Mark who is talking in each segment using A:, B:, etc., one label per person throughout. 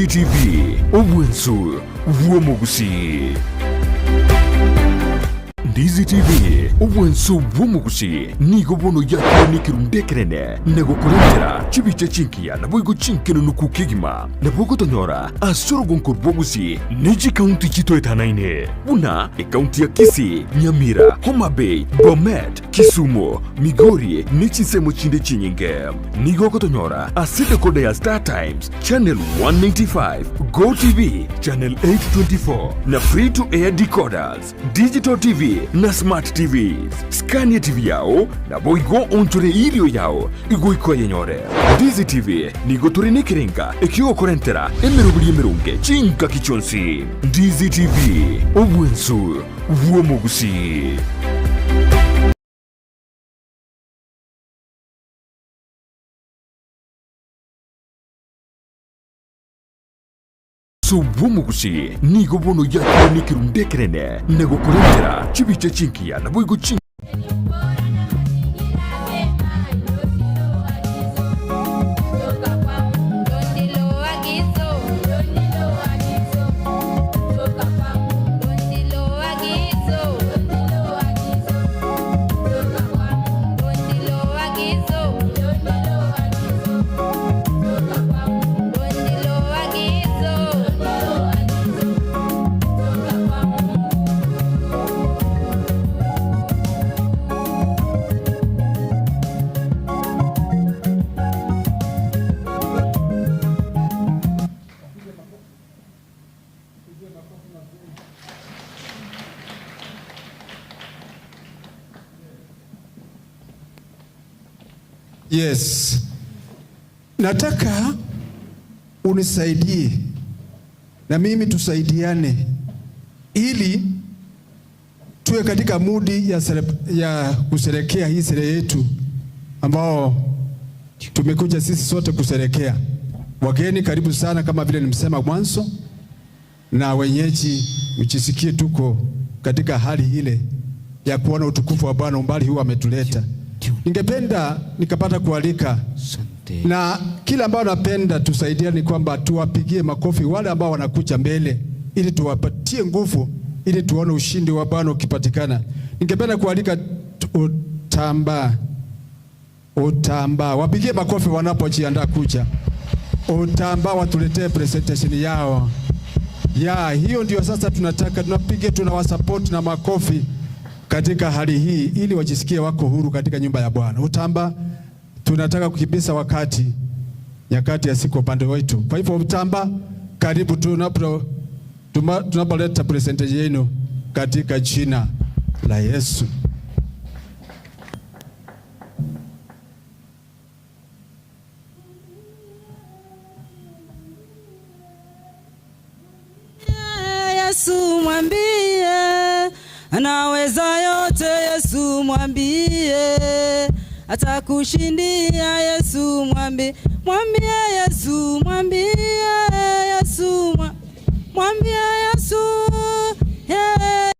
A: TV obwensu bw'omugusi. Ndizi TV obwensu bw'omugusi nigo bono yakironikirundekerene nagokurentera chibicha chinkiya naboigo chinkenunuku kegima nabogotonyora asorogonko bwogusi neji kaunti chitoetanaine buna ekaunti ya Kisii, Nyamira, Homa Bay, Bomet, Kisumu, Migori nechinsemo chinde chinyinge. Nigo gotonyora ase dekoda ya Star Times Channel 195, Go TV Channel 824 na free to air decoders, digital TV na smart TVs. Skania TV yao na boigo onchore irio yao igoiko yenyore. Ndizi TV nigo turi nikiringa ikigokorentera emiruburi emirunge chinka kichonsi. Ndizi TV obwensu bw'omugusi. Subw'omugusi nigo bono yakironikirundekerene nagokurentera chibicha chinkiya naboigo chin.
B: Yes, nataka unisaidie na mimi tusaidiane ili tuwe katika mudi ya kusherekea hii sherehe yetu ambao tumekuja sisi sote kusherekea. Wageni karibu sana, kama vile nimesema mwanzo, na wenyeji mjisikie tuko katika hali ile ya kuona utukufu wa Bwana umbali huu ametuleta. Ningependa nikapata kualika na kila ambao napenda tusaidiane ni kwamba tuwapigie makofi wale ambao wanakuja mbele ili tuwapatie nguvu ili tuone ushindi wa Bwana ukipatikana. Ningependa kualika Utamba, wapigie makofi wanapojiandaa kuja. Utamba watuletee presentation yao. Ya, hiyo ndio sasa tunataka, tunapiga, tunawasupport na makofi katika hali hii ili wajisikie wako huru katika nyumba ya Bwana. Utamba, tunataka kukimbiza wakati, nyakati ya siku upande wetu. Kwa hivyo Utamba, karibu tunapoleta presentation yenu katika jina la Yesu.
C: Yesu mwambie, anaweza yote. Yesu mwambie, atakushindia. Yesu mwambie, mwambie Yesu, mwambie Yesu, mwambie Yesu, yeah.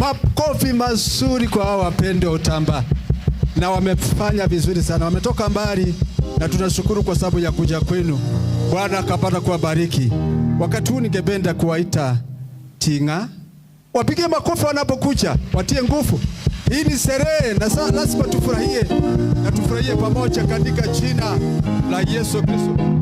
B: Makofi mazuri kwa hao wapendwa Utamba, na wamefanya vizuri sana, wametoka mbali na tunashukuru kwa sababu ya kuja kwenu. Bwana akapata kuwabariki. Wakati huu ningependa kuwaita Tinga, wapige makofi wanapokuja, watie nguvu. Hii ni sherehe na lazima tufurahie na tufurahie pamoja katika jina la Yesu Kristo.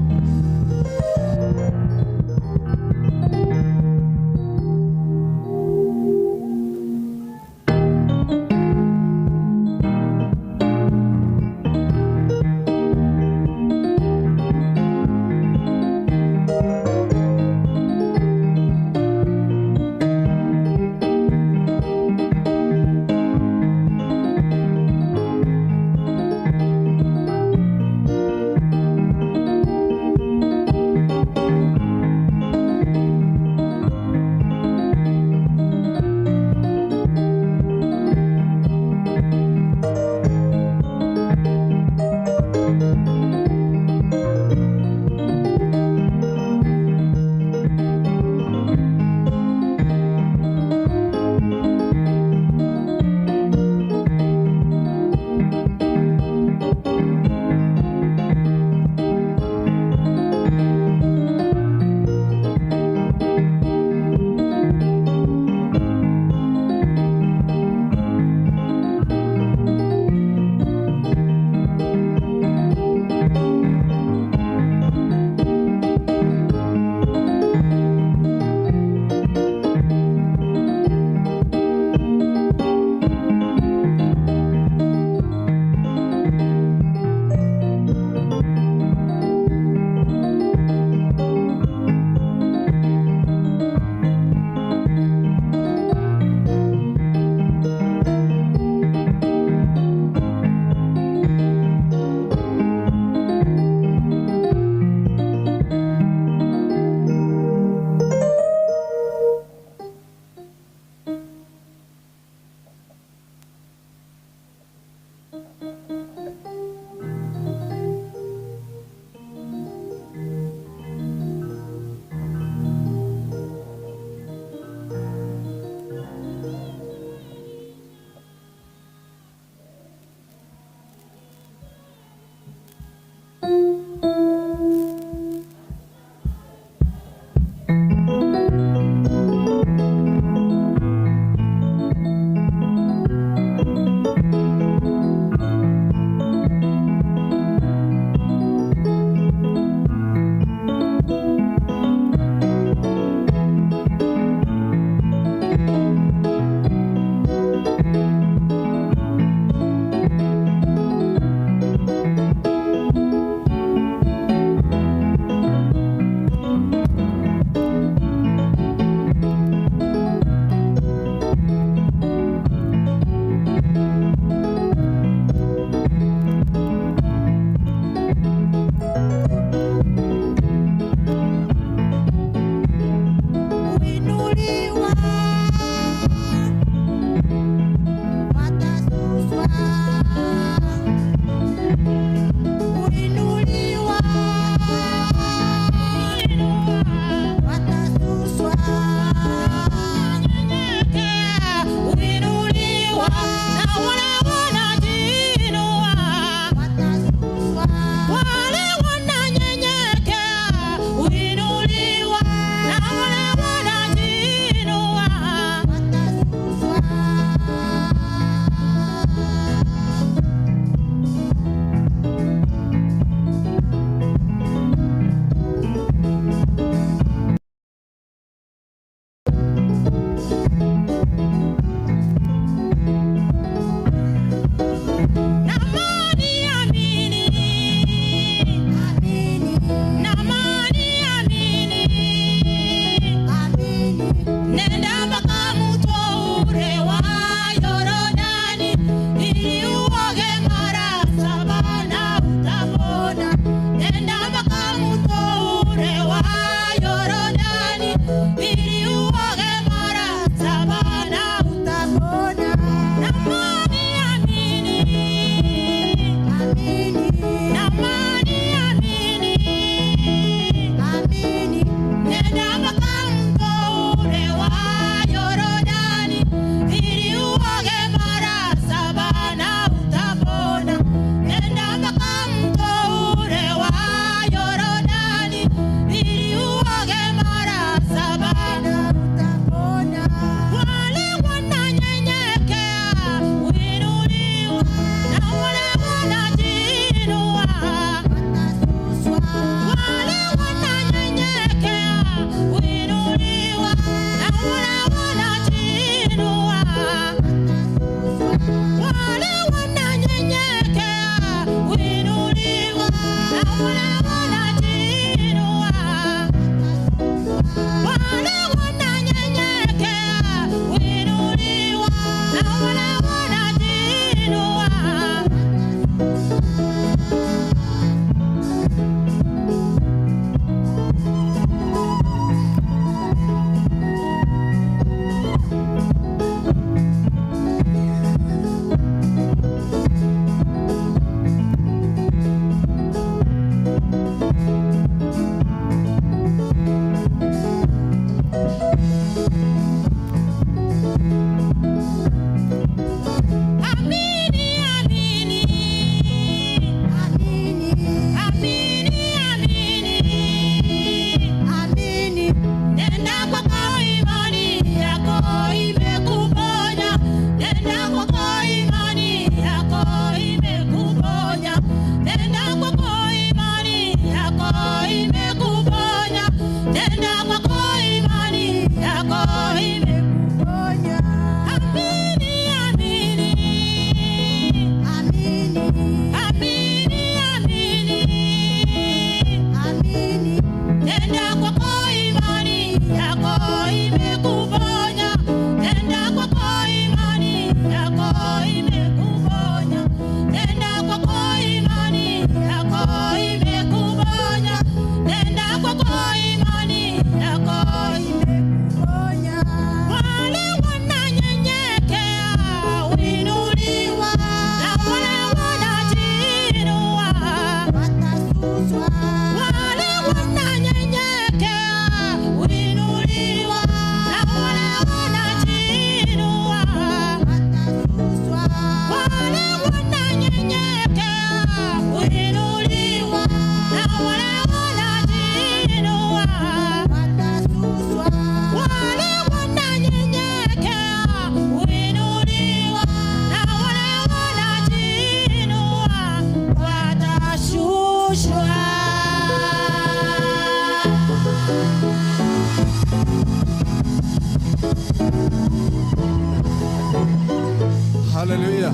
B: Haleluya.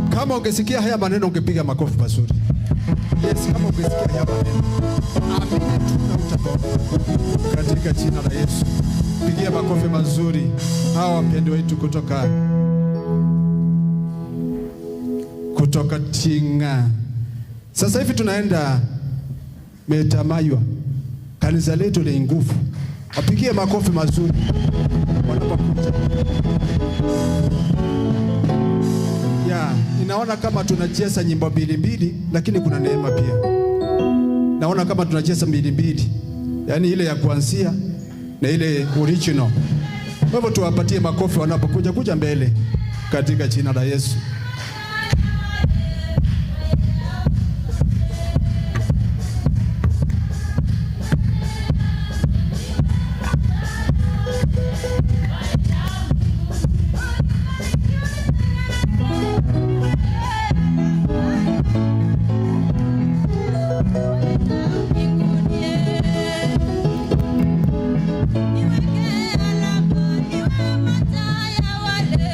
B: Kama ungesikia haya maneno ungepiga makofi mazuri. Yes, kama ungesikia haya maneno. Amini tu na utapona. Katika jina la Yesu. Pigia makofi mazuri hawa wapendwa wetu kutoka Tinga. Sasa hivi tunaenda Metamaywa. Kanisa letu lenye nguvu. Wapigie makofi mazuri wanapokuja. Ya, ninaona kama tunacheza nyimbo mbili mbili, lakini kuna neema pia. Naona kama tunacheza mbili mbili, yaani ile ya kuanzia na ile original. Kwa hivyo tuwapatie makofi wanapokuja kuja mbele katika jina la Yesu.
C: Niweke alama, niwe mataya wale.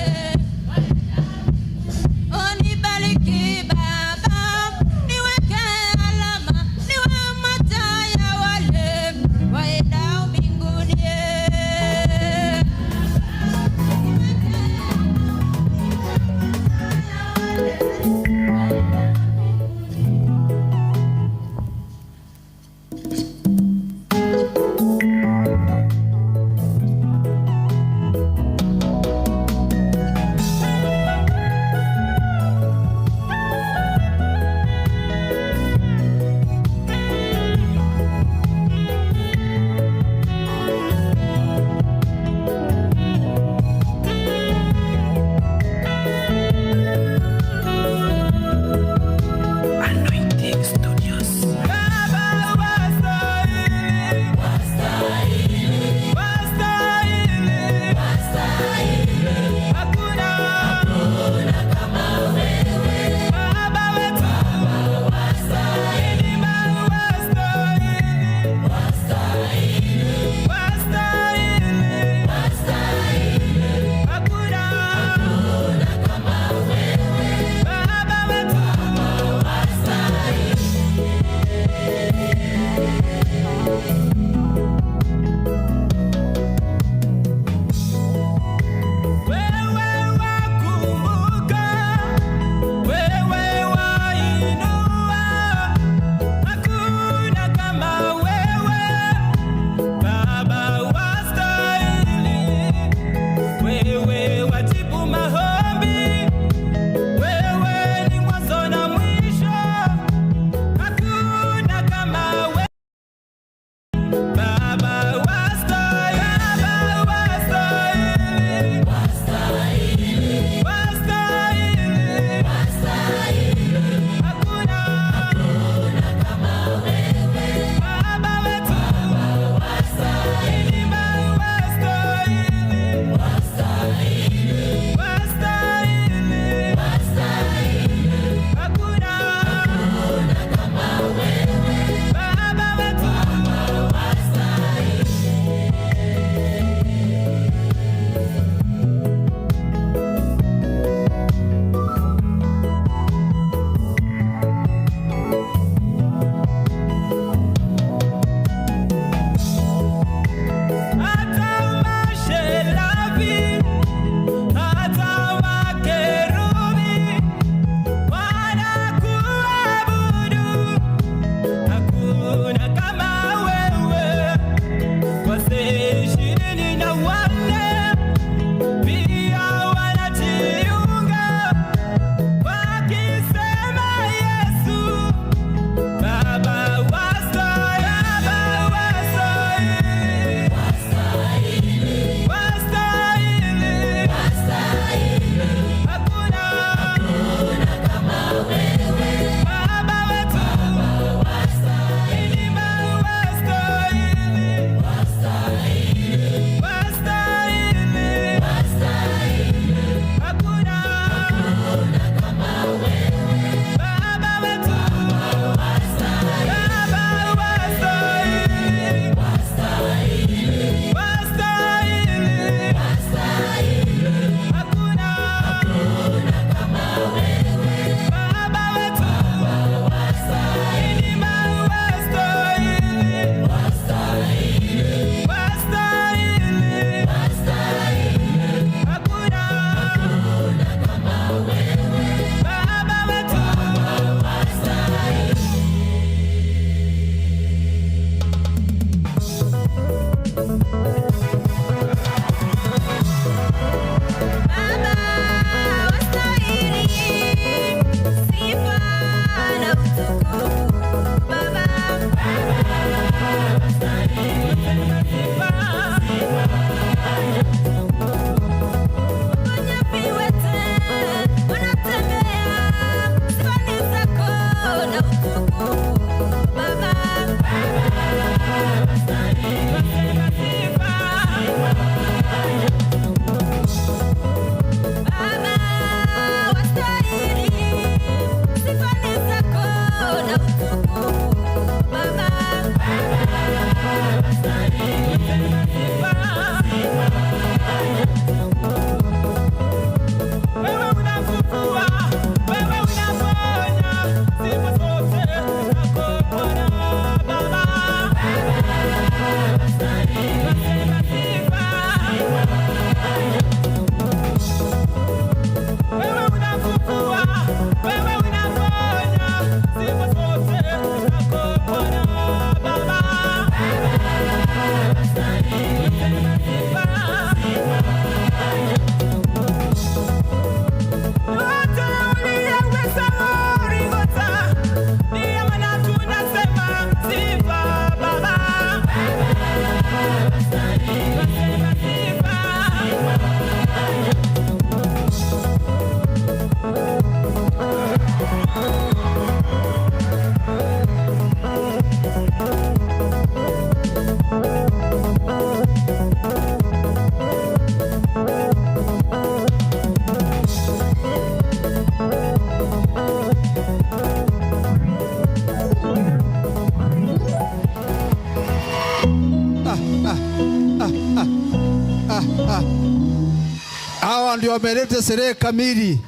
B: ameleta sherehe kamili.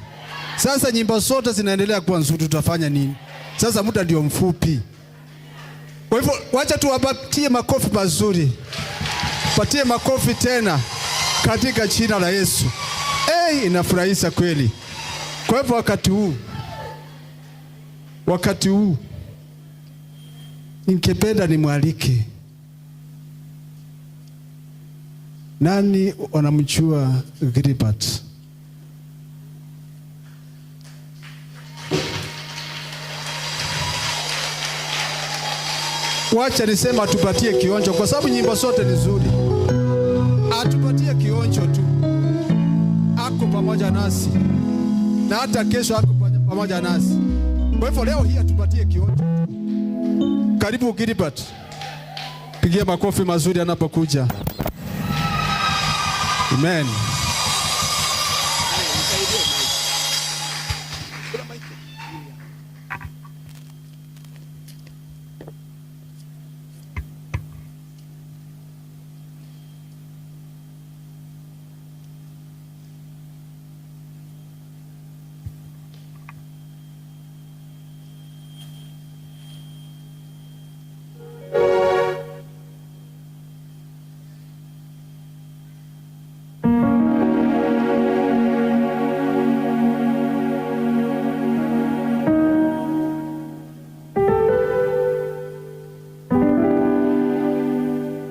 B: Sasa nyimbo zote zinaendelea kuwa nzuri, tutafanya nini? Sasa muda ndio mfupi. Kwa hivyo wacha tuwapatie makofi mazuri, patie makofi tena katika jina la Yesu. Hey, inafurahisha kweli. Kwa hivyo wakati huu ningependa nimwalike nani wanamjua Gilbert? Wacha nisema atupatie kionjo, kwa sababu nyimbo zote ni nzuri. Atupatie kionjo tu, ako pamoja nasi na hata kesho ako pamoja nasi. Kwa hivyo leo hii atupatie kionjo. Karibu Gilbert, pigia makofi mazuri anapokuja. Amen.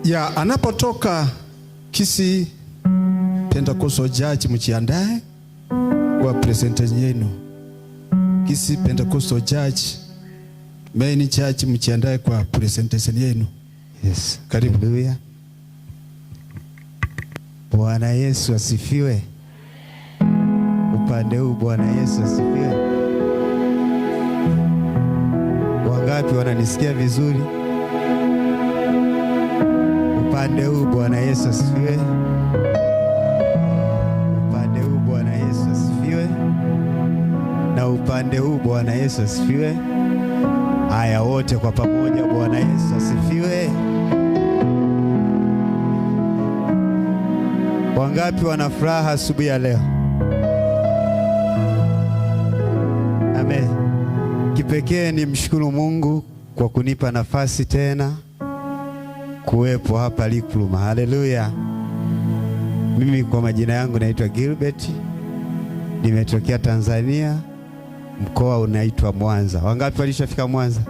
B: Ya anapotoka Kisii Pentecostal Church, mjiandae kwa presentation yenu. Kisii Pentecostal Church, main church, mjiandae kwa presentation yenu.
D: Yes.
B: Karibu.
D: Haleluya. Bwana Yesu asifiwe. Upande huu Bwana Yesu asifiwe. Wangapi wananisikia vizuri? Upande huu Bwana Yesu asifiwe. Upande huu Bwana Yesu asifiwe. Na upande huu Bwana Yesu asifiwe. Haya, wote kwa pamoja, Bwana Yesu asifiwe. Wangapi wana furaha asubuhi ya leo? Amen. Kipekee ni mshukuru Mungu kwa kunipa nafasi tena kuwepo hapa Likuruma. Haleluya. Mimi kwa majina yangu naitwa Gilbert, nimetokea Tanzania, mkoa unaitwa Mwanza. Wangapi walishafika Mwanza?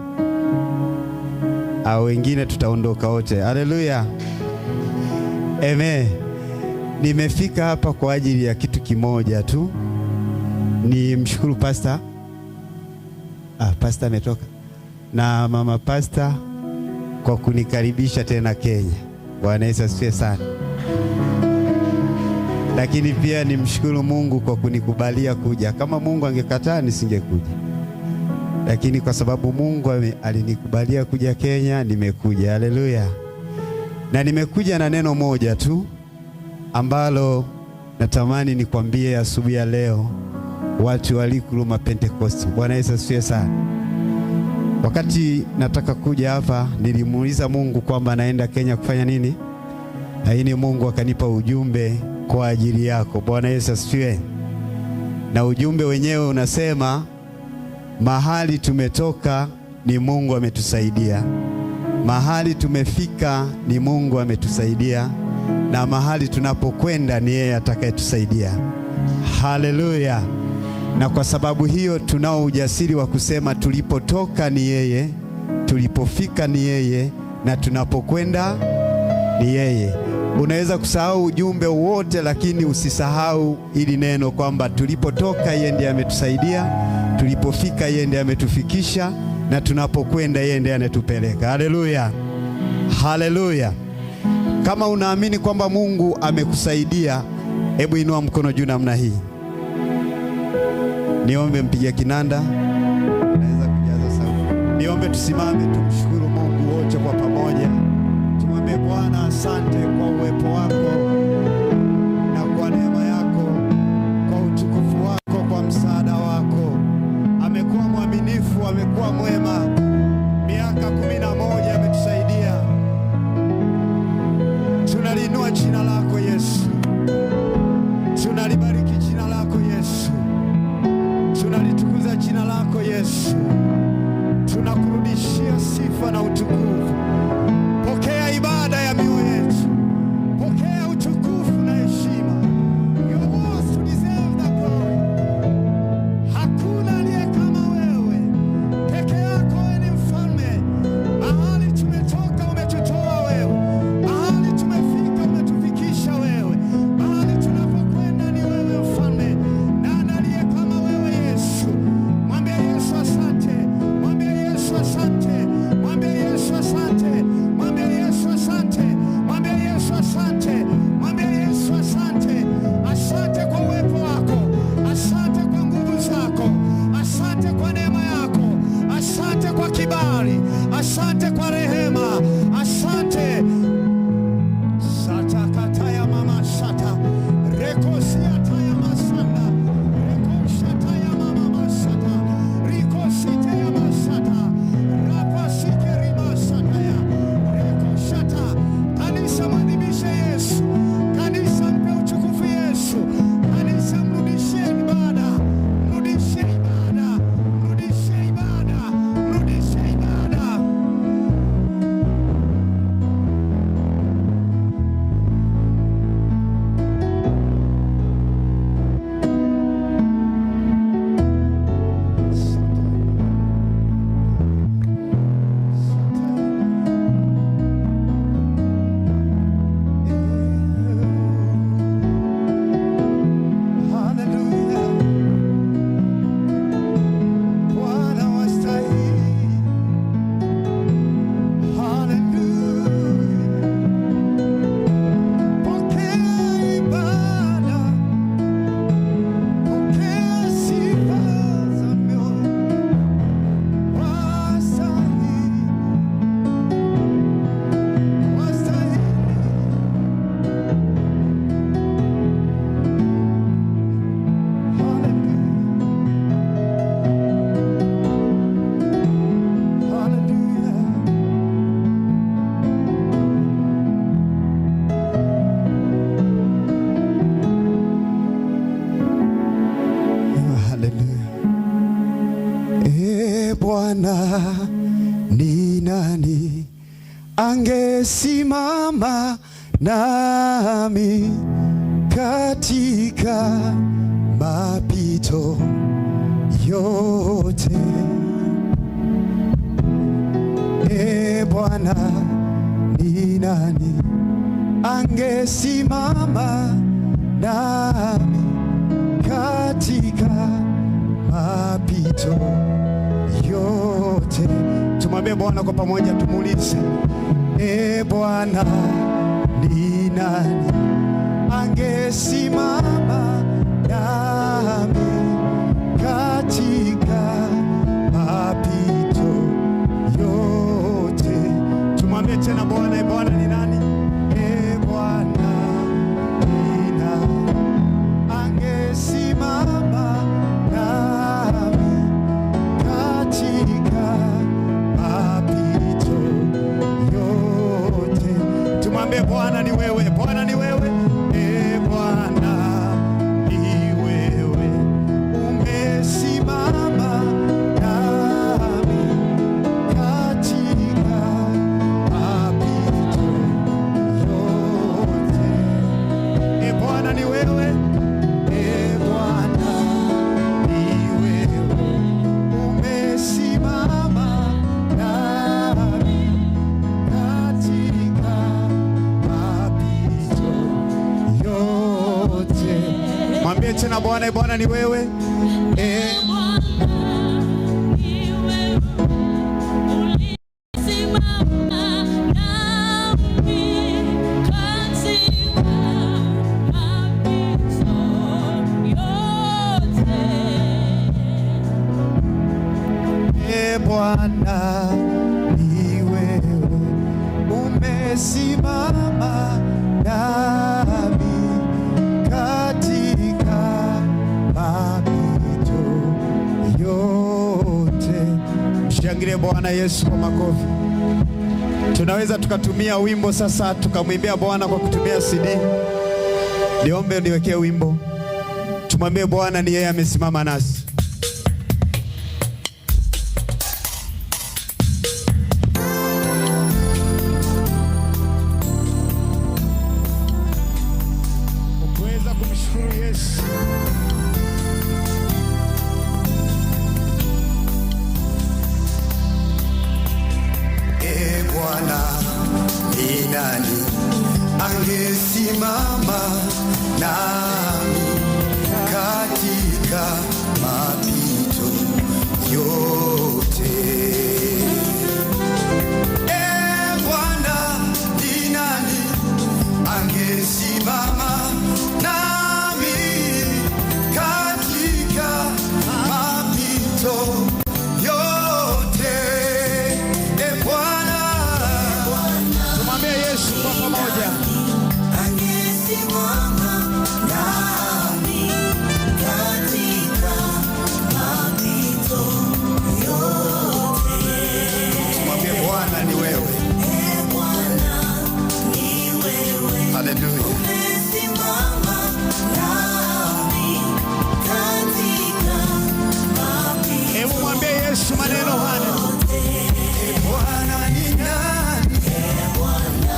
D: Au wengine tutaondoka wote. Haleluya. Amen. Nimefika hapa kwa ajili ya kitu kimoja tu, ni mshukuru pastor. Pastor ametoka na mama pastor kwa kunikaribisha tena Kenya. Bwana Yesu asifiwe sana. Lakini pia nimshukuru Mungu kwa kunikubalia kuja. Kama Mungu angekataa nisingekuja, lakini kwa sababu Mungu alinikubalia kuja Kenya, nimekuja. Haleluya. Na nimekuja na neno moja tu ambalo natamani nikwambie asubuhi ya leo, watu wa Likuruma Pentecost. Bwana Yesu asifiwe sana. Wakati nataka kuja hapa nilimuuliza Mungu kwamba naenda Kenya kufanya nini, lakini Mungu akanipa ujumbe kwa ajili yako. Bwana Yesu asifiwe. Na ujumbe wenyewe unasema mahali tumetoka ni Mungu ametusaidia, mahali tumefika ni Mungu ametusaidia, na mahali tunapokwenda ni yeye atakayetusaidia. Haleluya! Na kwa sababu hiyo tunao ujasiri wa kusema tulipotoka ni yeye, tulipofika ni yeye, na tunapokwenda ni yeye. Unaweza kusahau ujumbe wote, lakini usisahau ili neno kwamba tulipotoka yeye ndiye ametusaidia, tulipofika yeye ndiye ametufikisha, na tunapokwenda yeye ndiye anatupeleka. Haleluya, haleluya. Kama unaamini kwamba Mungu amekusaidia, hebu inua mkono juu namna hii. Niombe mpiga kinanda, naweza kujaza sauti. Niombe tusimame tumshukuru Mungu wote kwa pamoja. Tumwambie Bwana asante kwa uwepo wako na kwa neema yako, kwa utukufu wako, kwa msaada wako. Amekuwa mwaminifu, amekuwa mwema. Miaka 11 ametusaidia. Tunaliinua jina lako Yesu, tunalibariki jina lako. Tunalitukuza jina lako Yesu, tunakurudishia sifa na utukufu. Pokea ibada ya mioyo yetu, pokea utukufu na heshima. You are worth to deserve the glory. Hakuna aliye kama wewe, peke yako wewe ni mfalme. Mahali tumetoka umetutoa wewe, mahali tumefika umetufikisha wewe, mahali tunapokwenda ni wewe mfalme. Nani aliye kama wewe Yesu? Mwambie Yesu asante, mwambie Yesu asante, mwambie Yesu asante, mwambie Yesu asante, mwambie Yesu asante, mwambie Yesu asante. Asante kwa uwepo wako, asante kwa nguvu zako, asante kwa neema yako, asante kwa kibali, asante kwa rehema, asante. Satakataya mama sata rekosiataya masanda rekoshataya mama masata rikositeya masata rapasikerimasataya rekoshata. Kanisa, mwadhimishe Yesu. Kanisa, mpe utukufu Yesu. Kanisa, mrudishie ibada, mrudishie ibada, mrudishie ibada, mrudishie ibada. Haleluya. Bwana wastahili. Haleluya. Pokea ibada, pokea sifa za mioyo. Wastahili, wastahili. Hallelujah. Hallelujah. Hallelujah. E Bwana, ni nani angesimama nami katika mapito yote? E Bwana, ni nani angesimama nami katika mapito yote? Tumwambie Bwana kwa pamoja, tumuulize. E Bwana, ni nani angesimama nami katika mapito yote? Tumwambie tena Bwana, e Bwana, ni nani? E Bwana, ni nani angesimama nami katika mapito yote? Tumwambie Bwana ni wewe, Bwana ni wewe. E Bwana, ni wewe umesimama nami katika mapito yote. E Bwana, ni wewe. E Bwana, ni wewe umesimama nami katika mapito yote. Mwambie tena Bwana, e Bwana, ni wewe. E
E: Bwana, ni wewe ulisimama nami katika mapito yote.
D: E Bwana, ni wewe umesimama nami katika mapito yote. Mshangilie Bwana Yesu kwa makofi. Tunaweza tukatumia wimbo sasa, tukamwimbia Bwana kwa kutumia CD. Niombe niwekee wimbo, tumwambie Bwana ni yeye amesimama nasi.
F: Umesimama nami katika mapito yote. E Bwana, ni nani angesimama nami katika mapito yote? E Bwana,
B: Tumwambie Yesu kwa pamoja.
F: Angesimama nami katika mapito yote. Tumwambie Bwana ni wewe. E Bwana ni wewe. Haleluya. Umesimama nami katika mapito.
B: Hebu mwambie Yesu maneno haya.
F: E Bwana ni nani? E Bwana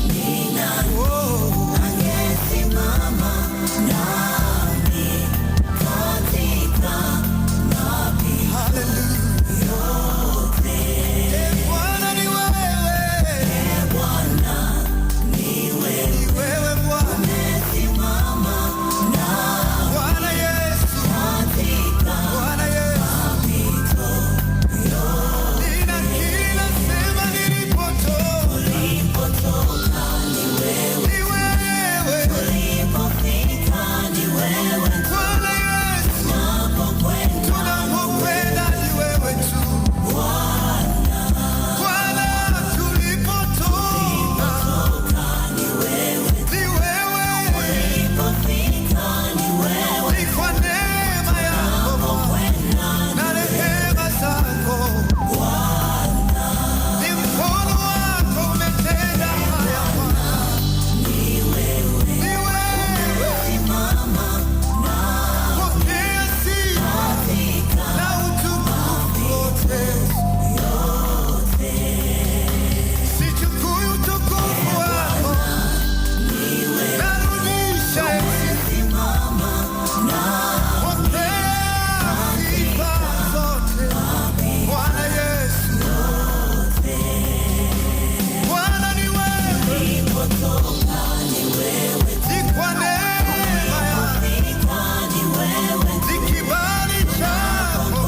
F: ni nani? Oh. Angesimama nami katika mapito yote. E Bwana ni wewe. E Bwana ni wewe. Ni wewe Bwana. Umesimama nami. Bwana Yesu. Katika Bwana Yesu. Mapito yote. Nina kila sema nilipotoka. Tulipotoka ni wewe. Ni wewe. Tulipofika ni wewe. Bwana Yesu. Tunapokwenda ni wewe tu. Bwana, tulipotoka ni wewe. Ni wewe. Tulipofika ni wewe. Ni kwa neema yako na rehema zako. Ni mkono wako umetenda haya Bwana. Ni wewe. Pokea sifa na utukufu wote. Sichukui utukufu wako, narudisha heshima. Pokea sifa zote, Bwana Yesu. Bwana ni wewe, ni kwa neema yako, ni kibali chako,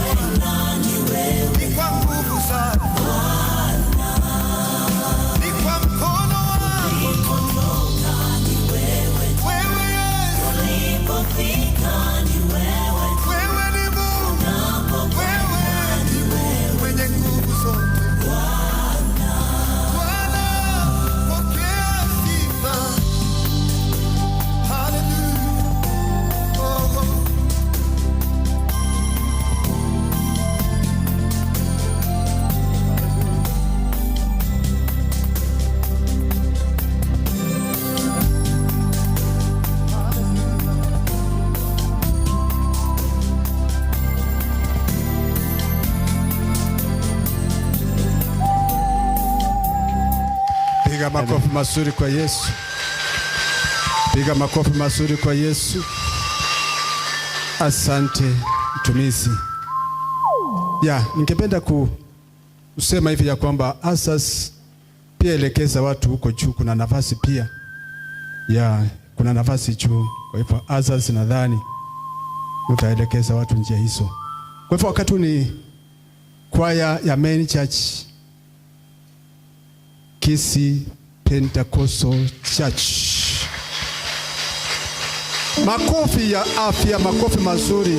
F: ni kwa nguvu zako, ni kwa mkono wako. Wewe Yesu, wewe ni Mungu, wewe ni Mungu mwenye nguvu zote. Bwana, pokea sifa. Hallelujah. Oh, oh.
B: Piga makofi mazuri kwa Yesu. Piga makofi mazuri kwa Yesu. Asante mtumishi. Ya, ningependa kusema hivi ya kwamba asas pia elekeza watu huko juu, kuna nafasi pia. Ya, kuna nafasi juu. Kwa hivyo asas nadhani utaelekeza watu njia hizo. Kwa hivyo wakati ni kwaya ya Main Church Kisii Pentecostal Church. Makofi ya afya, makofi mazuri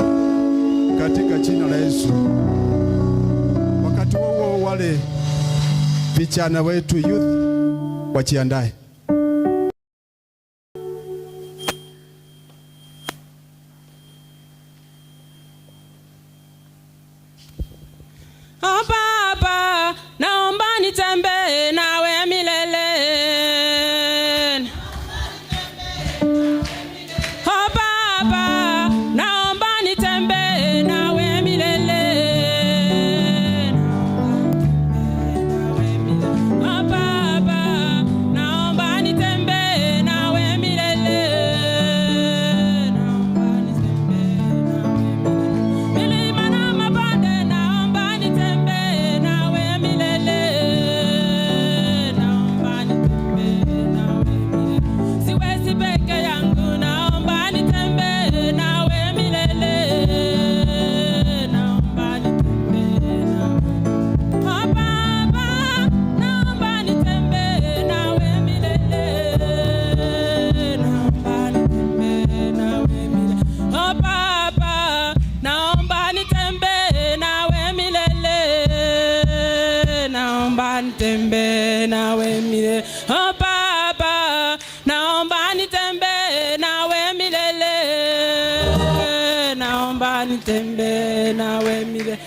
B: katika jina la Yesu. Wakati huo wale vijana wetu youth wajiandae.
C: Oh Baba, naomba nitembee nawe milele. Oh Baba, naomba nitembee nawe milele. Oh Baba, naomba nitembee nawe milele. Naomba nitembee nawe milele. Milima na mabonde, naomba nitembee. nitembee nawe milele. Oh Baba, naomba nitembee nawe milele. Naomba nitembee nawe milele.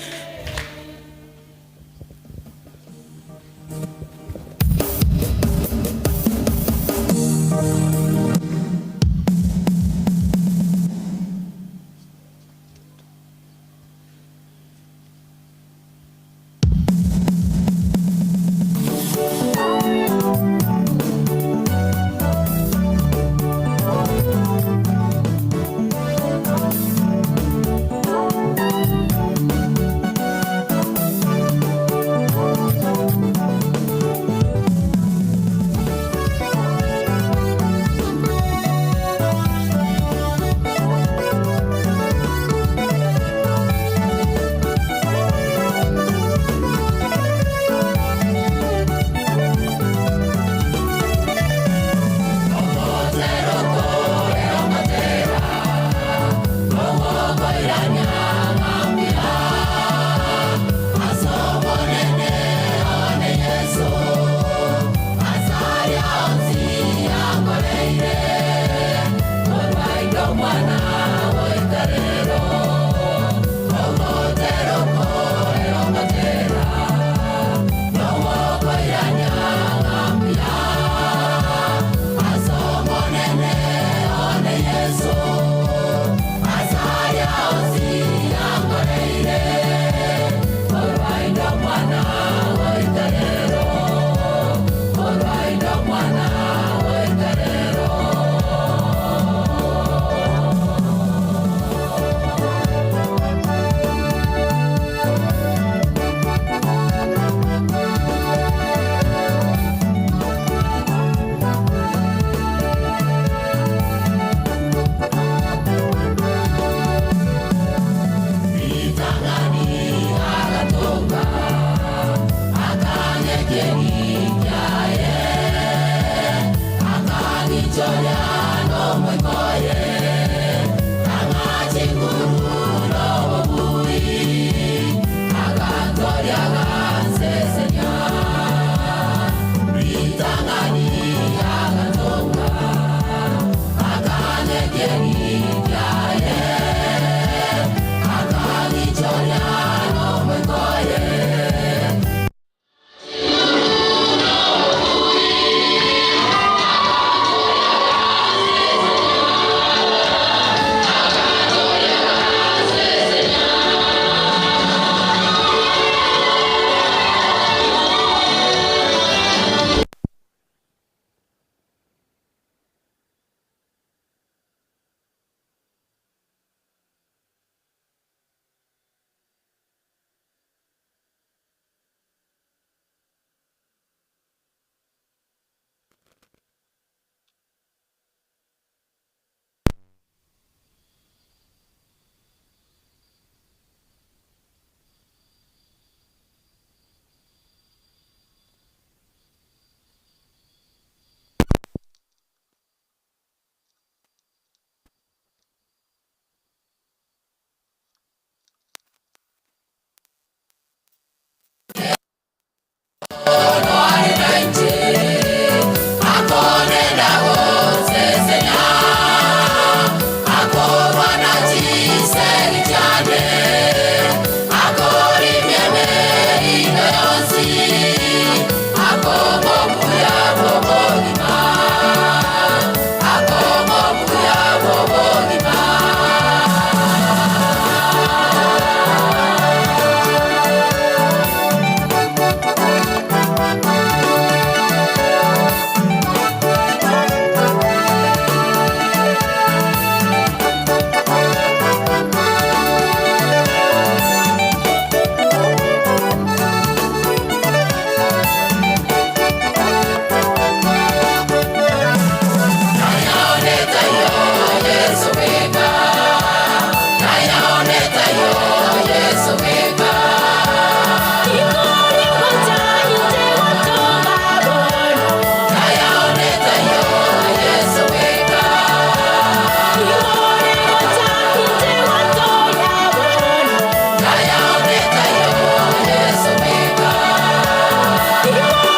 E: Yeah.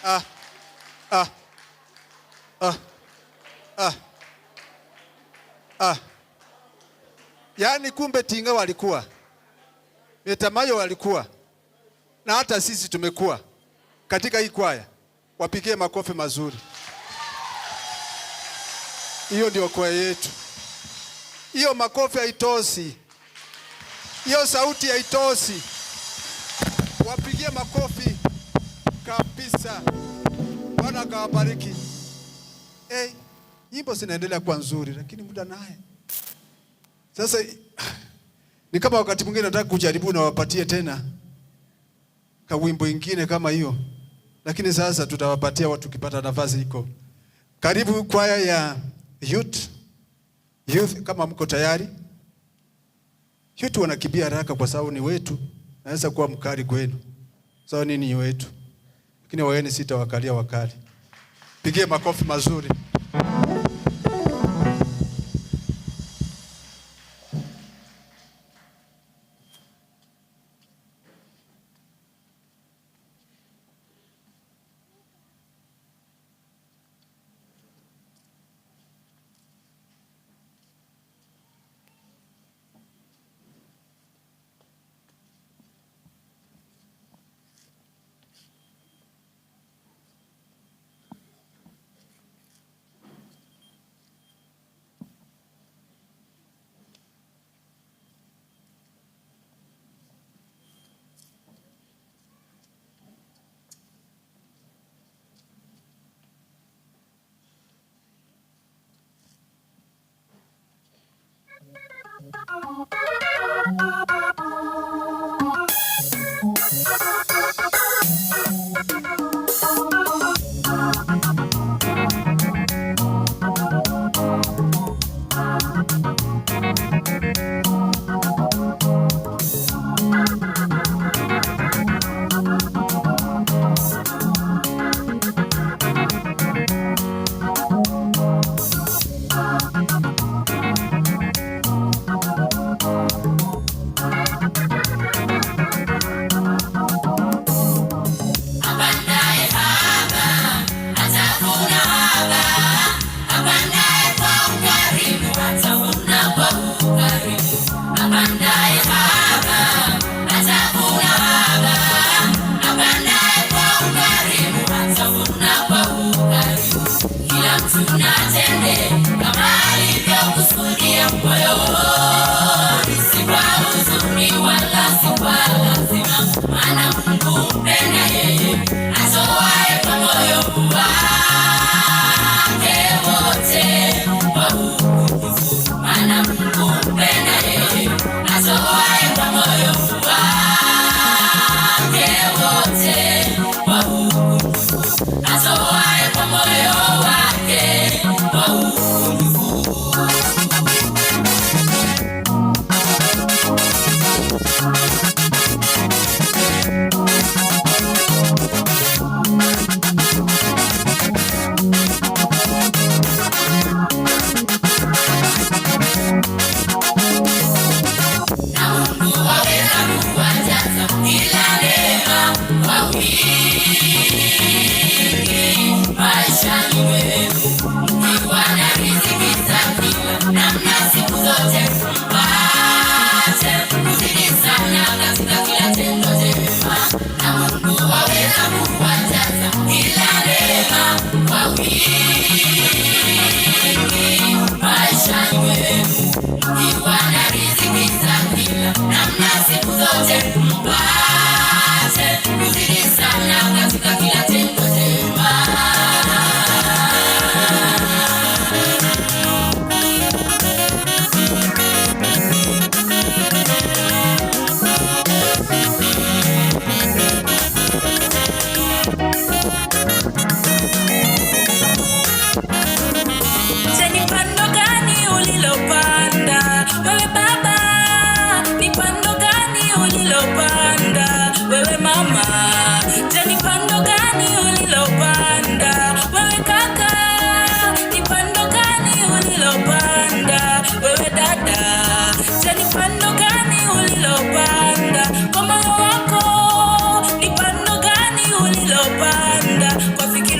B: Ah, ah, ah, ah, ah. Yaani kumbe Tinga walikuwa, Metamayo walikuwa, na hata sisi tumekuwa katika hii kwaya. Wapigie makofi mazuri. Hiyo ndio kwaya yetu. Hiyo makofi haitosi, hiyo sauti haitosi. Wapigie makofi kabisa. Bwana akawabariki. Hey, nyimbo zinaendelea kuwa nzuri, lakini muda naye sasa ni kama wakati mwingine nataka kujaribu na wapatie tena kawimbo ingine kama hiyo, lakini sasa tutawapatia watu tukipata nafasi iko. Karibu kwaya ya youth. Youth, kama mko tayari. Youth wanakimbia haraka kwa sababu ni wetu. Naweza kuwa mkali kwenu. Sawa, nini ni wetu. Lakini wageni sitawakalia wakali. Pigie makofi mazuri.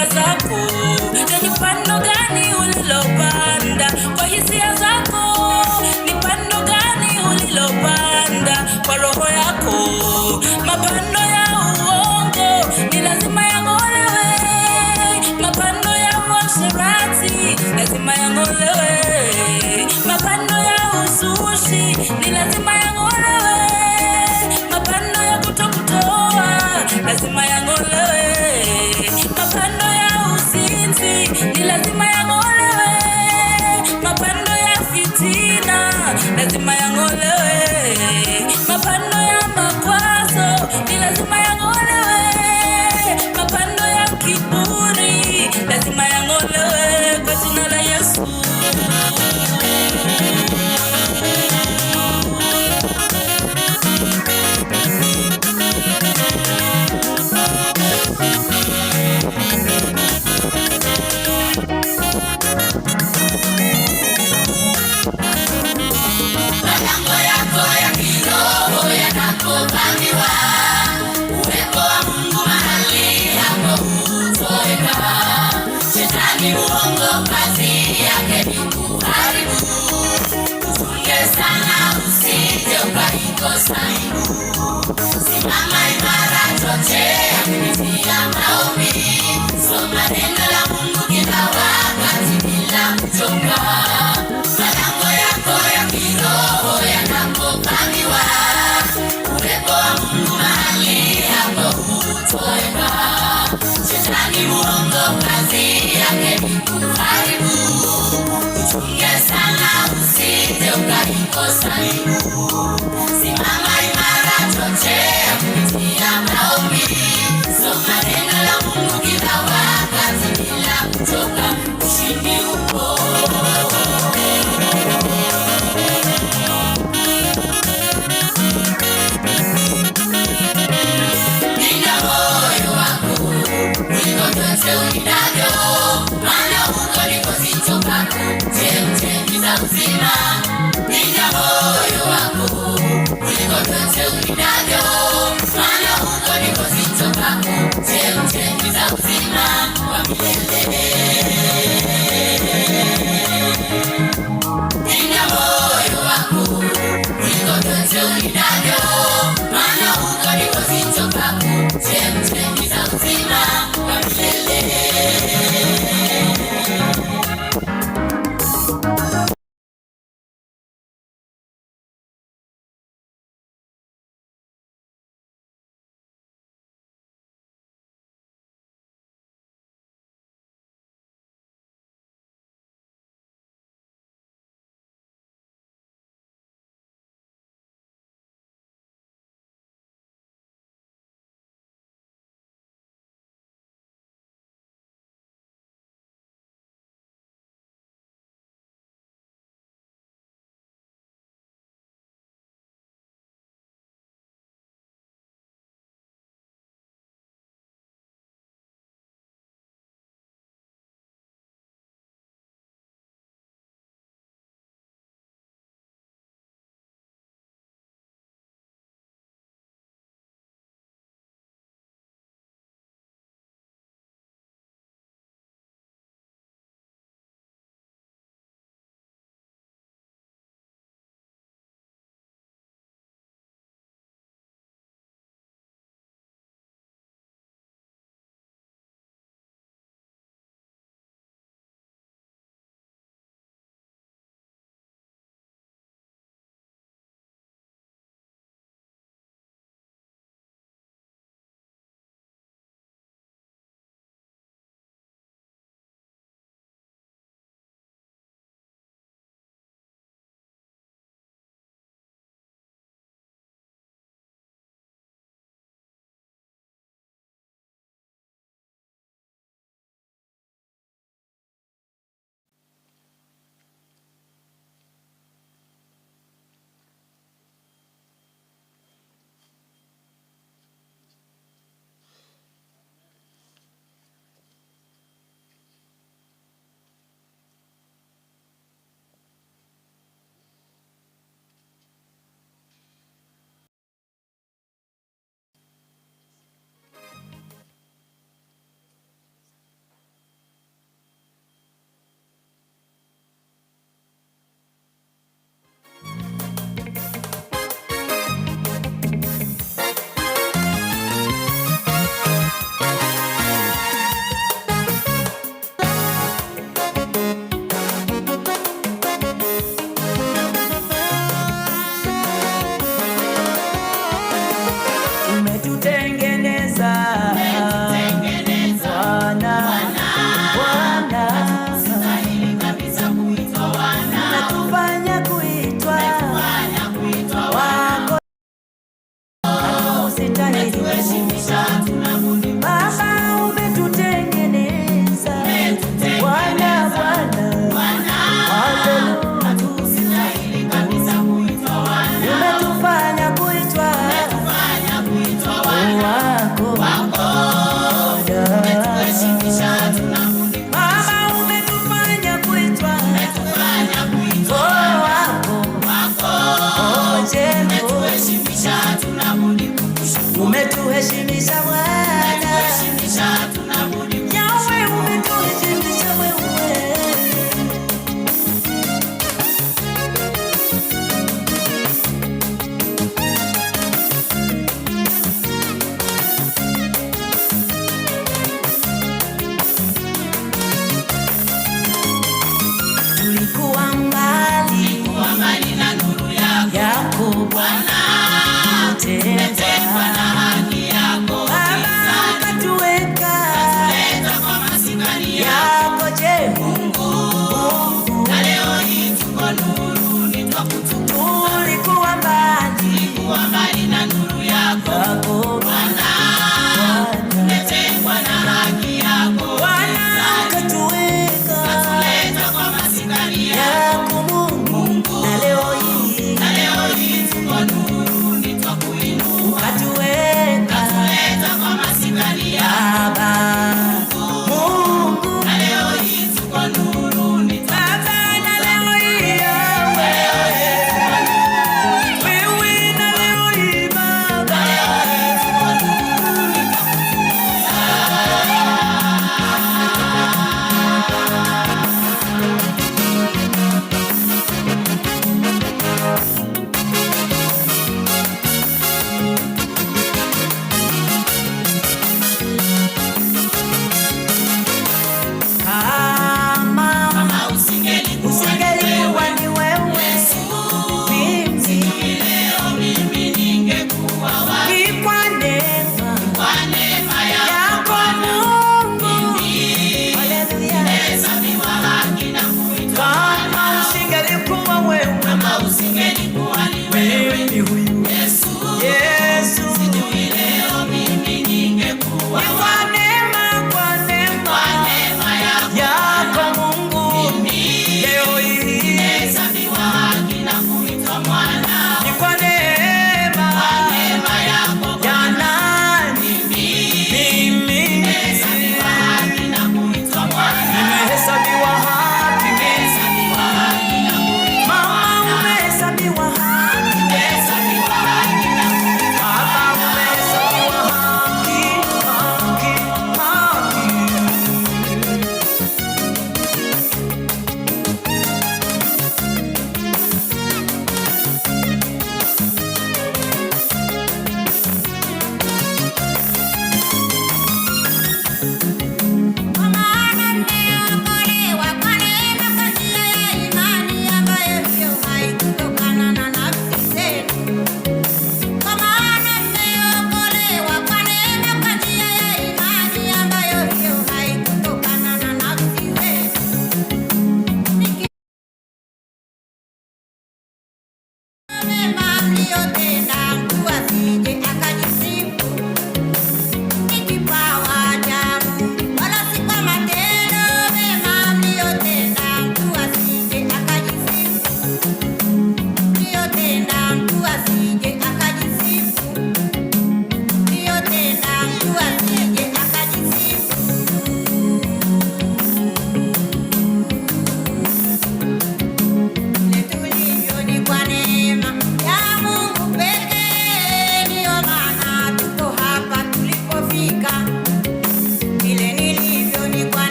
E: fikra zako. Je, ni pando gani ulilopanda kwa hisia zako? Ni pando gani ulilopanda kwa roho yako? Mapando ya uongo ni lazima yang'olewe, mapando ya uasherati lazima yang'olewe, mapando ya uzushi ni lazima yang'olewe, mapando ya kutokutoa lazima yang'olewe, mapando ya uzinzi ni lazima yang'olewe, mapando ya fitina lazima yang'olewe, mapando ya makwazo ni lazima yang'olewe, mapando ya kiburi lazima yang'olewe kwa jina la Yesu. Malango yako ya kiroho yanapovamiwa, uwepo wa Mungu mahali hapo hutoweka. Shetani muongo kazi yake ni kuharibu. Uchunge sana usije ukaikosa mbingu. Simama imara, chochea kupitia maombi. Soma neno la Mungu kila wakati bila kuchoka. Malango yako ya kiroho yanapovamiwa, uwepo wa Mungu mahali hapo hutoweka. Shetani muongo kazi yake ni kuharibu. Uchunge sana usije ukaikosa mbingu. Simama imara, chochea kupitia maombi. Soma neno la Mungu kila wakati bila kuchoka. Ushindi upo. Linda moyo wako kuliko vyote ulindavyo, maana huko ndiko zitokako chemchemi za uzima. Linda moyo wako kuliko vyote ulindavyo, maana huko ndiko zitokako chemchemi za uzima wa milele. Linda moyo wako kuliko vyote ulindavyo, maana huko ndiko zitokako chemchemi za uzima wa milele.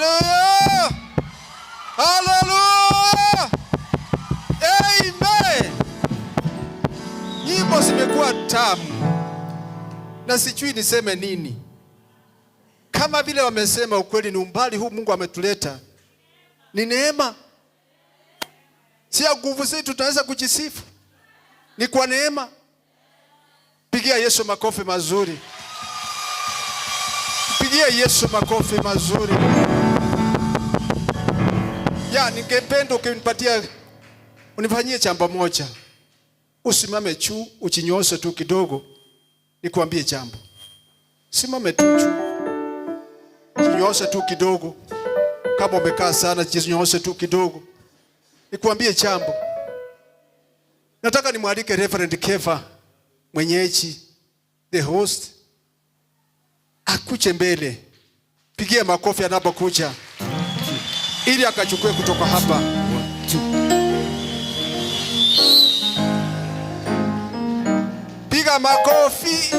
B: Haleluya! Haleluya! Amen. Nyimbo zimekuwa tamu na sijui niseme nini. Kama vile wamesema, ukweli ni umbali huu Mungu ametuleta ni neema, si ya nguvu zetu tunaweza kujisifu, ni kwa neema. Pigia Yesu makofi mazuri, pigia Yesu makofi mazuri. Ya, ningependa ukinipatia unifanyie jambo moja, usimame juu, ujinyoshe tu kidogo, nikuambie jambo. Simame tu juu, jinyoshe tu kidogo. Kama umekaa sana, jinyoshe tu kidogo, nikuambie jambo. Nataka nimwalike Reverend Kefa, mwenyeji, the host, akuje mbele. Pigia makofi anapokuja, ili akachukue kutoka hapa. Piga makofi.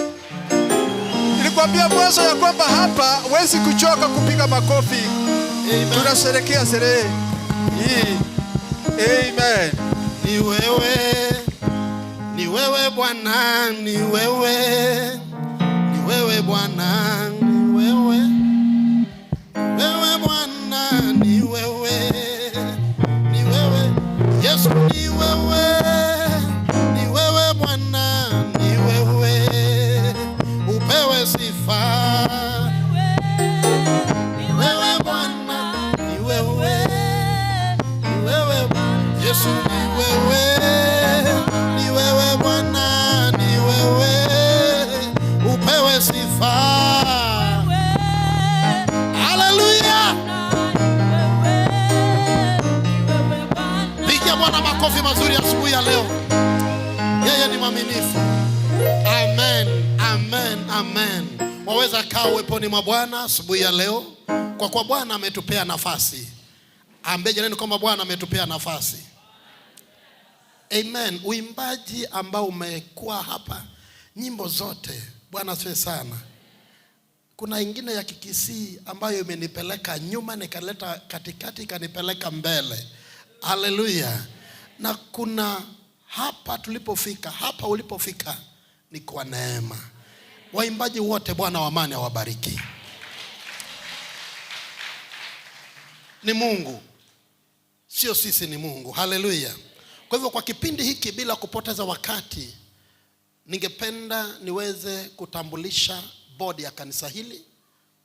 B: Nilikwambia mwanzo ya kwamba hapa huwezi kuchoka kupiga makofi. Tunasherehekea sherehe hii. Amen.
G: Ni wewe, ni wewe Bwana, ni wewe, ni wewe Bwana, ni wewe, wewe Bwana, ni wewe, ni wewe, Yesu ni wewe, ni wewe Bwana, ni wewe, upewe sifa. Ni wewe Bwana, ni wewe, ni wewe Yesu, ni wewe, ni wewe Bwana, ni wewe, upewe sifa. Haleluya! Pigia Bwana makofi mazuri asubuhi ya leo. Yeye ni mwaminifu. Amen, amen, amen. Waweza kaa uweponi mwa Bwana asubuhi ya leo, kwa kuwa Bwana ametupea nafasi. Ambie jirani kwamba Bwana ametupea nafasi. Amen. Uimbaji ambao umekuwa hapa, nyimbo zote, Bwana asifiwe sana. Kuna ingine ya Kikisii ambayo imenipeleka nyuma, nikaleta katikati, ikanipeleka mbele. Haleluya. Na kuna hapa tulipofika, hapa ulipofika ni kwa neema. Waimbaji wote, Bwana wa amani awabariki. Ni Mungu, sio sisi, ni Mungu. Haleluya. Kwa hivyo kwa kipindi hiki, bila kupoteza wakati, ningependa niweze kutambulisha bodi ya kanisa hili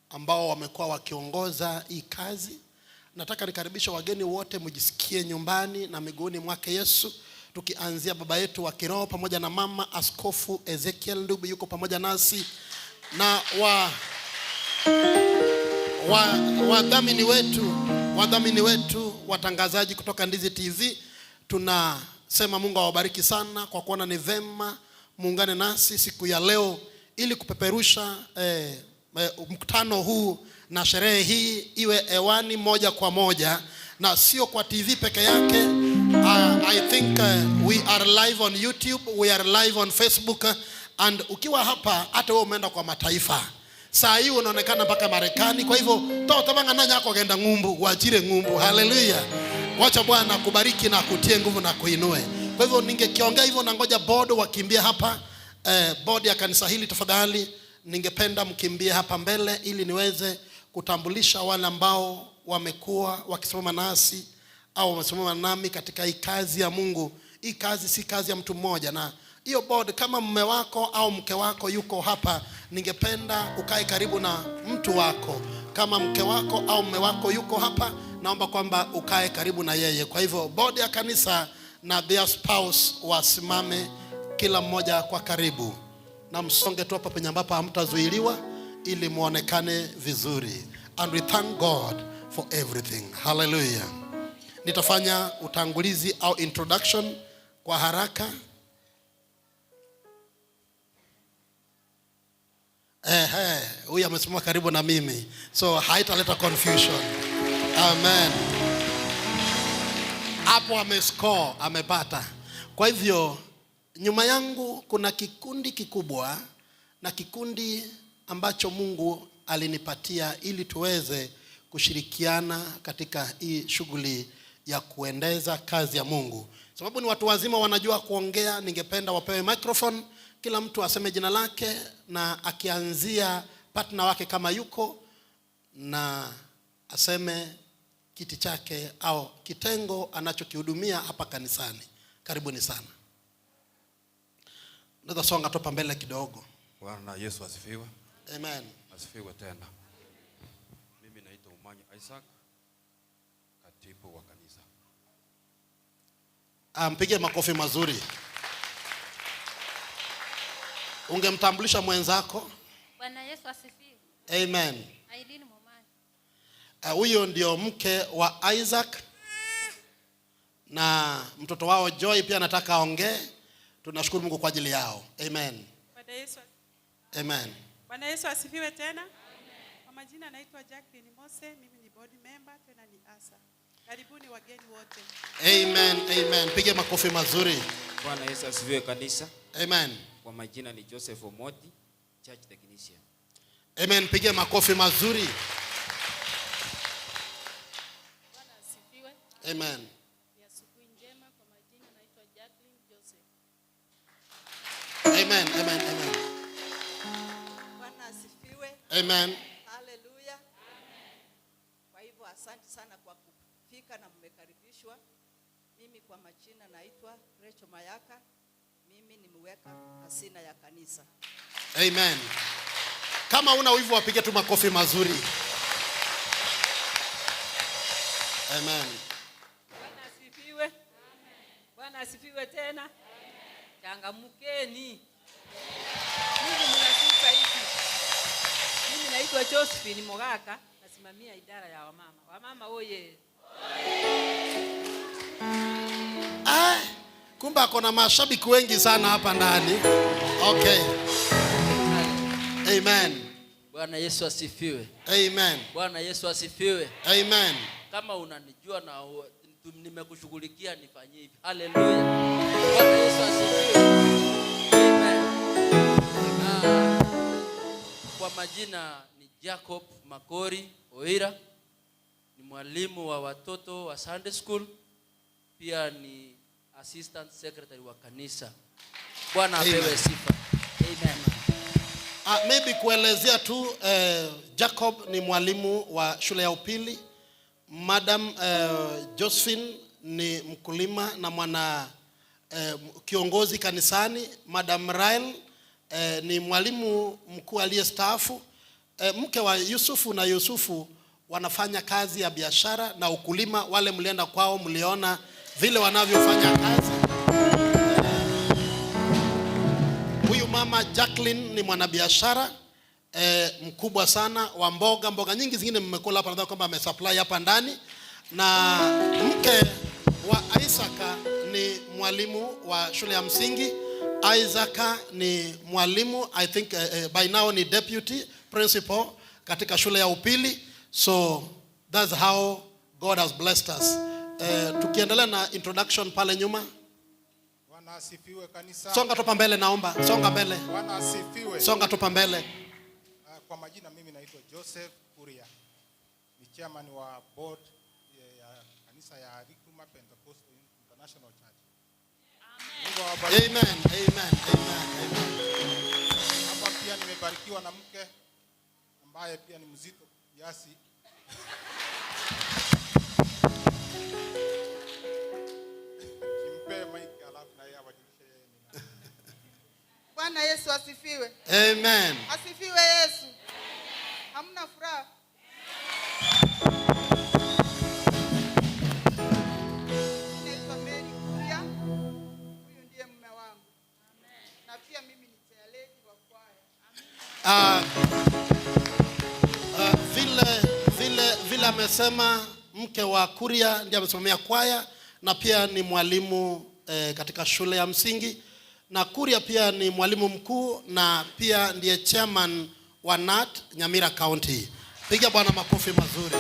G: ambao wamekuwa wakiongoza hii kazi. Nataka nikaribishe wageni wote, mjisikie nyumbani na miguuni mwake Yesu, tukianzia baba yetu wa kiroho pamoja na mama Askofu Ezekiel Ndubi yuko pamoja nasi na wadhamini wetu watangazaji kutoka Ndizi TV. Tunasema Mungu awabariki sana kwa kuona ni vema muungane nasi siku ya leo ili kupeperusha mkutano huu na sherehe hii iwe hewani moja kwa moja na sio kwa TV peke yake. I think we are live on YouTube, we are live on Facebook, and ukiwa hapa hata wewe umeenda kwa mataifa. Saa hii unaonekana mpaka Marekani. Kwa hivyo totabanga nanya yako genda ng'umbu, wajire ng'umbu. Haleluya. Wacha Bwana kubariki na kutie nguvu na kuinue. Kwa hivyo ningekiongea hivyo na ngoja board wakimbie hapa. Board ya kanisa hili tafadhali, ningependa mkimbie hapa mbele ili niweze kutambulisha wale ambao wamekuwa wakisimama nasi au wamesimama nami katika hii kazi ya Mungu. Hii kazi si kazi ya mtu mmoja, na hiyo board, kama mume wako au mke wako yuko hapa, ningependa ukae karibu na mtu wako. Kama mke wako au mume wako yuko hapa, naomba kwamba ukae karibu na yeye. Kwa hivyo board ya kanisa na their spouse wasimame kila mmoja kwa karibu, na msonge tu hapa penye ambapo hamtazuiliwa ili muonekane vizuri. And we thank God for everything. Hallelujah. Nitafanya utangulizi au introduction kwa haraka. Ehe, huyu amesimama karibu na mimi, so haitaleta confusion. Amen. Hapo amescore, amepata. Kwa hivyo nyuma yangu kuna kikundi kikubwa na kikundi ambacho Mungu alinipatia ili tuweze kushirikiana katika hii shughuli ya kuendeza kazi ya Mungu. Sababu ni watu wazima wanajua kuongea, ningependa wapewe microphone, kila mtu aseme jina lake na akianzia partner wake kama yuko, na aseme kiti chake au kitengo anachokihudumia hapa kanisani. Karibuni sana. Naweza songa topa mbele kidogo.
H: Bwana Yesu asifiwe.
G: Amen.
H: Asifiwe tena. Mimi naitwa Umanyi Isaac, katibu wa kanisa.
G: Mpige makofi mazuri. Ungemtambulisha mwenzako?
I: Bwana Yesu asifiwe.
G: Amen.
I: Aileen Momanyi.
G: Huyo ndio mke wa Isaac na mtoto wao Joy pia anataka aongee. Tunashukuru Mungu kwa ajili yao. Amen.
J: Bwana Yesu.
G: Amen.
J: Bwana Yesu asifiwe tena. Amen. Kwa majina naitwa Jacqueline Mose, mimi ni board member tena ni asa. Karibuni wageni wote.
G: Amen, amen. Pige makofi mazuri.
K: Bwana Yesu asifiwe kanisa.
G: Amen.
K: Kwa majina ni Joseph Omoti, church technician.
G: Amen, pige makofi mazuri.
I: Bwana asifiwe.
G: Amen.
I: Ni asubuhi njema. Kwa majina naitwa Jacqueline Joseph.
G: Amen, amen, amen.
L: Bwana asifiwe.
G: Amen.
L: Haleluya. Kwa hivyo asante sana kwa kufika na mmekaribishwa. Mimi kwa majina naitwa Rachel Mayaka. Mimi ni mweka hazina ya kanisa.
G: Amen. Kama una wivu wapige tu makofi mazuri. Amen.
M: Bwana asifiwe. Bwana asifiwe tena. Changamkeni. Mimi mnasifa hivi. Mimi naitwa Josephine Mogaka, nasimamia idara ya wamama. Wamama oye.
G: Kumbe ako na mashabiki wengi sana hapa ndani. Okay. Amen.
N: Bwana Yesu asifiwe.
G: Amen.
N: Bwana Yesu asifiwe.
G: Amen.
N: Kama unanijua na nimekushughulikia nifanyie hivi. Haleluya. Bwana Yesu asifiwe. Amen. Kwa majina ni Jacob Makori Oira, ni mwalimu wa watoto wa Sunday School, pia ni assistant secretary wa kanisa. Bwana apewe sifa.
M: Amen.
G: Maybe kuelezea tu, Jacob ni mwalimu wa shule ya upili. Madam Josephine ni mkulima na mwana kiongozi kanisani. Madam Rael ni mwalimu mkuu aliyestaafu. Mke wa Yusufu na Yusufu wanafanya kazi ya biashara na ukulima. Wale mlienda kwao mliona vile wanavyofanya kazi. Huyu mama Jacqueline ni mwanabiashara mkubwa sana wa mboga. Mboga nyingi zingine mmekula hapa, nadhani kwamba amesupply hapa ndani. Na mke wa Isaka ni mwalimu wa shule ya msingi. Isaka ni mwalimu, I think by now ni deputy principal katika shule ya upili. So that's how God has blessed us. Tukiendelea na introduction pale nyuma.
O: Bwana asifiwe kanisa.
G: Songa topa mbele naomba. Songa mbele.
O: Bwana asifiwe.
G: Songa topa mbele.
O: Kwa majina mimi naitwa Joseph Kuria. Ni chairman wa board ya kanisa ya Rikuma Pentecostal International Church. Mungu awabariki.
G: Amen, amen, amen, amen.
O: Hapa pia nimebarikiwa na mke ambaye pia ni mzito kiasi. Nimpe mic alafu na yeye awajulishe yeye ni nani.
P: Bwana Yesu asifiwe.
G: Amen.
P: Asifiwe Yesu. Hamna furaha? Naitwa Mary Kuria. Huyu ndiye mume wangu. Na pia mimi ni chairlady wa kwaya.
G: Vile amesema mke wa Kuria ndiye amesimamia kwaya na pia ni mwalimu katika shule ya msingi. Na Kuria pia ni mwalimu mkuu na pia ndiye chairman wa NAT Nyamira County. Piga Bwana makofi mazuri.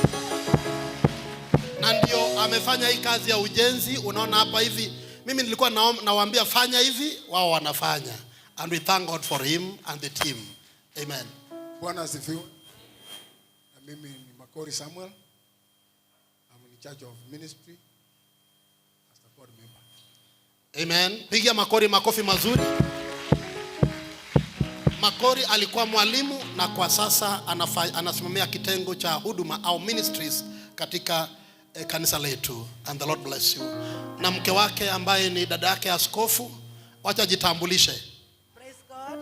G: Na ndio amefanya hii kazi ya ujenzi. Unaona hapa hivi, mimi nilikuwa nawaambia fanya hivi, wao wanafanya. And we thank God for him and the team. Amen.
Q: Bwana asifiwe. Na mimi ni Makori
O: Makori Samuel. I'm in charge of ministry as the board member.
G: Amen. Piga Makori makofi mazuri. Makori alikuwa mwalimu na kwa sasa anasimamia kitengo cha huduma au ministries katika kanisa letu. And the Lord bless you. Na mke wake ambaye ni dada yake askofu, wacha jitambulishe.
Q: Praise God.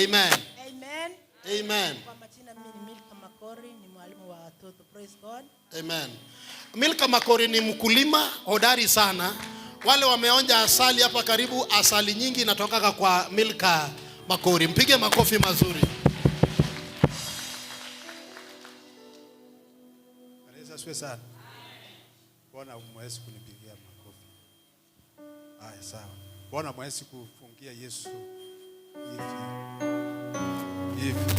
G: Amen.
Q: Amen.
G: Amen.
Q: Kwa majina mimi ni Milka Makori, ni mwalimu wa watoto. Praise God.
G: Amen. Milka Makori ni mkulima hodari sana. Wale wameonja asali hapa karibu, asali nyingi inatoka kwa Milka Makori. Mpige makofi mazuri.
B: Bwana Yesu asifiwe sana. Bwana mwezi kunipigia makofi. Haya, sawa. Bwana mwezi kufungia Yesu hivi. Hivi.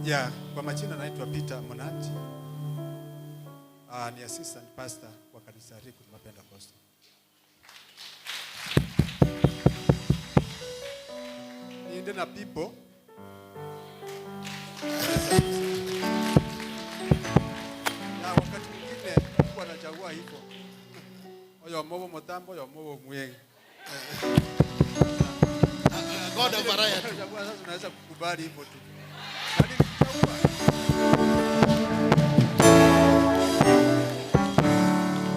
B: Ya, kwa majina naitwa Peter Monati. Ni assistant pastor wa kanisa Riku Pentecostal. Niende na people. Ya, wakati mwingine Mungu anachagua hivyo. Oyo mobo motambo, oyo mobo mwenge.
G: God of variety.
B: Chagua sasa, unaweza kukubali hivyo tu.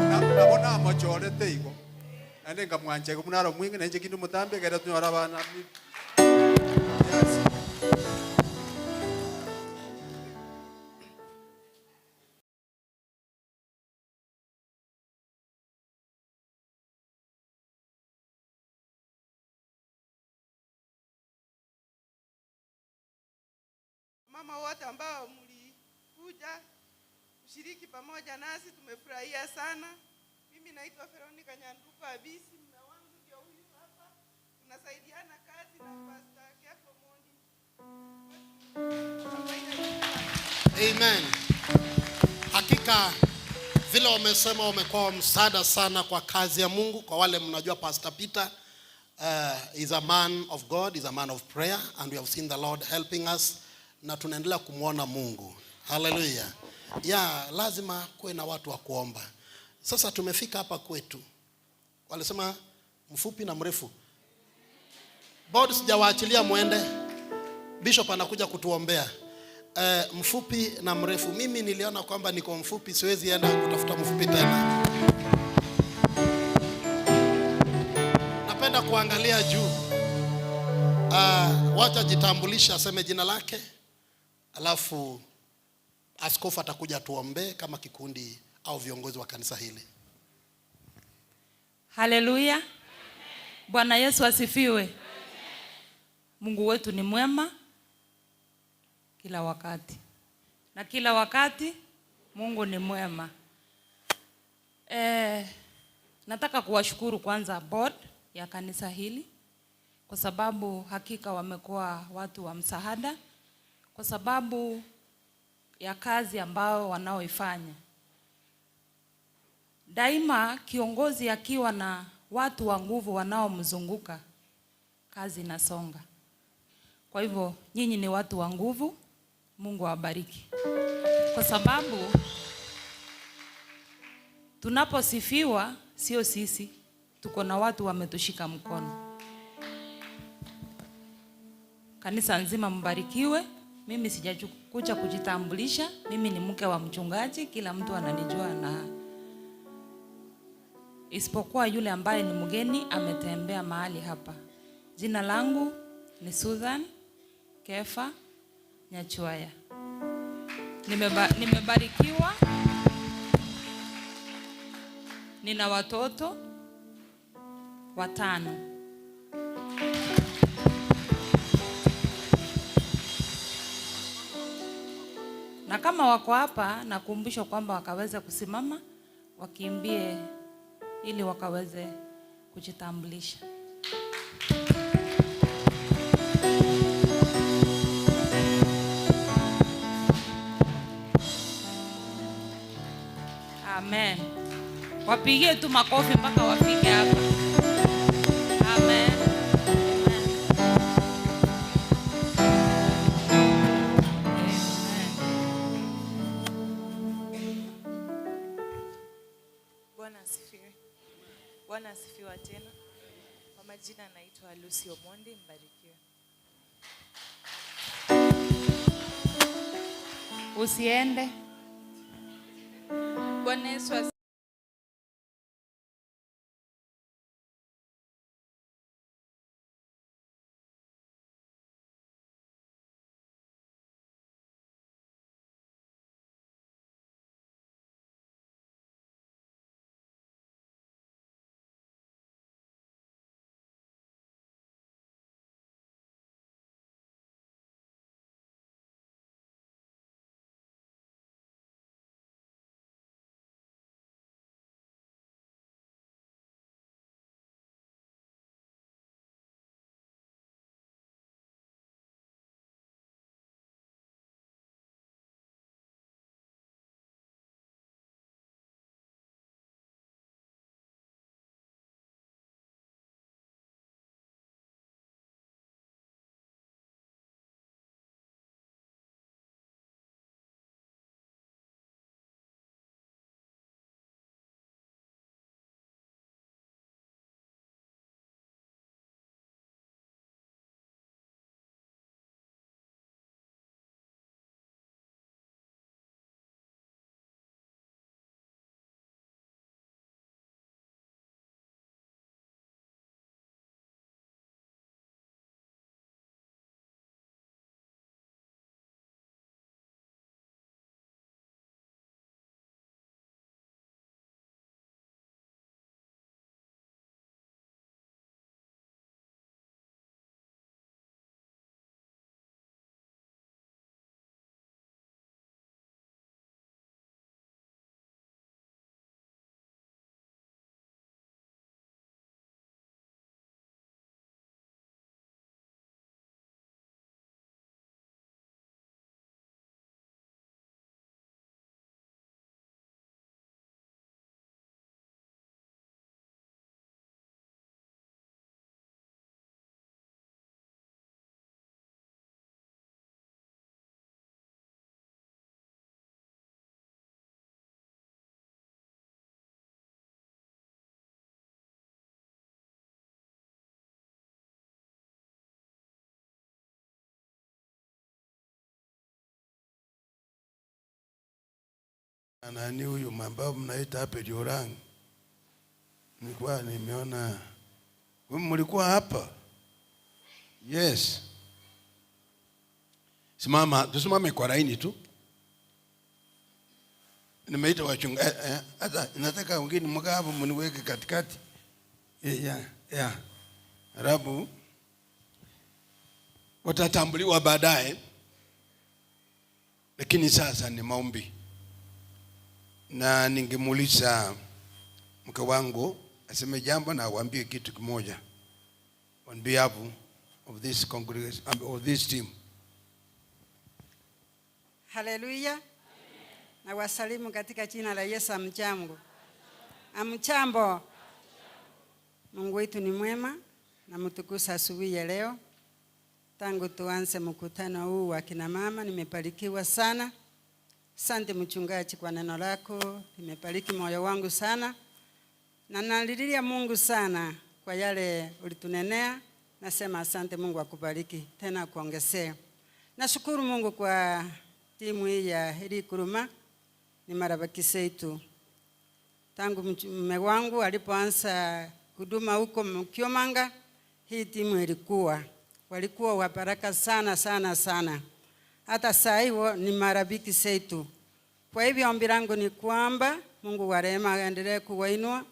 B: Nabona amachorete igo. Ande ngamwanje kumunaro mwingi nenje kindu mutambe kera tunyora bana. Yes.
J: Mama wote ambao mlikuja kushiriki pamoja nasi, tumefurahia sana. Mimi naitwa Veronica Nyanduko Abisi, mume wangu ndio huyu hapa. Tunasaidiana kazi na Pastor Kefo Mondi.
G: Amen. Hakika vile wamesema wamekuwa wa msaada sana kwa kazi ya Mungu. Kwa wale mnajua Pastor Peter is a man of God, is a man of prayer, and we have seen the Lord helping us, na tunaendelea kumwona Mungu. Hallelujah. Ya, lazima kuwe na watu wa kuomba. Sasa tumefika hapa kwetu. Walisema mfupi na mrefu. Board sijawaachilia muende. Bishop anakuja kutuombea. Mfupi na mrefu. Mimi niliona kwamba niko mfupi, siwezi enda kutafuta mfupi tena. Napenda kuangalia juu. Wacha jitambulishe, aseme jina lake. Alafu askofu atakuja tuombe kama kikundi au viongozi wa kanisa hili.
R: Haleluya. Bwana Yesu asifiwe. Mungu wetu ni mwema kila wakati. Na kila wakati Mungu ni mwema. Nataka kuwashukuru kwanza board ya kanisa hili kwa sababu hakika wamekuwa watu wa msaada kwa sababu ya kazi ambao wanaoifanya. Daima kiongozi akiwa na watu wa nguvu wanaomzunguka, kazi inasonga. Kwa hivyo nyinyi ni watu wa nguvu, Mungu awabariki. Kwa sababu tunaposifiwa sio sisi, tuko na watu wametushika mkono. Kanisa nzima mbarikiwe. Mimi sijakuja kujitambulisha, mimi ni mke wa mchungaji, kila mtu ananijua, na isipokuwa yule ambaye ni mgeni ametembea mahali hapa. Jina langu ni Susan Kefa Nyachuaya. Nimebarikiwa. Nina watoto 5. Na kama wako hapa, nakumbushwa kwamba wakaweze kusimama, wakimbie ili wakaweze kujitambulisha. Amen. Wapigie tu makofi mpaka wafike hapa. Amen. Amen.
S: asifiwe. Bwana asifiwe tena. Kwa majina naitwa Lucy Omondi, mbarikiwe.
R: Usiende.
I: Bwana Yesu
T: Nani huyu ambao mnaita hapa Jorangi? Nilikuwa nimeona wewe mlikuwa hapa. Yes. Simama, tusimame kwa laini tu. Nimeita wachunga hata nataka wengine mkaa hapo mniweke katikati. Yeah, yeah. Arabu watatambuliwa baadaye. Lakini sasa ni maombi. Na ningemuuliza mke wangu aseme jambo na awambie kitu kimoja on behalf of this congregation, of this team.
U: Haleluya. Na wasalimu katika jina la Yesu. Amjambo. Amjambo. Mungu wetu ni mwema na mtukusa asubuhi ya leo. Tangu tuanze mkutano huu wa kina mama nimebarikiwa sana. Asante mchungaji kwa neno lako, limebariki moyo wangu sana. Na nalilia Mungu sana kwa yale ulitunenea. Nasema asante, Mungu akubariki tena akuongezee. Nashukuru Mungu kwa timu hii ya Helikuruma, ni marafiki zetu. Tangu mume wangu alipoanza huduma huko Mkiomanga, hii timu walikuwa wa baraka sana sana sana. Hata saa hiyo ni marafiki zetu. Kwa hivyo ombi langu ni kwamba Mungu wa rehema aendelee kuwainua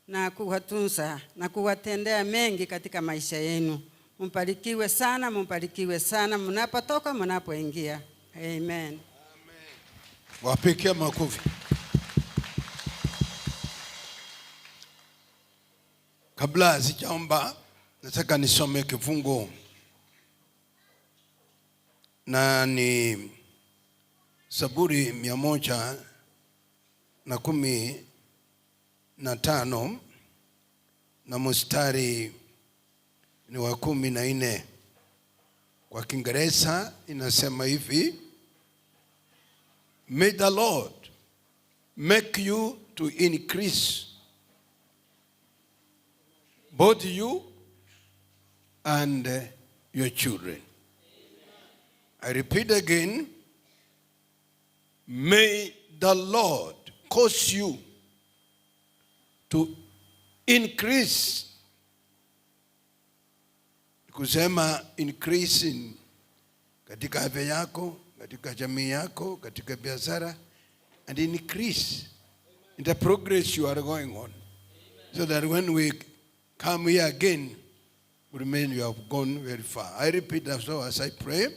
U: na kuwatunza na kuwatendea mengi katika maisha yenu. Mbarikiwe sana, mbarikiwe sana mnapotoka, mnapoingia. Amen.
T: Amen. Wapigie makofi. Kabla sijaomba, nataka nisome kifungu na ni Zaburi 115 na mstari ni wa 14. Kwa Kiingereza inasema hivi: May the Lord make you to increase both you and your children. I repeat again, may the Lord cause you to increase, kusema increase in katika afya yako, katika jamii yako, katika biashara, and increase in the progress you are going on, so that when we come here again, we remain you have gone very far. I repeat that, so as I pray,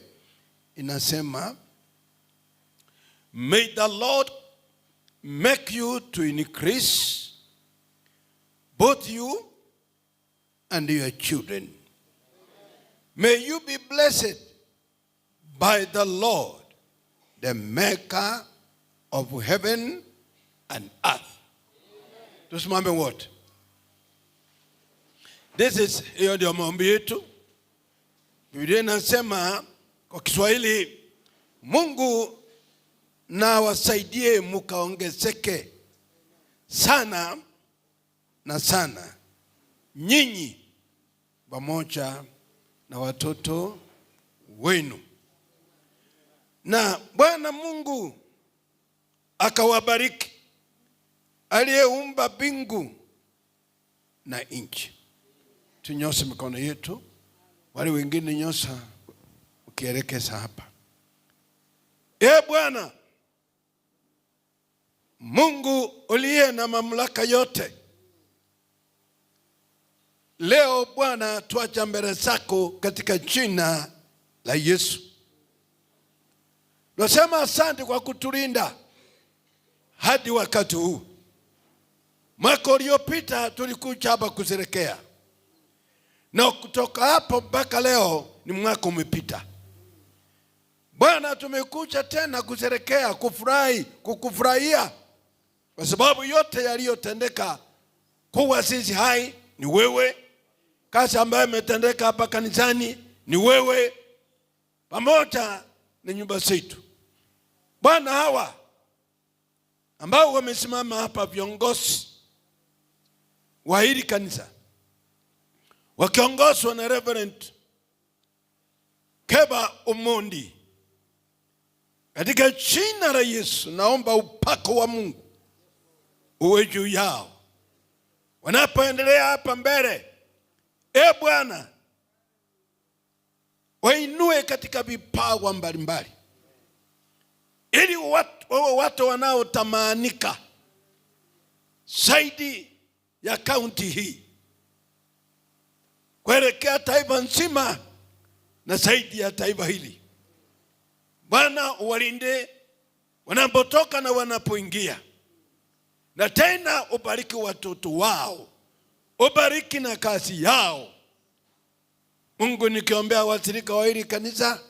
T: inasema, may the Lord make you to increase, both you and your children. May you be blessed by the Lord, the maker of heaven and earth. Tusimame wote. This is, hiyo ndio maombi yetu. Biblia inasema kwa Kiswahili, Mungu na wasaidie mukaongezeke sana na sana, nyinyi pamoja na watoto wenu. Na Bwana Mungu akawabariki, aliyeumba mbingu na nchi. Tunyoshe mikono yetu, wale wengine nyosha ukielekeza hapa. E Bwana Mungu uliye na mamlaka yote, leo Bwana tuacha mbele zako katika jina la Yesu. Nasema asante kwa kutulinda hadi wakati huu. Mwaka uliopita tulikuja hapa kusherehekea, na kutoka hapo mpaka leo ni mwaka umepita. Bwana, tumekuja tena kusherehekea, kufurahi, kukufurahia, kwa sababu yote yaliyotendeka kuwa sisi hai ni wewe. Kazi ambayo imetendeka hapa kanisani ni wewe, pamoja na nyumba zetu. Bwana, hawa ambao wamesimama hapa, viongozi wa hili kanisa wakiongozwa na Reverend Keba Omondi, katika jina la Yesu naomba upako wa Mungu uwe juu yao wanapoendelea hapa mbele. E Bwana, wainue katika vipawa mbalimbali, ili wawe watu wanaotamanika zaidi ya kaunti hii kuelekea taifa nzima na zaidi ya taifa hili. Bwana, uwalinde wanapotoka na wanapoingia, na tena ubariki watoto wao, ubariki na kazi yao. Mungu, nikiombea washirika wa hili kanisa,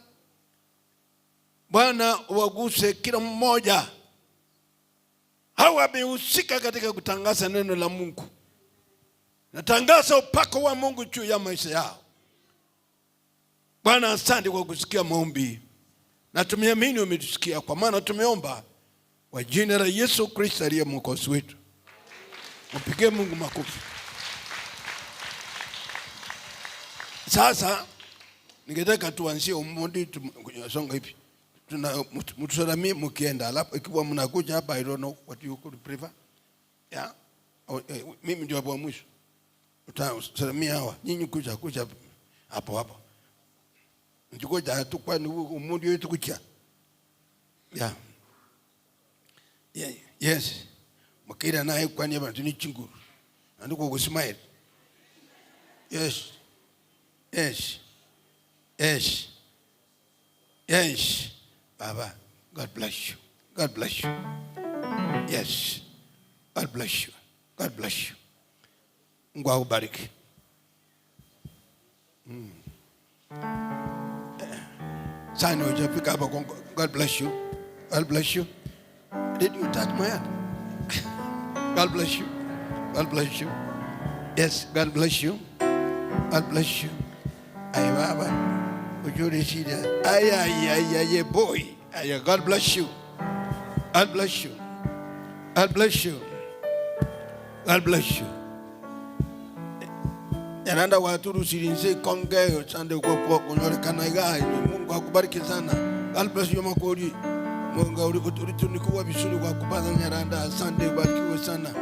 T: Bwana waguse kila mmoja. Hawa wamehusika katika kutangaza neno la Mungu. Natangaza upako wa Mungu juu ya maisha yao. Bwana, asante kwa kusikia maombi, na tumeamini umetusikia, kwa maana tumeomba kwa jina la Yesu Kristo aliye Mwokozi wetu. Mpigie Mungu makofi. Sasa ningetaka tuanzie Omondi, tusonge hivi. Tuna mtusalamie mkienda, alafu ikiwa mnakuja hapa, I don't know what you could prefer. Yeah. Oh, mimi ndio hapo mwisho. Utasalamia hawa. Nyinyi kuja hapo hapo. Nikuja tu kwani Omondi wetu kucha. Yeah. Yeah. Yes. Mkira naye kwani hapa tuni chinguru. Andiko kusmile. Yes. Yes. Yes. Yes. Baba, God bless you. God bless you. Yes. God bless you. God bless you. Mungu akubariki. Sana hujafika hapa. God bless you. God bless you. Did you touch my hand? God bless you. God bless you. Yes, God bless you. God bless you. Ay, Baba. Ujuri shida. Ay, ay, ay, ay, boy. Ay, God bless you. God bless you. God bless you. God bless you. Nyaranda waturusirinse konge sande kwa kwa kunyorekana igai. Mungu akubariki sana. God bless you Makori. Mungu ulitunikuwa vizuri kwa kupata Nyaranda. Asante, ubarikiwe sana.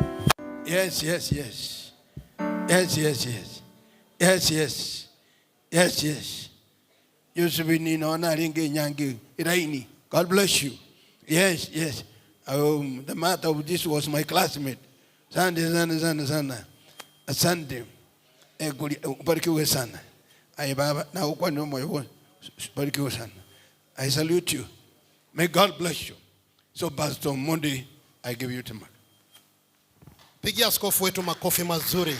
T: Yes, yes, yes. Yes, yes, yes. Yes, yes. Yes, yes. Josephine naona ringe nyangi iraini. God bless you. Yes, yes. The mother of this was my classmate. Asante sana sana sana. Asante. Ubarikiwe sana. Ay baba na uko ni moyo. Ubarikiwe sana. I salute you. May God bless you. So Pastor Mondi, I give you the mic.
G: Pigia askofu wetu makofi mazuri.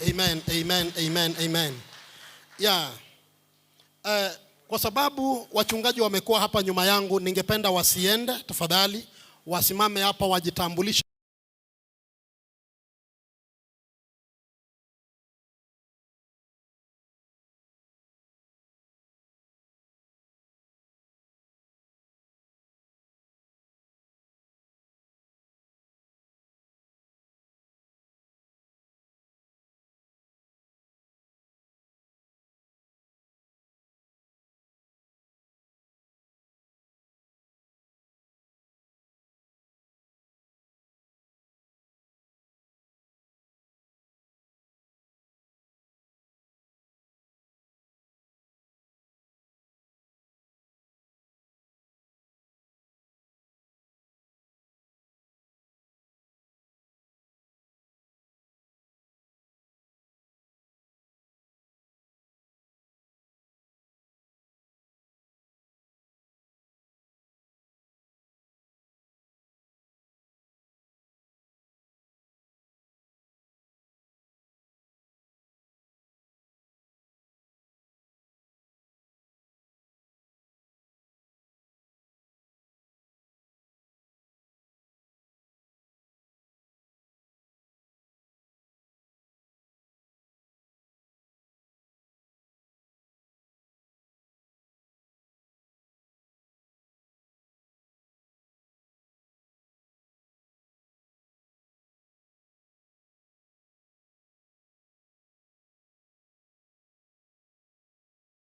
G: Amen, amen, amen, amen. Yeah. Kwa sababu wachungaji wamekuwa hapa nyuma yangu, ningependa wasiende, tafadhali wasimame hapa wajitambulishe.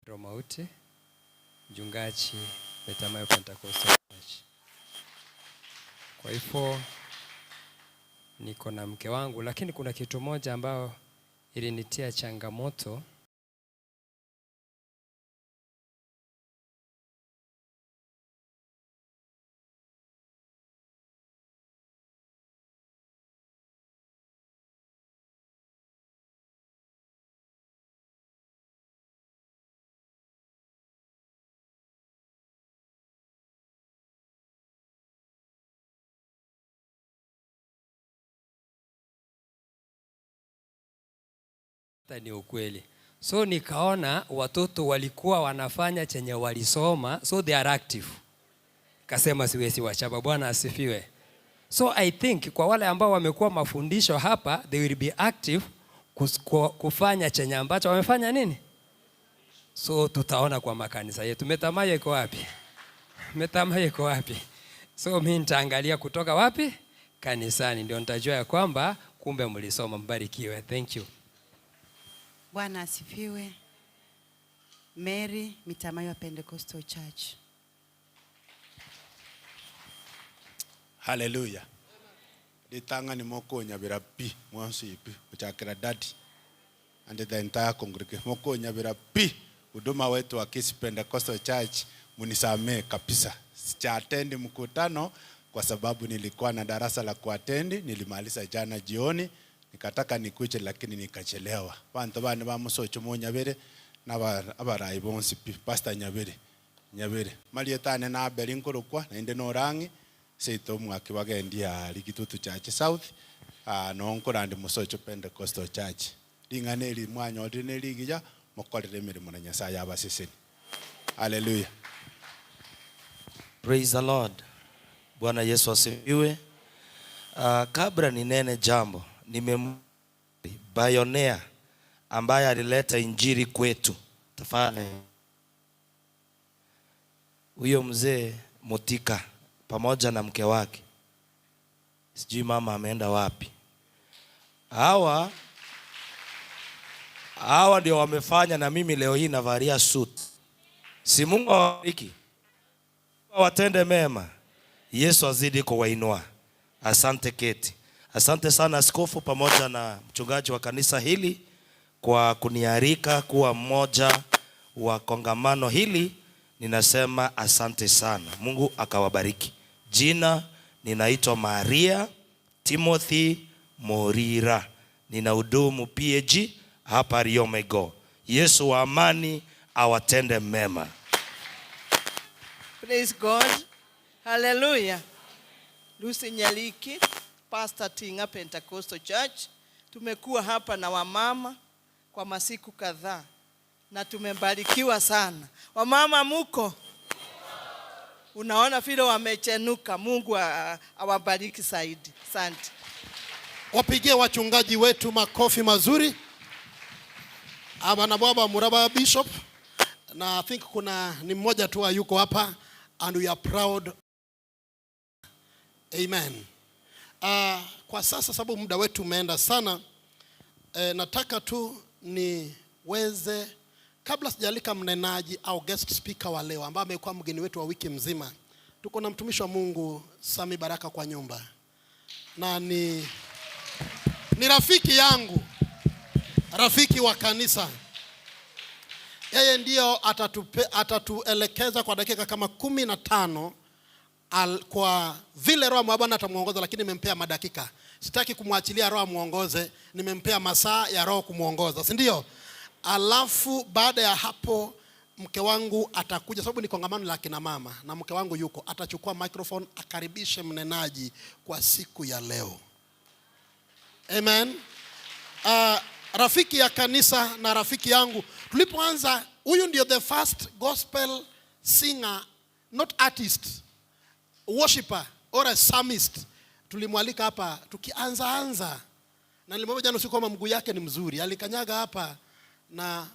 A: Romauti, mchungaji Betamayo Pentecostal Church. Kwa hivyo niko na mke wangu, lakini kuna kitu moja ambao ilinitia changamoto. Ni ukweli. So nikaona watoto walikuwa wanafanya chenye walisoma, so they are active. Kasema siwezi wachapa. Bwana asifiwe. So I think kwa wale ambao wamekuwa mafundisho hapa, they will be active kufanya chenye ambacho wamefanya nini? So tutaona kwa makanisa yetu. Metamayo iko wapi? Metamayo iko wapi? So mimi nitaangalia kutoka wapi? Kanisani ndio nitajua ya kwamba kumbe mlisoma. Mbarikiwe. Thank you.
V: Bwana asifiwe. Mary Mitamayo Pentecostal Church.
W: Hallelujah. Litanga ni moko nyabira pi mwansi pi uchakira daddy and the entire congregation moko nyabira pi huduma wetu wa Kisii Pentecostal Church, munisamee kabisa. Sijaatendi mkutano kwa sababu nilikuwa na darasa la kuatendi, nilimaliza jana jioni. Nikataka nikuje lakini nikachelewa. Bantu bane bamusocho mu Nyabere na abarayi bonsi Pastor Nyabere. Nyabere. Malietane na Abeli nkorokwa na inde norangi seito mwaki wagendia Ligitutu Church South no nkorandi Musocho Pentecostal Church. Ringane ri mwanyorire ne rigija mokorere mirimo na Nyasaye abaseseni. Hallelujah.
X: Praise the Lord. Bwana Yesu asifiwe. Kabla ninene jambo, pioneer ambaye alileta injili kwetu. Tafadhali. Huyo mzee Motika pamoja na mke wake. Sijui mama ameenda wapi. Hawa Hawa ndio wamefanya na mimi leo hii navalia suit. Si Mungu awabariki, watende mema, Yesu azidi kuwainua. Asante Keti, asante sana askofu pamoja na mchungaji wa kanisa hili kwa kunialika kuwa mmoja wa kongamano hili. Ninasema asante sana, Mungu akawabariki. Jina ninaitwa Maria Timothy Morira, ninahudumu PAG hapa Riomego. Yesu wa amani awatende mema.
C: Praise God. Hallelujah. Lucy Nyaliki, Pastor Tinga Pentecostal Church. Tumekuwa hapa na wamama kwa masiku kadhaa na tumebarikiwa sana. Wamama muko? Unaona vile wamechenuka. Mungu awabariki zaidi. Asante.
G: Wapigie wachungaji wetu makofi mazuri. Abana baba Muraba Bishop, na I think kuna ni mmoja tu yuko hapa and we are proud. Amen. Kwa sasa sababu muda wetu umeenda sana, nataka tu niweze, kabla sijalika mnenaji au guest speaker wa leo ambaye amekuwa mgeni wetu wa wiki mzima, tuko na mtumishi wa Mungu Sami Baraka kwa nyumba, na ni rafiki yangu, rafiki wa kanisa. Yeye ndio atatuelekeza kwa dakika kama 15 kwa vile Roho wa Bwana atamuongoza, lakini nimempea madakika. Sitaki kumwachilia Roho amuongoze, nimempea masaa ya Roho kumuongoza, si ndio? Alafu baada ya hapo mke wangu atakuja, sababu ni kongamano la kina mama na mke wangu yuko, atachukua microphone akaribishe mnenaji kwa siku ya leo. Amen. Rafiki ya kanisa na rafiki yangu, tulipoanza, huyu ndio the first gospel singer, not artist, worshipper or a psalmist. Tulimwalika hapa tukianza anza, na nilimwambia jana usiku kwamba mguu yake ni mzuri, alikanyaga hapa na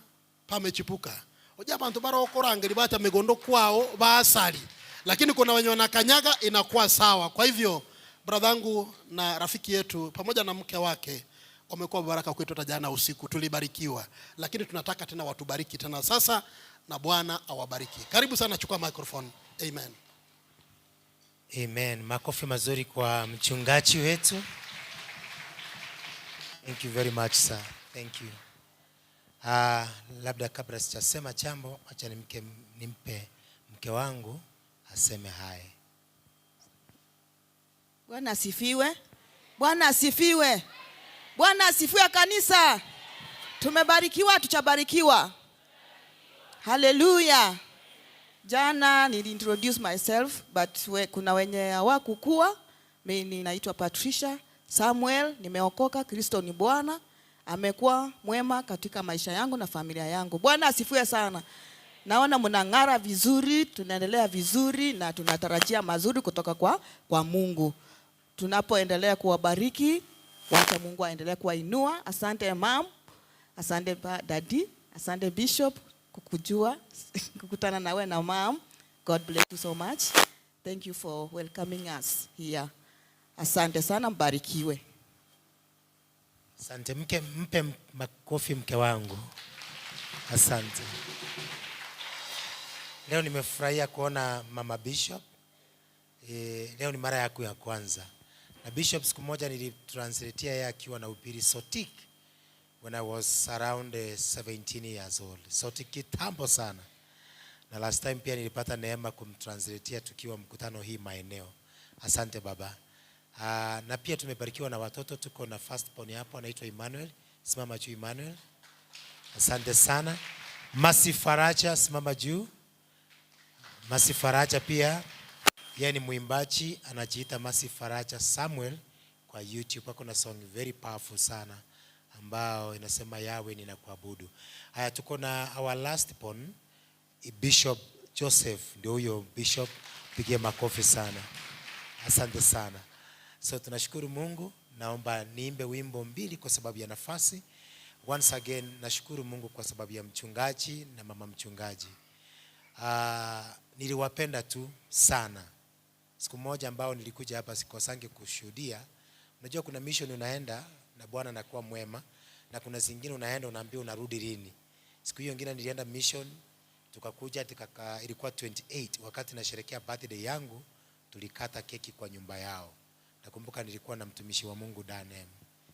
G: pamechipuka. Oja bantu barokorangeri bacha migondo kwao baasali, lakini kuna wenye wanakanyaga inakuwa sawa. Kwa hivyo bradhangu na rafiki yetu pamoja na mke wake wamekuwa baraka kwetu. Hata jana usiku tulibarikiwa, lakini tunataka tena watubariki tena sasa, na Bwana awabariki. Karibu sana, chukua microphone. Amen.
D: Amen. Makofi mazuri kwa mchungaji wetu. Thank you very much, sir. Thank you. Labda kabla sijasema jambo, acha nimpe mke wangu aseme hai.
E: Bwana asifiwe. Bwana asifiwe. Bwana asifiwe kanisa. Tumebarikiwa, tuchabarikiwa. Hallelujah. Jana nili introduce myself, but kuna wenye hawakukua. Mimi naitwa Patricia Samuel, nimeokoka, Kristo ni Bwana. Amekuwa mwema katika maisha yangu na familia yangu. Bwana asifiwe sana. Naona mnang'ara vizuri, tunaendelea vizuri na tunatarajia mazuri kutoka kwa Mungu. Tunapoendelea kuwabariki, wacha Mungu aendelee kuwainua. Asante mam, asante daddy, asante bishop kukujua, kukutana nawe na mam. God bless you so much. Thank you for welcoming us here. Asante sana, mbarikiwe.
D: Asante mke, mpe makofi mke wangu. Asante. Leo nimefurahia kuona mama Bishop. Leo ni mara yako ya kwanza. Na Bishop siku moja nilitranslatea yeye akiwa na upiri Sotik when I was around 17 years old. Sotik kitambo sana. Na last time pia nilipata neema kumtranslatea tukiwa mkutano hii maeneo. Asante baba. Na pia tumebarikiwa na watoto, tuko na first born hapo anaitwa Emmanuel. Simama juu Emmanuel. Asante sana. Masi Faraja, simama juu. Masi Faraja pia yeye ni mwimbaji, anajiita Masi Faraja Samuel kwa YouTube. Ako na song very powerful sana ambao inasema Yawe ninakuabudu. Haya, tuko na our last born Bishop Joseph, ndio huyo bishop, pigie makofi sana. Asante sana. So tunashukuru Mungu. Naomba niimbe wimbo mbili kwa sababu ya nafasi. Once again nashukuru Mungu kwa sababu ya mchungaji na mama mchungaji. Niliwapenda tu sana. Siku moja ambao nilikuja hapa sikosangi kushuhudia. Unajua kuna mission unaenda na Bwana anakuwa mwema. Na kuna zingine unaenda unaambiwa unarudi lini. Siku hiyo ingine nilienda mission, tukakuja ilikuwa 28 wakati nasherehekea birthday yangu, tulikata keki kwa nyumba yao. Nakumbuka nilikuwa na mtumishi wa Mungu Danem,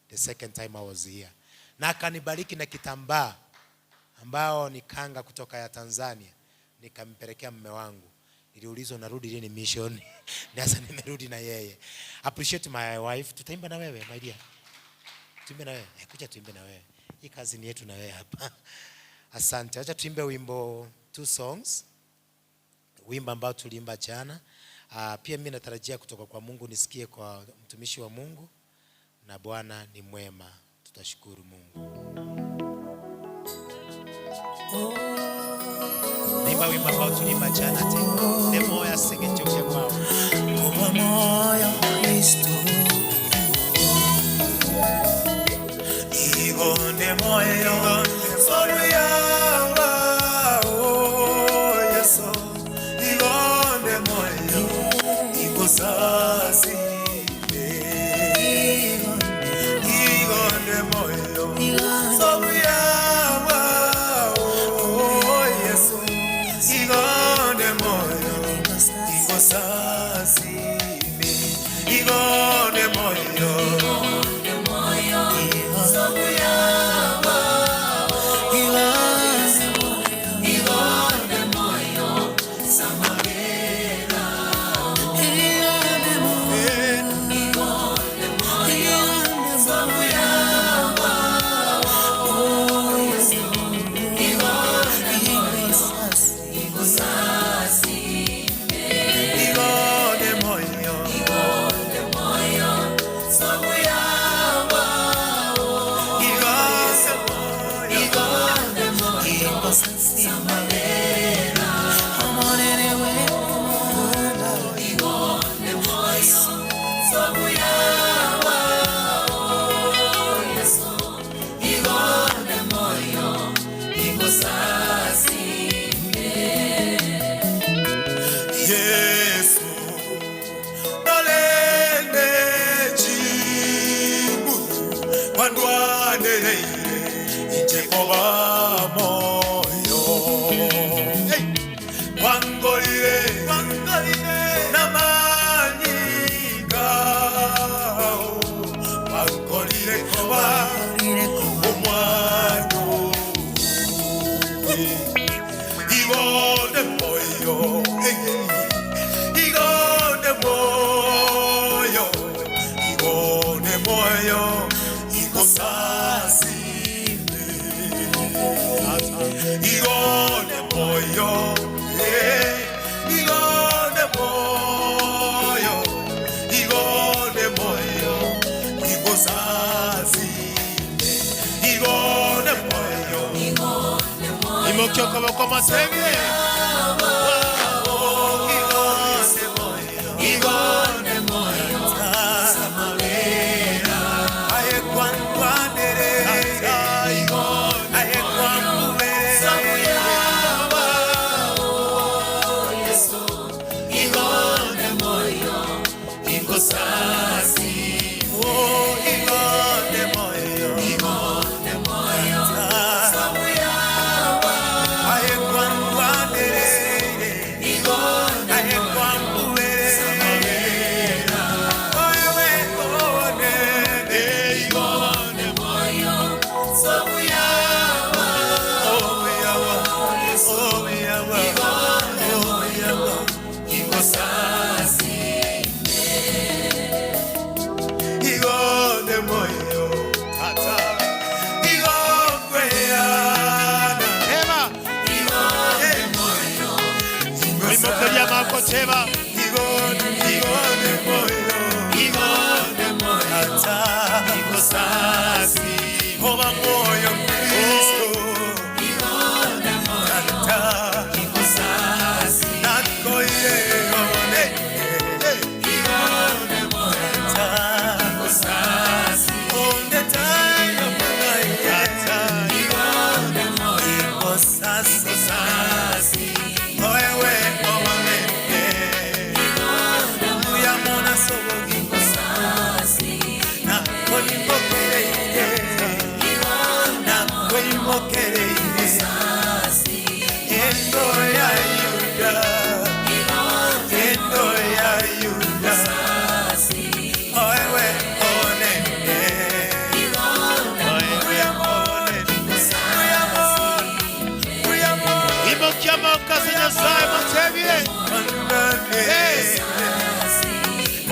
D: the second time I was here. Na akanibariki na kitambaa ambao ni kanga kutoka ya Tanzania, nikampelekea mume wangu. Niliulizwa narudi lini mission. Sasa nimerudi na yeye. Appreciate my wife. Tutaimba na wewe my dear. Tuimbe na wewe. Kuja tuimbe na wewe. Hii kazi ni yetu na wewe hapa. Asante. Acha tuimbe wimbo, 2 songs. Wimbo ambao tuliimba jana. Pia mimi natarajia kutoka kwa Mungu nisikie kwa mtumishi wa Mungu, na Bwana ni mwema. Tutashukuru Mungu. Naimba wimbo ambao tuliimba jana tena. Ne moyo asingechoka kwao.
F: Kwa moyo Kristo. Igonde moyo solo yawa, oh Yesu. Igonde moyo ikosasi. Igonde moyo solo yawa, oh Yesu. Igonde moyo ikosasi. Igonde moyo.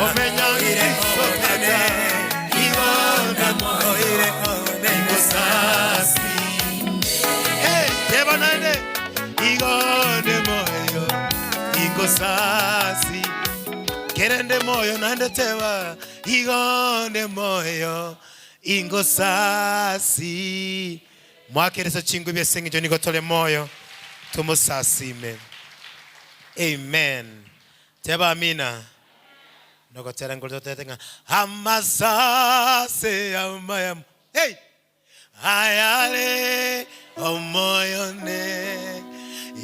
F: Omenya Kristo tata Igonde moyo Ingosasi. Hey, teba nane Igonde moyo Ingosasi. Kerende moyo nande teba Igonde moyo Ingosasi. Mwakeresa chingu byesengejo nigotole moyo tumusasime. Amen. Teba amina. Nogotera ngolotete amasase amayam. Hey! Ayale omoyone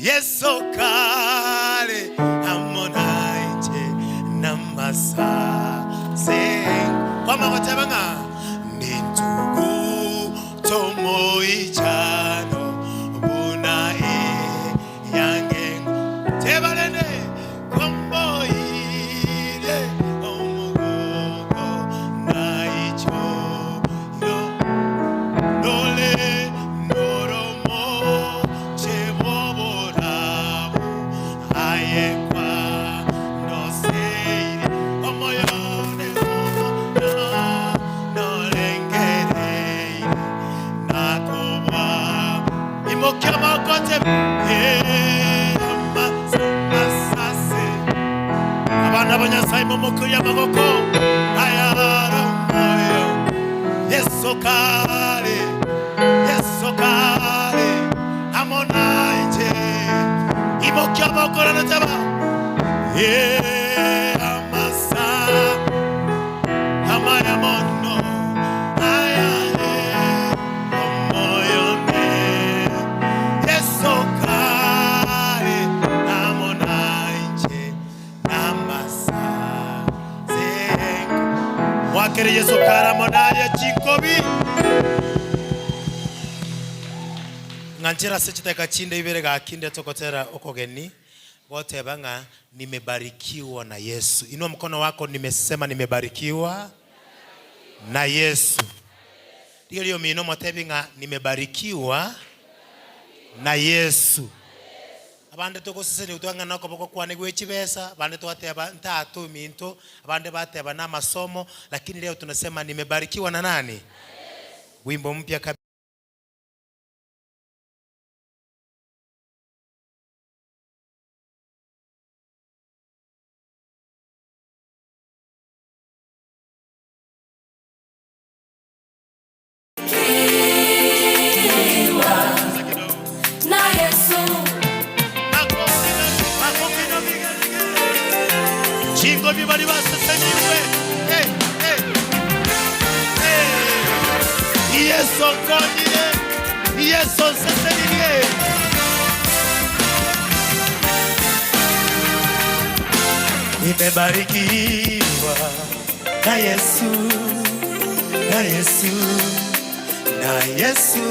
F: Yesu kale amonaiche namasase. Kwama goteba nintugu tomoichano buna e yangengo tebalene komboire omugogo naicho yo nole noromo cheboborabu ayekwa noseire omoyone nolengereire nakobwa imokyamakote amasase abana banyasaye mumukuri amaboko ayara moyo Yesu kale Yesu kale amonaije imokyamokora nataba amasa amayamono ayale omoyone Yesu kale amonaije namasa Mwakere Yesu kale amonaye chinkobi nganchera sechitaka chinde ibere gakinde tokotera okogeni wote banga nimebarikiwa na Yesu. Inua mkono wako, nimesema nimebarikiwa na Yesu. Ndiyo mino motebinga nimebarikiwa na Yesu. Abande tokoseseni utwanga nako boko kwane gwechibesa, abande twateba ntatu minto, abande bateba na masomo, lakini leo tunasema nimebarikiwa na nani? Wimbo mpya kabisa.
H: Na Yesu.
F: Chingo bibali baseseniwe. Hey, hey. Hey. Yesu konyile. Yesu seseniwe. Nimebarikiwa na Yesu, na Yesu, na Yesu.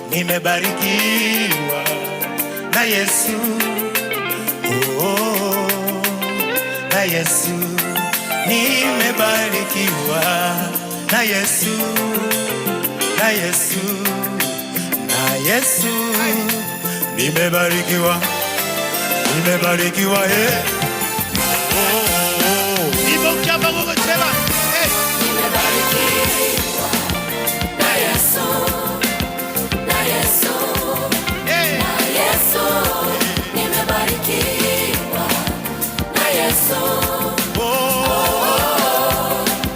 F: Nimebarikiwa na Yesu. Oh, oh, na Yesu. Nimebarikiwa na Yesu, na Yesu, na Yesu. Nimebarikiwa, nimebarikiwa, eh. Oh, oh, oh. Ibokia bango cheba. Eh.
H: Nimebarikiwa na Yesu, na Yesu, na Yesu. Nimebarikiwa na Yesu.
F: Oh, oh,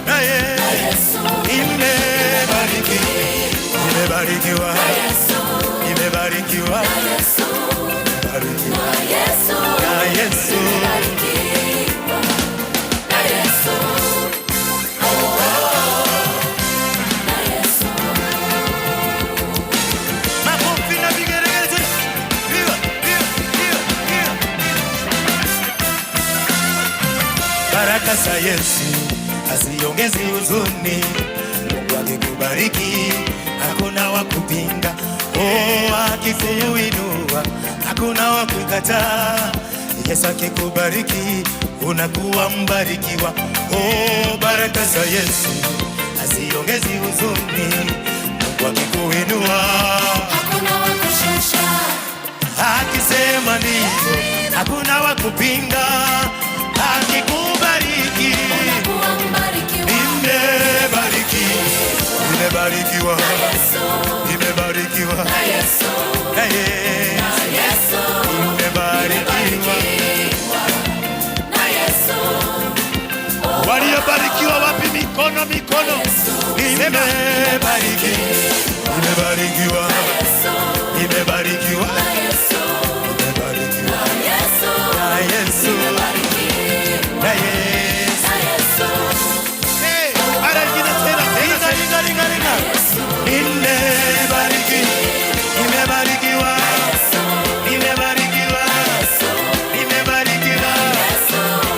F: na Yesu. Nimebarikiwa, nimebarikiwa,
H: Na Yesu,
F: nimebarikiwa,
H: na Yesu,
F: nimebarikiwa
H: na Yesu.
F: na Yesu.
H: Nimebarikiwa na Yesu. Oh, oh, na Yesu.
F: Makofi na vigelegele. Viva, viva, viva, viva. Baraka za Yesu haziongezi huzuni. Mungu akikubariki hakuna wa kupinga. Oh, akikuinua hakuna wa kukataa. Yesu akikubariki unakuwa mbarikiwa. Oh, baraka za Yesu haziongezi huzuni. Mungu akikuinua
H: Hakuna wa kushusha.
F: akisema ndio, hakuna wa
K: Anayekupinga akikubariki. Nimebariki, nimebarikiwa, nimebarikiwa na Yesu, nimebarikiwa. Waliobarikiwa wapi mikono, mikono? Nimebariki, nimebarikiwa, nimebarikiwa, nimebarikiwa na Yesu, na Yesu. Hey, mara nyingine tena, ringa, ringa, ringa, ringa. Nimebariki, nimebarikiwa, nimebarikiwa, nimebarikiwa.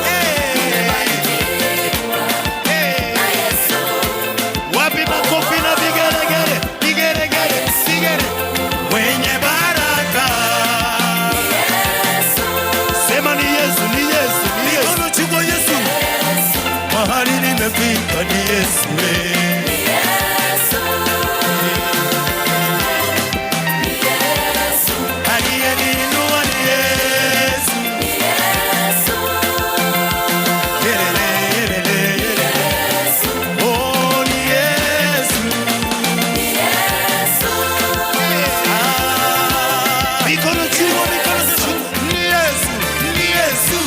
K: Hey, hey. Wapi makofi na vigelegele, vigelegele, vigele. Mwenye baraka. Sema ni Yesu, ni Yesu, ni Yesu. Mikono juu kwa Yesu. Mahali nimefika ni Yesu. Aliyeniinua ni Yesu. Yelele, yelele, yelele. Oh, ni Yesu. Ah, mikono juu, mikono juu. Ni Yesu, ni Yesu.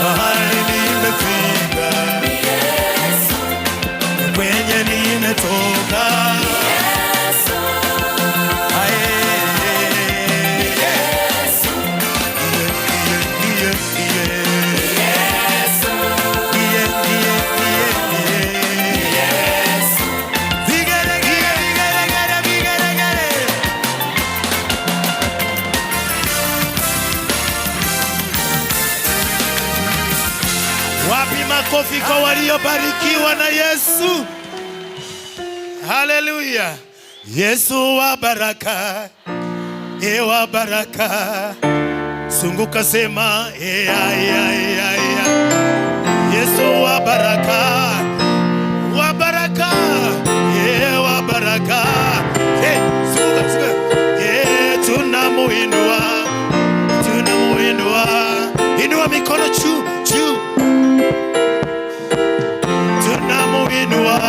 K: Mahali nimefika, kwenye nimetoka. Aye, iye, iye, iye. Iye, iye, iye, iye. Vigelegele, vigelegele, vigelegele. Wapi makofi kwa waliobarikiwa na Yesu? Haleluya! Yesu wa baraka, e wa baraka. Sunguka sema e ya ya ya ya. Yesu wa baraka, wa baraka, e wa baraka. Hey, sunguka sunguka. E tunamuinua, tunamuinua. Inua mikono juu juu. Tunamuinua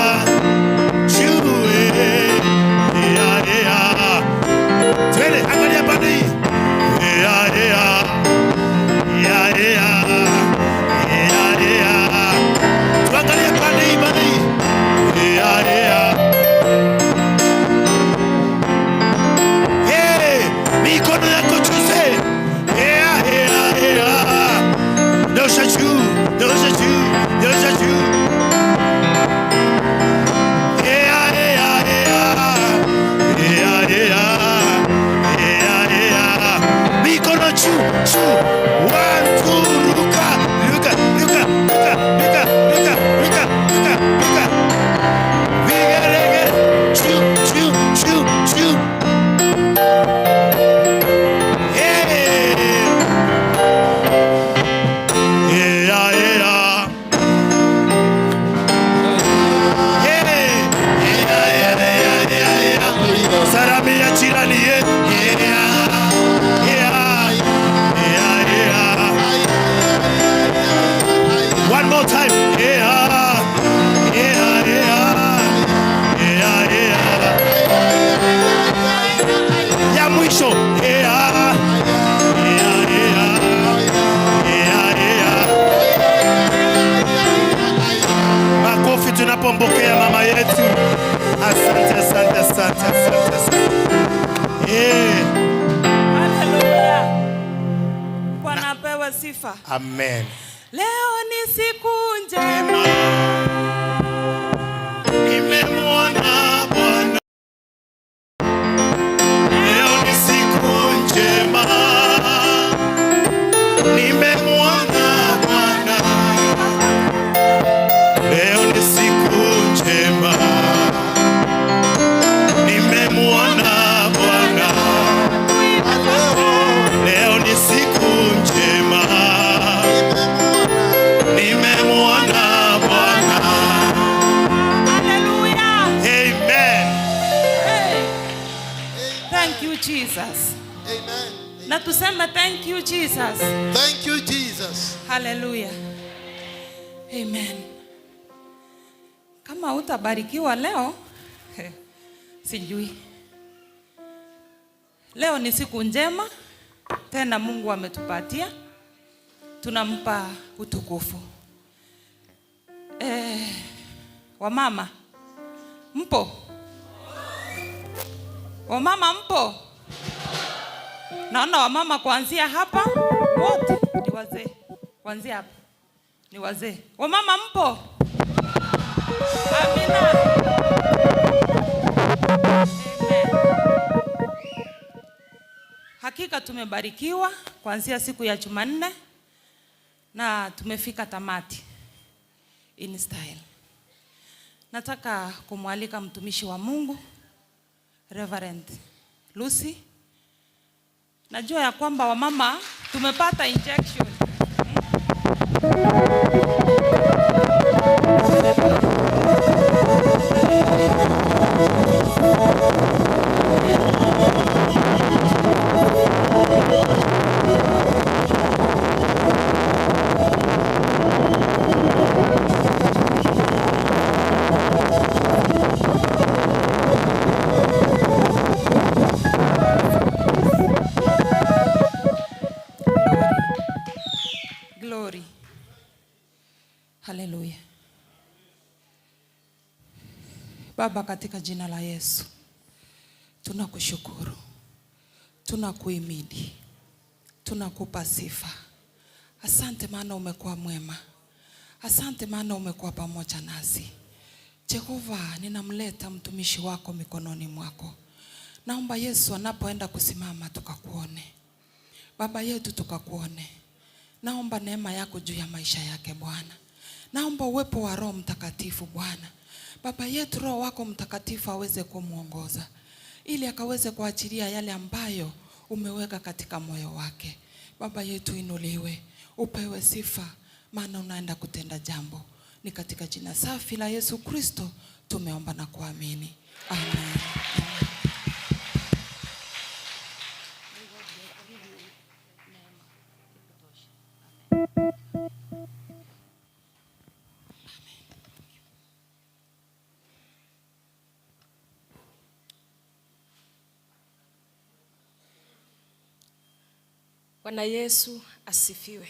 K: juu, eh, ya, ya. Twende, angalia pande hii. Ya, ya. Ya, ya. Ya, ya. Tuangalie pande hii, pande hii. Ya, ya. Hey, mikono yako juu, say. Ya, ya, ya. Nyosha juu, nyosha juu, nyosha juu. Yeah, yeah, yeah. Yeah, yeah. Yeah, yeah. Mikono juu, juu. 1, 2, ruka, ruka, ruka, ruka, ruka, ruka, ruka, ruka, ruka. Vigelegele. Juu, juu, juu, juu. Yeah. Yeah, yeah. Yeah, yeah, yeah, yeah, yeah. Salamia jirani, yeah, yeah, yeah, yeah. One more time. Yeah, yeah, yeah, yeah, yeah. Ya mwisho. Yeah, yeah, yeah, yeah, yeah. Makofi tunapompokea mama yetu. Asante, asante, asante, asante, asante. Yeah.
R: Haleluya. Bwana apewe sifa.
F: Amen.
R: Leo ni siku njema.
K: Nimemwona Bwana. Leo ni siku njema. Nimemwona Bwana. Leo ni siku njema. Nimemwona Bwana. Leo ni siku njema. Nimemwona Bwana.
R: Haleluya.
K: Amen.
R: Hey. Thank you, Jesus.
G: Amen.
R: Na tuseme thank you Jesus.
G: Thank you Jesus.
R: Hallelujah. Amen. Kama utabarikiwa leo, sijui. Leo ni siku njema tena Mungu ametupatia. Tunampa utukufu. Wamama mpo? Wamama mpo? Naona wamama kuanzia hapa wote ni wazee. Kuanzia hapa ni wazee. Wamama mpo? Amina. Amen. Hakika tumebarikiwa kuanzia siku ya Jumanne na tumefika tamati in style. Nataka kumwalika mtumishi wa Mungu Reverend Lucy. Najua ya kwamba wamama tumepata injection. Glory. Hallelujah. Baba, katika jina la Yesu tunakushukuru, tunakuhimidi, tunakupa sifa. Asante maana umekuwa mwema. Asante maana umekuwa pamoja nasi. Jehova, ninamleta mtumishi wako mikononi mwako. Naomba Yesu anapoenda kusimama tukakuone. Baba yetu tukakuone. Naomba neema yako juu ya maisha yake Bwana. Naomba uwepo wa Roho Mtakatifu Bwana. Baba yetu, Roho wako Mtakatifu aweze kumuongoza ili akaweze kuachilia yale ambayo umeweka katika moyo wake. Baba yetu, inuliwe, upewe sifa, maana unaenda kutenda jambo. Ni katika jina safi la Yesu Kristo tumeomba na kuamini. Amen.
L: Bwana Yesu asifiwe.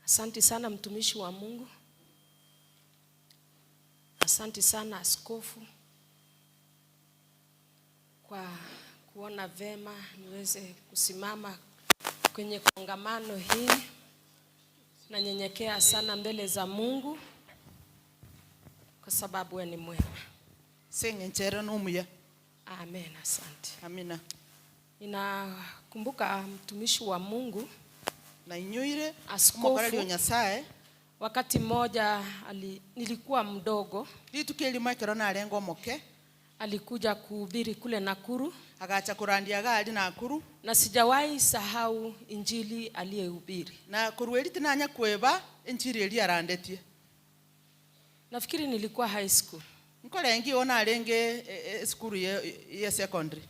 L: Asante sana mtumishi wa Mungu. Asante sana askofu kwa kuona vema niweze kusimama kwenye kongamano hii. Nanyenyekea sana mbele za Mungu kwa sababu wewe ni mwema.
C: Seng'enchera nomuya.
L: Amen, asante.
C: Amina.
L: Ninakumbuka mtumishi wa Mungu
C: na inyuire
L: askofu
C: omokoreri o Nyasaye.
L: Wakati mmoja nilikuwa mdogo.
C: Rituko erimo ekero narenge omoke.
L: Alikuja kuhubiri kule Nakuru.
C: Agacha kurandia gari Nakuru.
L: Na sijawahi sahau injili aliyehubiri.
C: Na kurweri tinanya kweba injili eri arandetie.
L: Nafikiri nilikuwa high school.
C: Nkorengi ona arenge skuru ye secondary.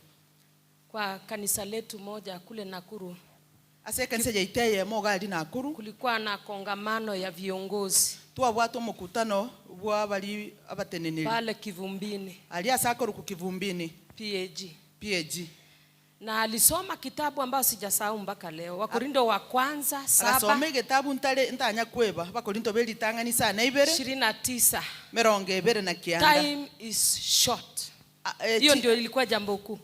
L: Kwa kanisa letu moja kule Nakuru.
C: Ase kanisa yaiteye mo gari Nakuru.
L: Kulikuwa na kongamano ya viongozi.
C: Twabwata omokutano bwa bali abateneneri.
L: Pale Kivumbini.
C: Ali asakoro ku Kivumbini.
L: PAG.
C: PAG.
L: Na alisoma kitabu ambayo sijasahau mpaka leo. Wakorinto wa kwanza 7.
C: Akasoma kitabu ntale ntanya kweba. Bakorinto belitangani sana ibere.
L: 29.
C: Mirongo ibere na kianda.
L: Time is short. Hiyo ndio ilikuwa jambo kuu.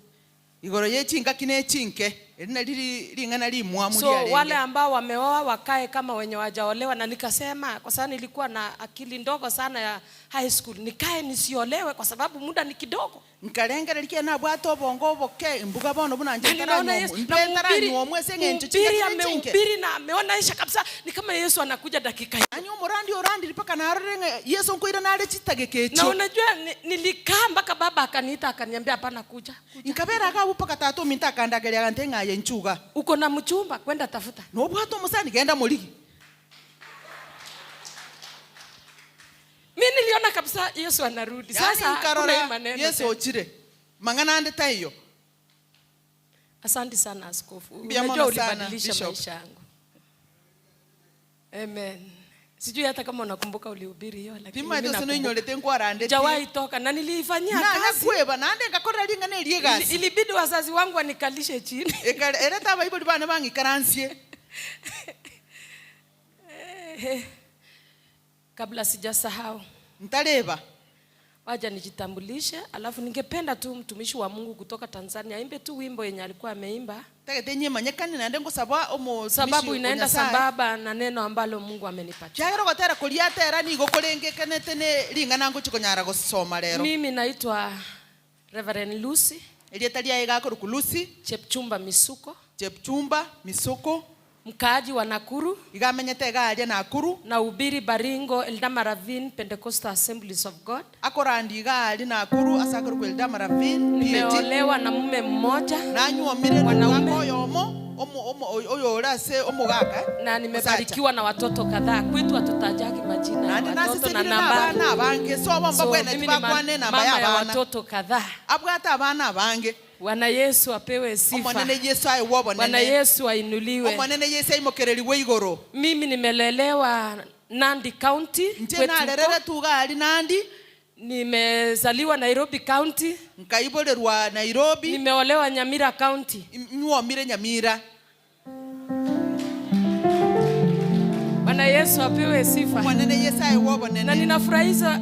C: Igoro yechinga kine chinke. Erina lili lingana limwa muri
L: So
C: arenge.
L: wale ambao wameoa wakae kama wenye wajaolewa, na nikasema kwa sababu nilikuwa na akili ndogo sana ya high school, nikae nisiolewe kwa sababu muda ni kidogo.
C: Nkalenga likia na bwato obongo oboke mbuga bono buna nje
L: Na ninaona Yesu, na
C: ntaranywa mwese ngencho
L: mhubiri
C: chinga kine chinke.
L: amehubiri na ameonaisha kabisa ni kama Yesu anakuja dakika hii.
C: Anyo murandi orandi mpaka narore Yesu nkoira nare chitageke
L: Na unajua nilikaa mpaka baba akaniita akaniambia hapana kuja.
C: Nkabera akabu mpaka tatu minta akandageria gante ngaye nchuga.
L: Uko na mchumba kwenda tafuta.
C: No bwato musani genda muligi.
L: Mimi niliona kabisa Yesu anarudi.
C: Yaani
L: Sasa
C: nkarora
L: kuna hii maneno
C: Yesu
L: tena.
C: ochire. Mang'ana ande taiyo.
L: Asante sana askofu.
C: Mbia
L: Unajua
C: mono sana,
L: ulibadilisha
C: Bishop.
L: maisha yangu. Amen. Sijui hata kama unakumbuka ulihubiri hiyo, lakini
C: Tima
L: mimi
C: jose
L: nakumbuka.
C: noinyorete nkwarandete.
L: Sijawahi toka na niliifanyia
C: Na
L: kazi.
C: nakweba nande ngakora ring'ana erie egasi.
L: Ilibidi wazazi wangu wanikalishe chini.
C: Ereta abaibori bane bang'ikaransie.
L: Kabla sijasahau.
C: Ntareba.
L: Wacha nijitambulishe, alafu ningependa tu mtumishi wa Mungu kutoka Tanzania aimbe tu wimbo yenye alikuwa ameimba.
C: Tagete nyimanyekani nande ngosaba omo
L: Sababu inaenda sambamba na neno ambalo Mungu amenipatia.
C: Kyagera gotera kuria tera nigo kurengekanete ne ring'ana ngochikonyara gosoma rero.
L: Mimi naitwa Reverend Lucy.
C: Erieta riaye gakoruku Lucy
L: Chepchumba Misuko.
C: Chepchumba Misuko.
L: Mkaaji wa Nakuru.
C: Igamenyete garia Nakuru.
L: Na ubiri Baringo Eldama Ravine Pentecostal Assemblies of God.
C: Akorandi gari Nakuru asakoruku Eldama Ravine.
L: Nimeolewa na mume mmoja.
C: Nanyuomire
L: Mwanaume.
C: oyomo omo oyo ase omogaka.
L: Na nimebarikiwa na watoto kadhaa. Kwetu hatutajagi majina ya
C: Nandi
L: watoto na
C: nasisirire na
L: namba.
C: abana abange so bomba
L: So,
C: bwene
L: mimi ni
C: tibakwane namba
L: mama
C: ya
L: ya
C: abana.
L: watoto kadhaa.
C: Abwate abana abange.
L: Bwana Yesu apewe sifa.
C: Omonene Yesu aye wobonene.
L: Bwana Yesu ainuliwe.
C: Omonene Yesu aimokereriwe igoro.
L: Mimi nimelelewa Nandi County.
C: Nche
L: kwetu
C: narerere
L: huko.
C: tugari Nandi.
L: Nimezaliwa Nairobi County.
C: Nkaiborerwa Nairobi.
L: Nimeolewa Nyamira County.
C: Nyuomire Nyamira.
L: Bwana Yesu apewe sifa.
C: Mwanene Yesu aye wobonene.
L: Na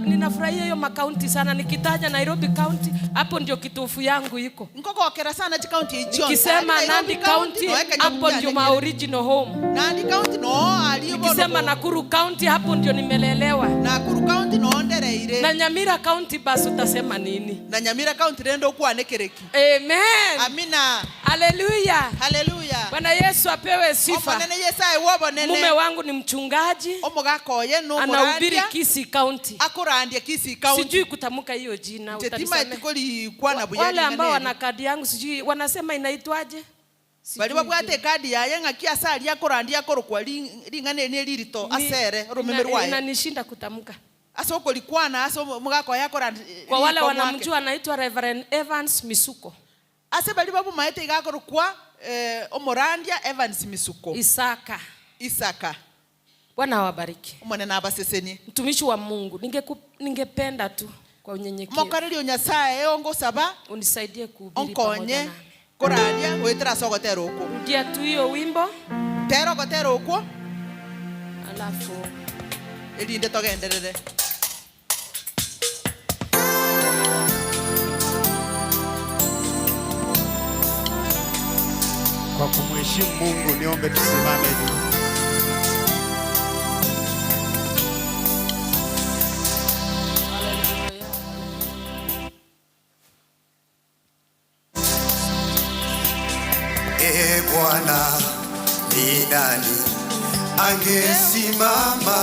L: ninafurahia hiyo makaunti sana. Nikitaja Nairobi County, hapo ndio kitofu yangu iko.
C: Nkokokera sana chi county icho.
L: Nikisema
C: Nairobi
L: Nandi County,
C: no, eka
L: hapo
C: nyamukia
L: ndio
C: neke.
L: my original home.
C: Nandi County no aliyo bono.
L: Nikisema Nakuru County, hapo ndio nimelelewa.
C: Nakuru County no ndereire.
L: Na Nyamira County basi utasema nini?
C: Na Nyamira County rendo kwanekereki.
L: Amen.
C: Amina.
L: Hallelujah.
C: Hallelujah.
L: Bwana Yesu apewe sifa.
C: Omonene Yesu aye wobonene.
L: Mume wangu ni mchungaji.
C: Omogakoye no
L: Anahubiri
C: murandia.
L: Kisii County.
C: Akurandia Kisii County.
L: Sijui kutamka hiyo jina,
C: Nje tima
L: utanisamehe.
C: etikori kwana buya
L: Wale ambao
C: ring'ana
L: wana
C: eri.
L: kadi yangu sijui wanasema inaitwaje? Sijui
C: Bari babwate
L: jina.
C: kadi yaye ng'aki ase aria akorandia akorokwa ring'ana eri eririto asere oromeme rwaye.
L: Inanishinda kutamka.
C: Ase okorikwana ase omogakoye akorandi
L: Kwa wale
C: riko mwake.
L: wanamjua anaitwa Reverend Evans Misuko.
C: Ase bari babumaete iga akorokwa omorandia Evans Misuko.
L: Isaka.
C: Isaka.
L: Bwana awabariki.
C: Omonene abasesenie.
L: Mtumishi wa Mungu, ningependa tu kwa unyenyekevu.
C: Mokareri Nyasaye ongosaba
L: unisaidie kuhubiri pamoja
C: onkonye
L: nami.
C: korandia gwetera sogotera okwo.
L: Rudia tu hiyo wimbo.
C: Tera ogotera okwo.
L: Alafu
C: erinde togenderere.
W: Kwa kumheshimu Mungu niombe tusimame juu.
M: E Bwana, ni nani angesimama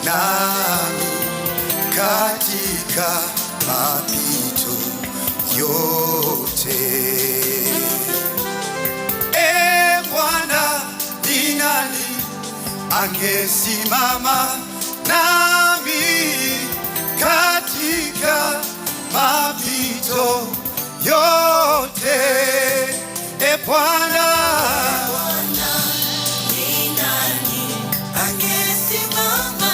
M: nami katika mapito yote? E Bwana, ni nani angesimama nami katika mapito yote? E Bwana,
I: ni nani angesimama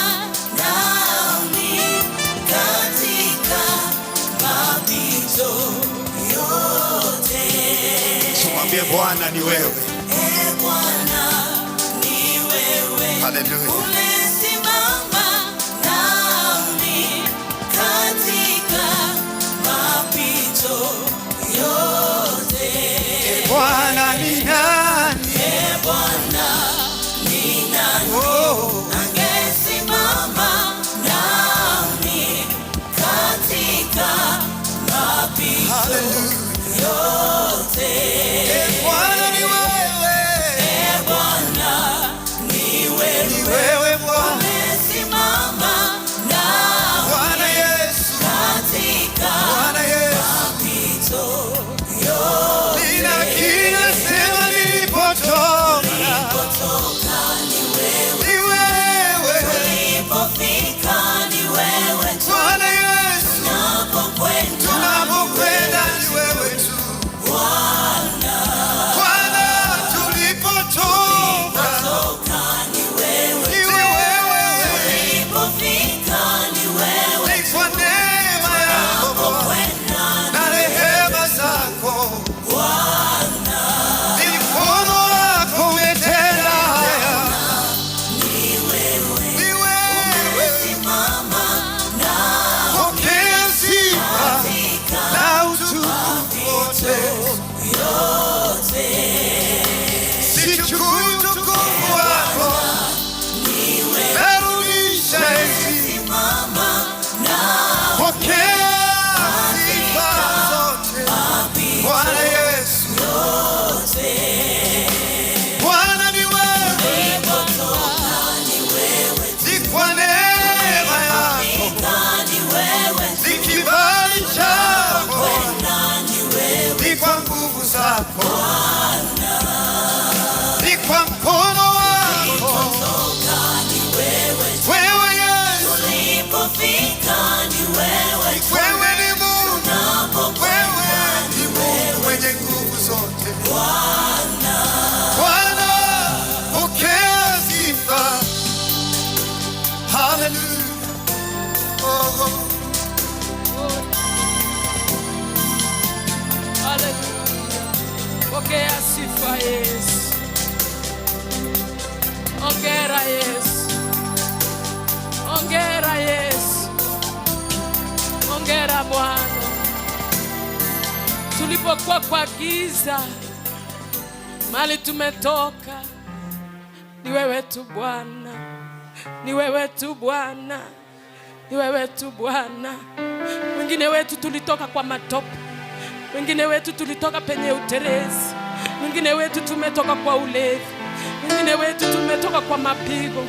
I: nami katika mapito yote?
M: Tumwambie Bwana ni wewe.
I: E Bwana, ni wewe.
M: Haleluya.
I: Umesimama nami katika mapito yote.
M: E Bwana ni nani?
I: E Bwana ni nani?
M: Oh.
I: Angesimama nami katika mapito yote.
M: E Bwana ni wewe.
I: E Bwana ni wewe.
M: Ni wewe. wako, ni kwa mkono wako wewe Yesu, wewe ni Mungu, wewe ni Mungu mwenye nguvu zote. Bwana, pokea sifa. Haleluya. Oh, oh.
L: Haleluya. Pokea sifa Yesu. Ongera Yesu. Ongera Yesu. Ongera Bwana. Tulipokuwa kwa giza, mali tumetoka, ni wewe tu Bwana, ni wewe tu Bwana, ni wewe tu Bwana. Wengine wetu tulitoka kwa matope, wengine wetu tulitoka penye utelezi, wengine wetu tumetoka kwa ulevi, wengine wetu tumetoka kwa mapigo.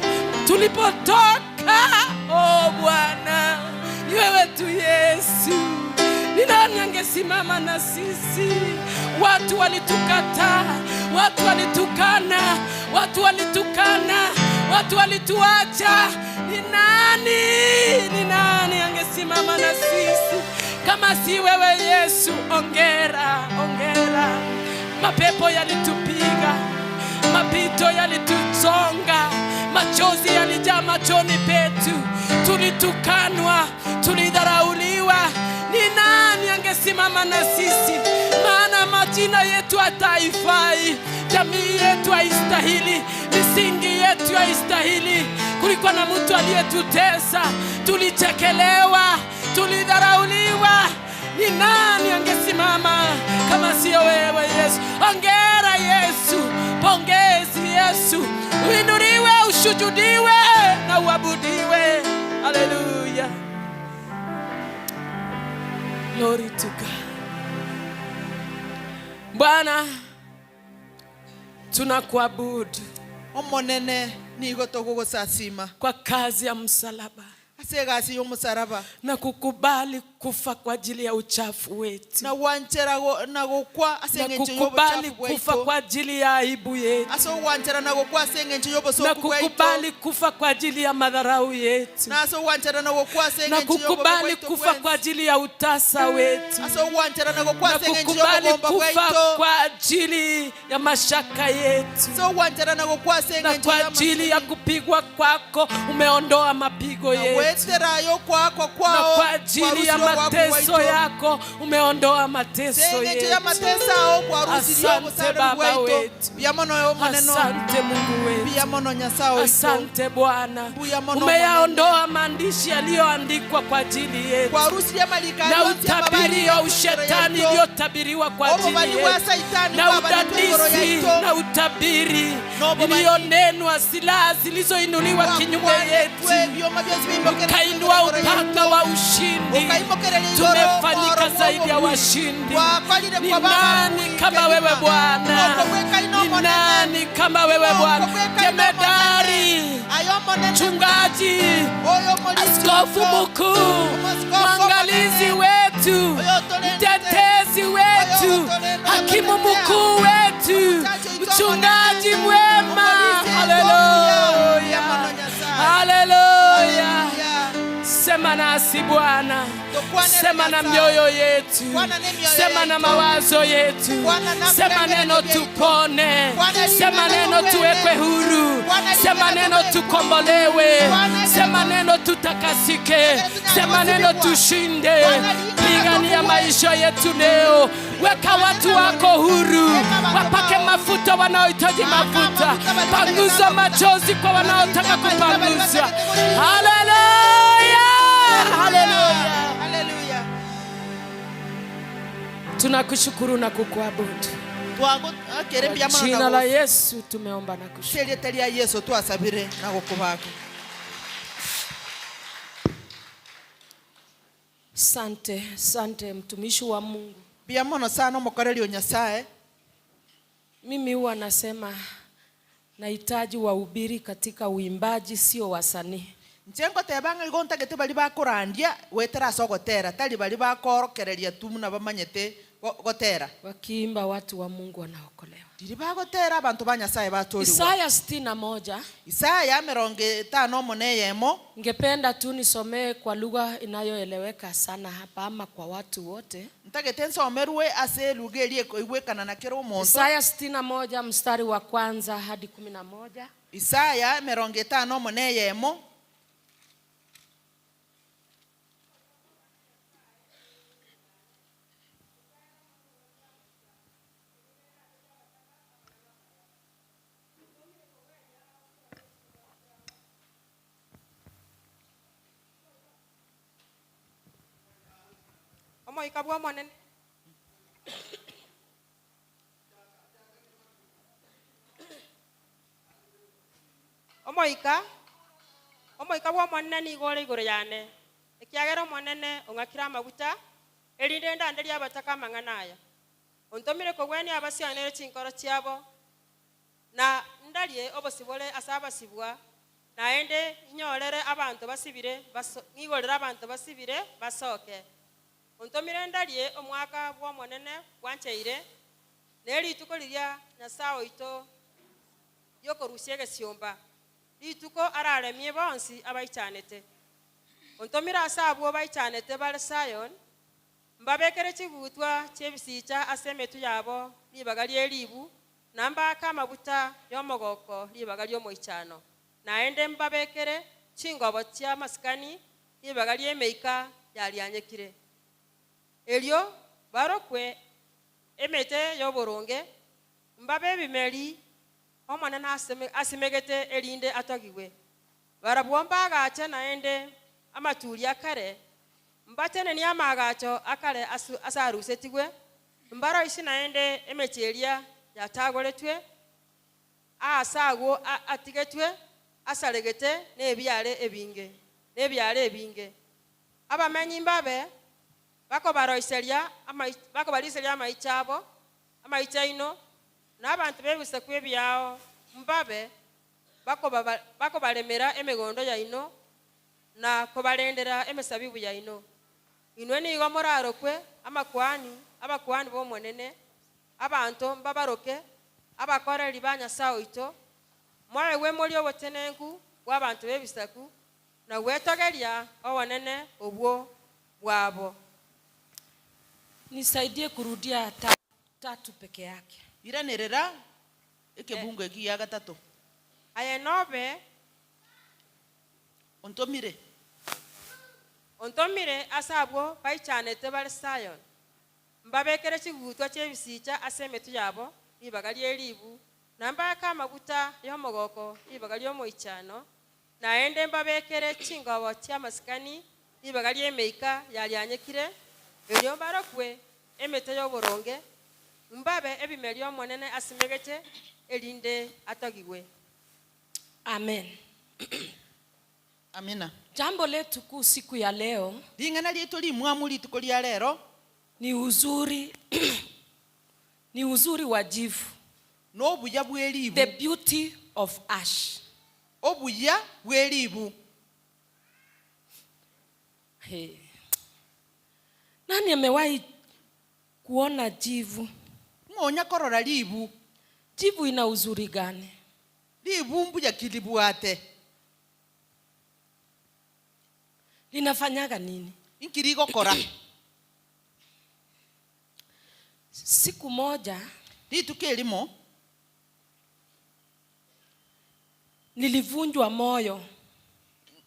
L: Tulipotoka, oh Bwana, ni wewe tu Yesu. Ni nani angesimama na sisi? Watu walitukataa, watu walitukana, watu walitukana, watu walituacha. Ni nani? Ni nani angesimama na sisi kama si wewe Yesu? Ongera, ongera. Mapepo yalitupiga, mapito yalitusonga, machozi yalijaa machoni petu, tulitukanwa, tulidharauliwa. Ni nani angesimama na sisi? Maana majina yetu hataifai, jamii yetu haistahili, misingi yetu haistahili. Kulikuwa na mtu aliyetutesa, tulichekelewa, tulidharauliwa. Ni nani angesimama kama sio wewe Yesu? Ongera Yesu, pongezi Yesu, uinuliwe, ushujudiwe na uabudiwe. Haleluya, glory to God. Bwana, tunakuabudu
C: Omonene nigo togogosasima
L: kwa kazi ya msalaba
C: ase egasi ya omosalaba
L: na kukubali kufa kwa ajili ya uchafu wetu
C: na gwanchera na gokwa ase
L: na
C: eng'encho
L: kukubali
C: y'obochafu
L: kufa
C: bwaito
L: kwa ajili ya aibu yetu
C: ase ogwanchera na gokwa ase eng'encho
L: na
C: y'obosoku bwaito
L: kukubali kufa kwa ajili ya madharau yetu
C: na ase ogwanchera na gokwa ase
L: na
C: eng'encho y'obobe
L: kukubali
C: bwaito
L: kufa
C: bwensi
L: kwa ajili ya utasa wetu
C: ase ogwanchera na gokwa
L: na
C: ase eng'encho
L: kukubali
C: y'obogomba
L: kufa
C: bwaito
L: kwa ajili ya mashaka yetu
C: ase ogwanchera na gokwa ase
L: na
C: eng'encho
L: kwa ajili ya kupigwa kwako umeondoa mapigo yetu
C: weterayo kwakwa
L: na
C: kwao
L: kwa ajili ya mateso yako umeondoa mateso
C: eng'encho
L: yetu.
C: ya mateso ao kwarusirie
L: Asante
C: obosare
L: Baba
C: bwaito
L: wetu,
C: biamono omoneno
L: asante Mungu wetu,
C: biamono Nyasaye oito
L: asante Bwana,
C: mono
L: umeyaondoa maandishi yaliyoandikwa kwa ajili yetu
C: kwarusirie malika
L: na
C: yonsi
L: utabiri wa ushetani iliyotabiriwa kwa ajili
C: Obobani bwa
L: yetu
C: Saitani
L: na
C: bwabanitwe igoro
L: udadisi
C: yaito.
L: na utabiri
C: N'obobani.
L: iliyonenwa, silaha zilizoinuliwa kinyume yetu,
C: ebyoma byonsi biimbokereire
L: ukainua
C: igoro yaito.
L: upanga wa ushindi,
C: Ukaimokereria igoro
L: tumefanyika
C: oro
L: zaidi ya
C: bw'obobui.
L: washindi.
C: Gwakorire
L: Ni
C: kwa baba
L: nani kama wewe Bwana? Ni nani kama wewe Bwana? Jemedari, mchungaji, askofu mkuu, mwangalizi wetu, mtetezi wetu, hakimu mkuu wetu, mchungaji mwema. Haleluya, haleluya. Sema nasi Bwana, sema na mioyo yetu, sema na mawazo yetu, sema neno tupone, sema neno tuwekwe huru, sema neno tukombolewe, sema neno tutakasike, sema neno tushinde. Pigania maisha yetu leo, weka watu wako huru, wapake mafuta wanaohitaji mafuta, panguza machozi kwa wanaotaka kupanguza. Haleluya, haleluya.
C: Haleluya.
L: Tunakushukuru na kukuabudu.
C: Twagokere
L: Kwa
C: mbiamono
L: jina la Yesu tumeomba na kushukuru.
C: seriete ria Yesu twasabire na gukubaka.
L: Sante, sante mtumishi wa Mungu.
C: Mbiamono sana omokoreri o Nyasaye.
L: Mimi huwa nasema nahitaji wahubiri katika uimbaji, sio wasanii.
C: Nche ngoteba ng'a igo ntagete bari bakorandia wetera ase ogotera tari bari bakorokereria tu muna bamanyete Gotera
L: Wakiimba watu wa Mungu wanaokolewa.
C: Riri bagotera abantu ba Nyasaye batoriwa.
L: Isaya 61.
C: Isaya 51.
L: Ningependa tu nisomee kwa lugha inayoeleweka sana hapa ama kwa watu wote.
C: Ntagete nsomerwe ase lugha eri ekoigwekana na kera omonto.
L: Isaya 61 mstari wa kwanza hadi 11.
C: Isaya 51.
N: Omoika bwa omonene omoika bwa omonene nigo ore igoro yane ekiagera omonene ong'akire amaguta erinde ndanderie abataka amang'ana aya ontomire kogwenia abasianere chinkoro chiabo na ndarie obosibore ase abasibwa naende inyorere abanto basibire ng'igorere abanto basibire basoke ontomire ndarie omwaka bwa omonene bwancheire nerituko riria Nyasaye oito yokorusia egesiomba rituko araremie bonsi abaichanete ontomire ase abwo baichanete bare Zion mbabekere chigutwa chiebisicha ase emetu yabo ribaga rieribu na mbaka amaguta y'omogoko ribaga ri'omoichano naende mbabekere chingobo chia masikani ribaga ri'emeika yarianyekire elio barokwe emete y'oboronge mbabe ebimeri omonene asimegete erinde atogiwe barabwo mbagache naende amaturi akare mbateneni amagacho akare asarusetigwe mbaroisi naende emechi eria yatagoretwe asago atigetwe asaregete n'ebiare ebinge abamenyi mbabe bakobaroiseria bakobariseria amaicha abo amaicha ino n'abantu bebisaku ebyao mbabe bakobaremera emigondo yaino na kobarendera emisabibu yaino inwe nigo morarokwe abakwani b'omonene abanto mbabaroke abakoreri ba Nyasaye oito mwaewe mori obotenenku bw'abantu b'ebisaku na gwetogeria obonene obwo bwabo.
L: Nisaidie kurudia tatu peke yake.
C: Iranerera ekebungo eki ya gatatu.
N: Aye nobe
C: ontomire
N: asabwo baichanete bare Zion mbabekere chigutwa chiebisicha ase emetu yabo ribaga rieribu na mbaka amaguta y'omogoko ribaga ri'omoichano naende mbabekere chingobo chiamasikani ribaga ri'emeika yarianyekire elio barokwe emete y'oboronge mbabe ebimeri omonene asimegete erinde atogigwe.
L: Amen.
C: Amina.
L: Jambo letu kuu siku ya leo
C: ring'ana rietu rimwamu rituko ria rero
L: ni uzuri ni uzuri wa jivu
C: n'obuya bw'eribu,
L: the beauty of ash,
C: obuya bw'eribu.
L: Hey. Nani amewahi kuona jivu?
C: Ng'onya korora ribu.
L: Jivu ina uzuri gani?
C: Ribu mbuya kilibwate.
L: Linafanyaga nini?
C: Inkirigokora.
L: Siku moja
C: rituko erimo
L: nilivunjwa moyo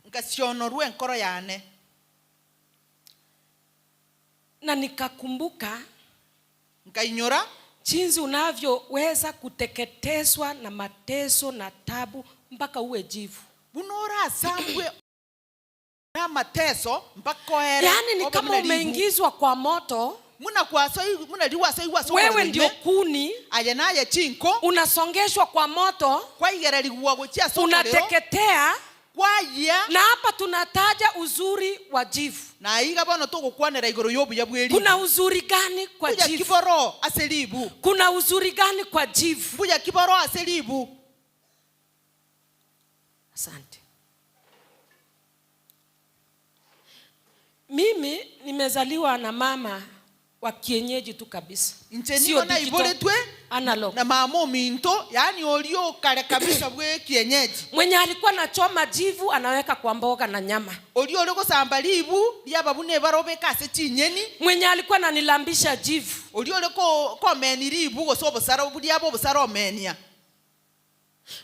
C: ngacionorwa enkoro yane
L: na nikakumbuka
C: nkainyora
L: jinsi unavyoweza kuteketezwa na mateso na tabu mpaka uwe jivu.
C: Bunora asambwe na mateso mpaka oere.
L: Yani ni kama umeingizwa kwa moto.
C: Muna kwaso muna liwaso iwaso.
L: Wewe ndio kuni.
C: Aye naye chinko.
L: Unasongeshwa kwa moto.
C: Kwa igererigwa gochia so.
L: Unateketea.
C: Kwa ya.
L: Na hapa tunataja uzuri wa jivu.
C: Na iga bono tugukwanera iguru yobuya bweri.
L: Kuna uzuri gani kwa
C: Buya
L: jivu?
C: Kiboro aselibu.
L: Kuna uzuri gani kwa jivu?
C: Buya kiboro aselibu.
L: Asante. Mimi nimezaliwa na mama wa kienyeji tu kabisa.
C: Inche
L: Sio
C: nigo
L: digital,
C: naiboretwe
L: analog.
C: Na mama ominto, yani olio kare kabisa bwe kienyeji.
L: Mwenye alikuwa anachoma jivu anaweka kwa mboga na nyama.
C: Olio ore gosamba ribu riababune barobeka ase chinyeni.
L: Mwenye alikuwa ananilambisha jivu.
C: Olio ore komeni ribu gose obosara buriabo obosara omenia.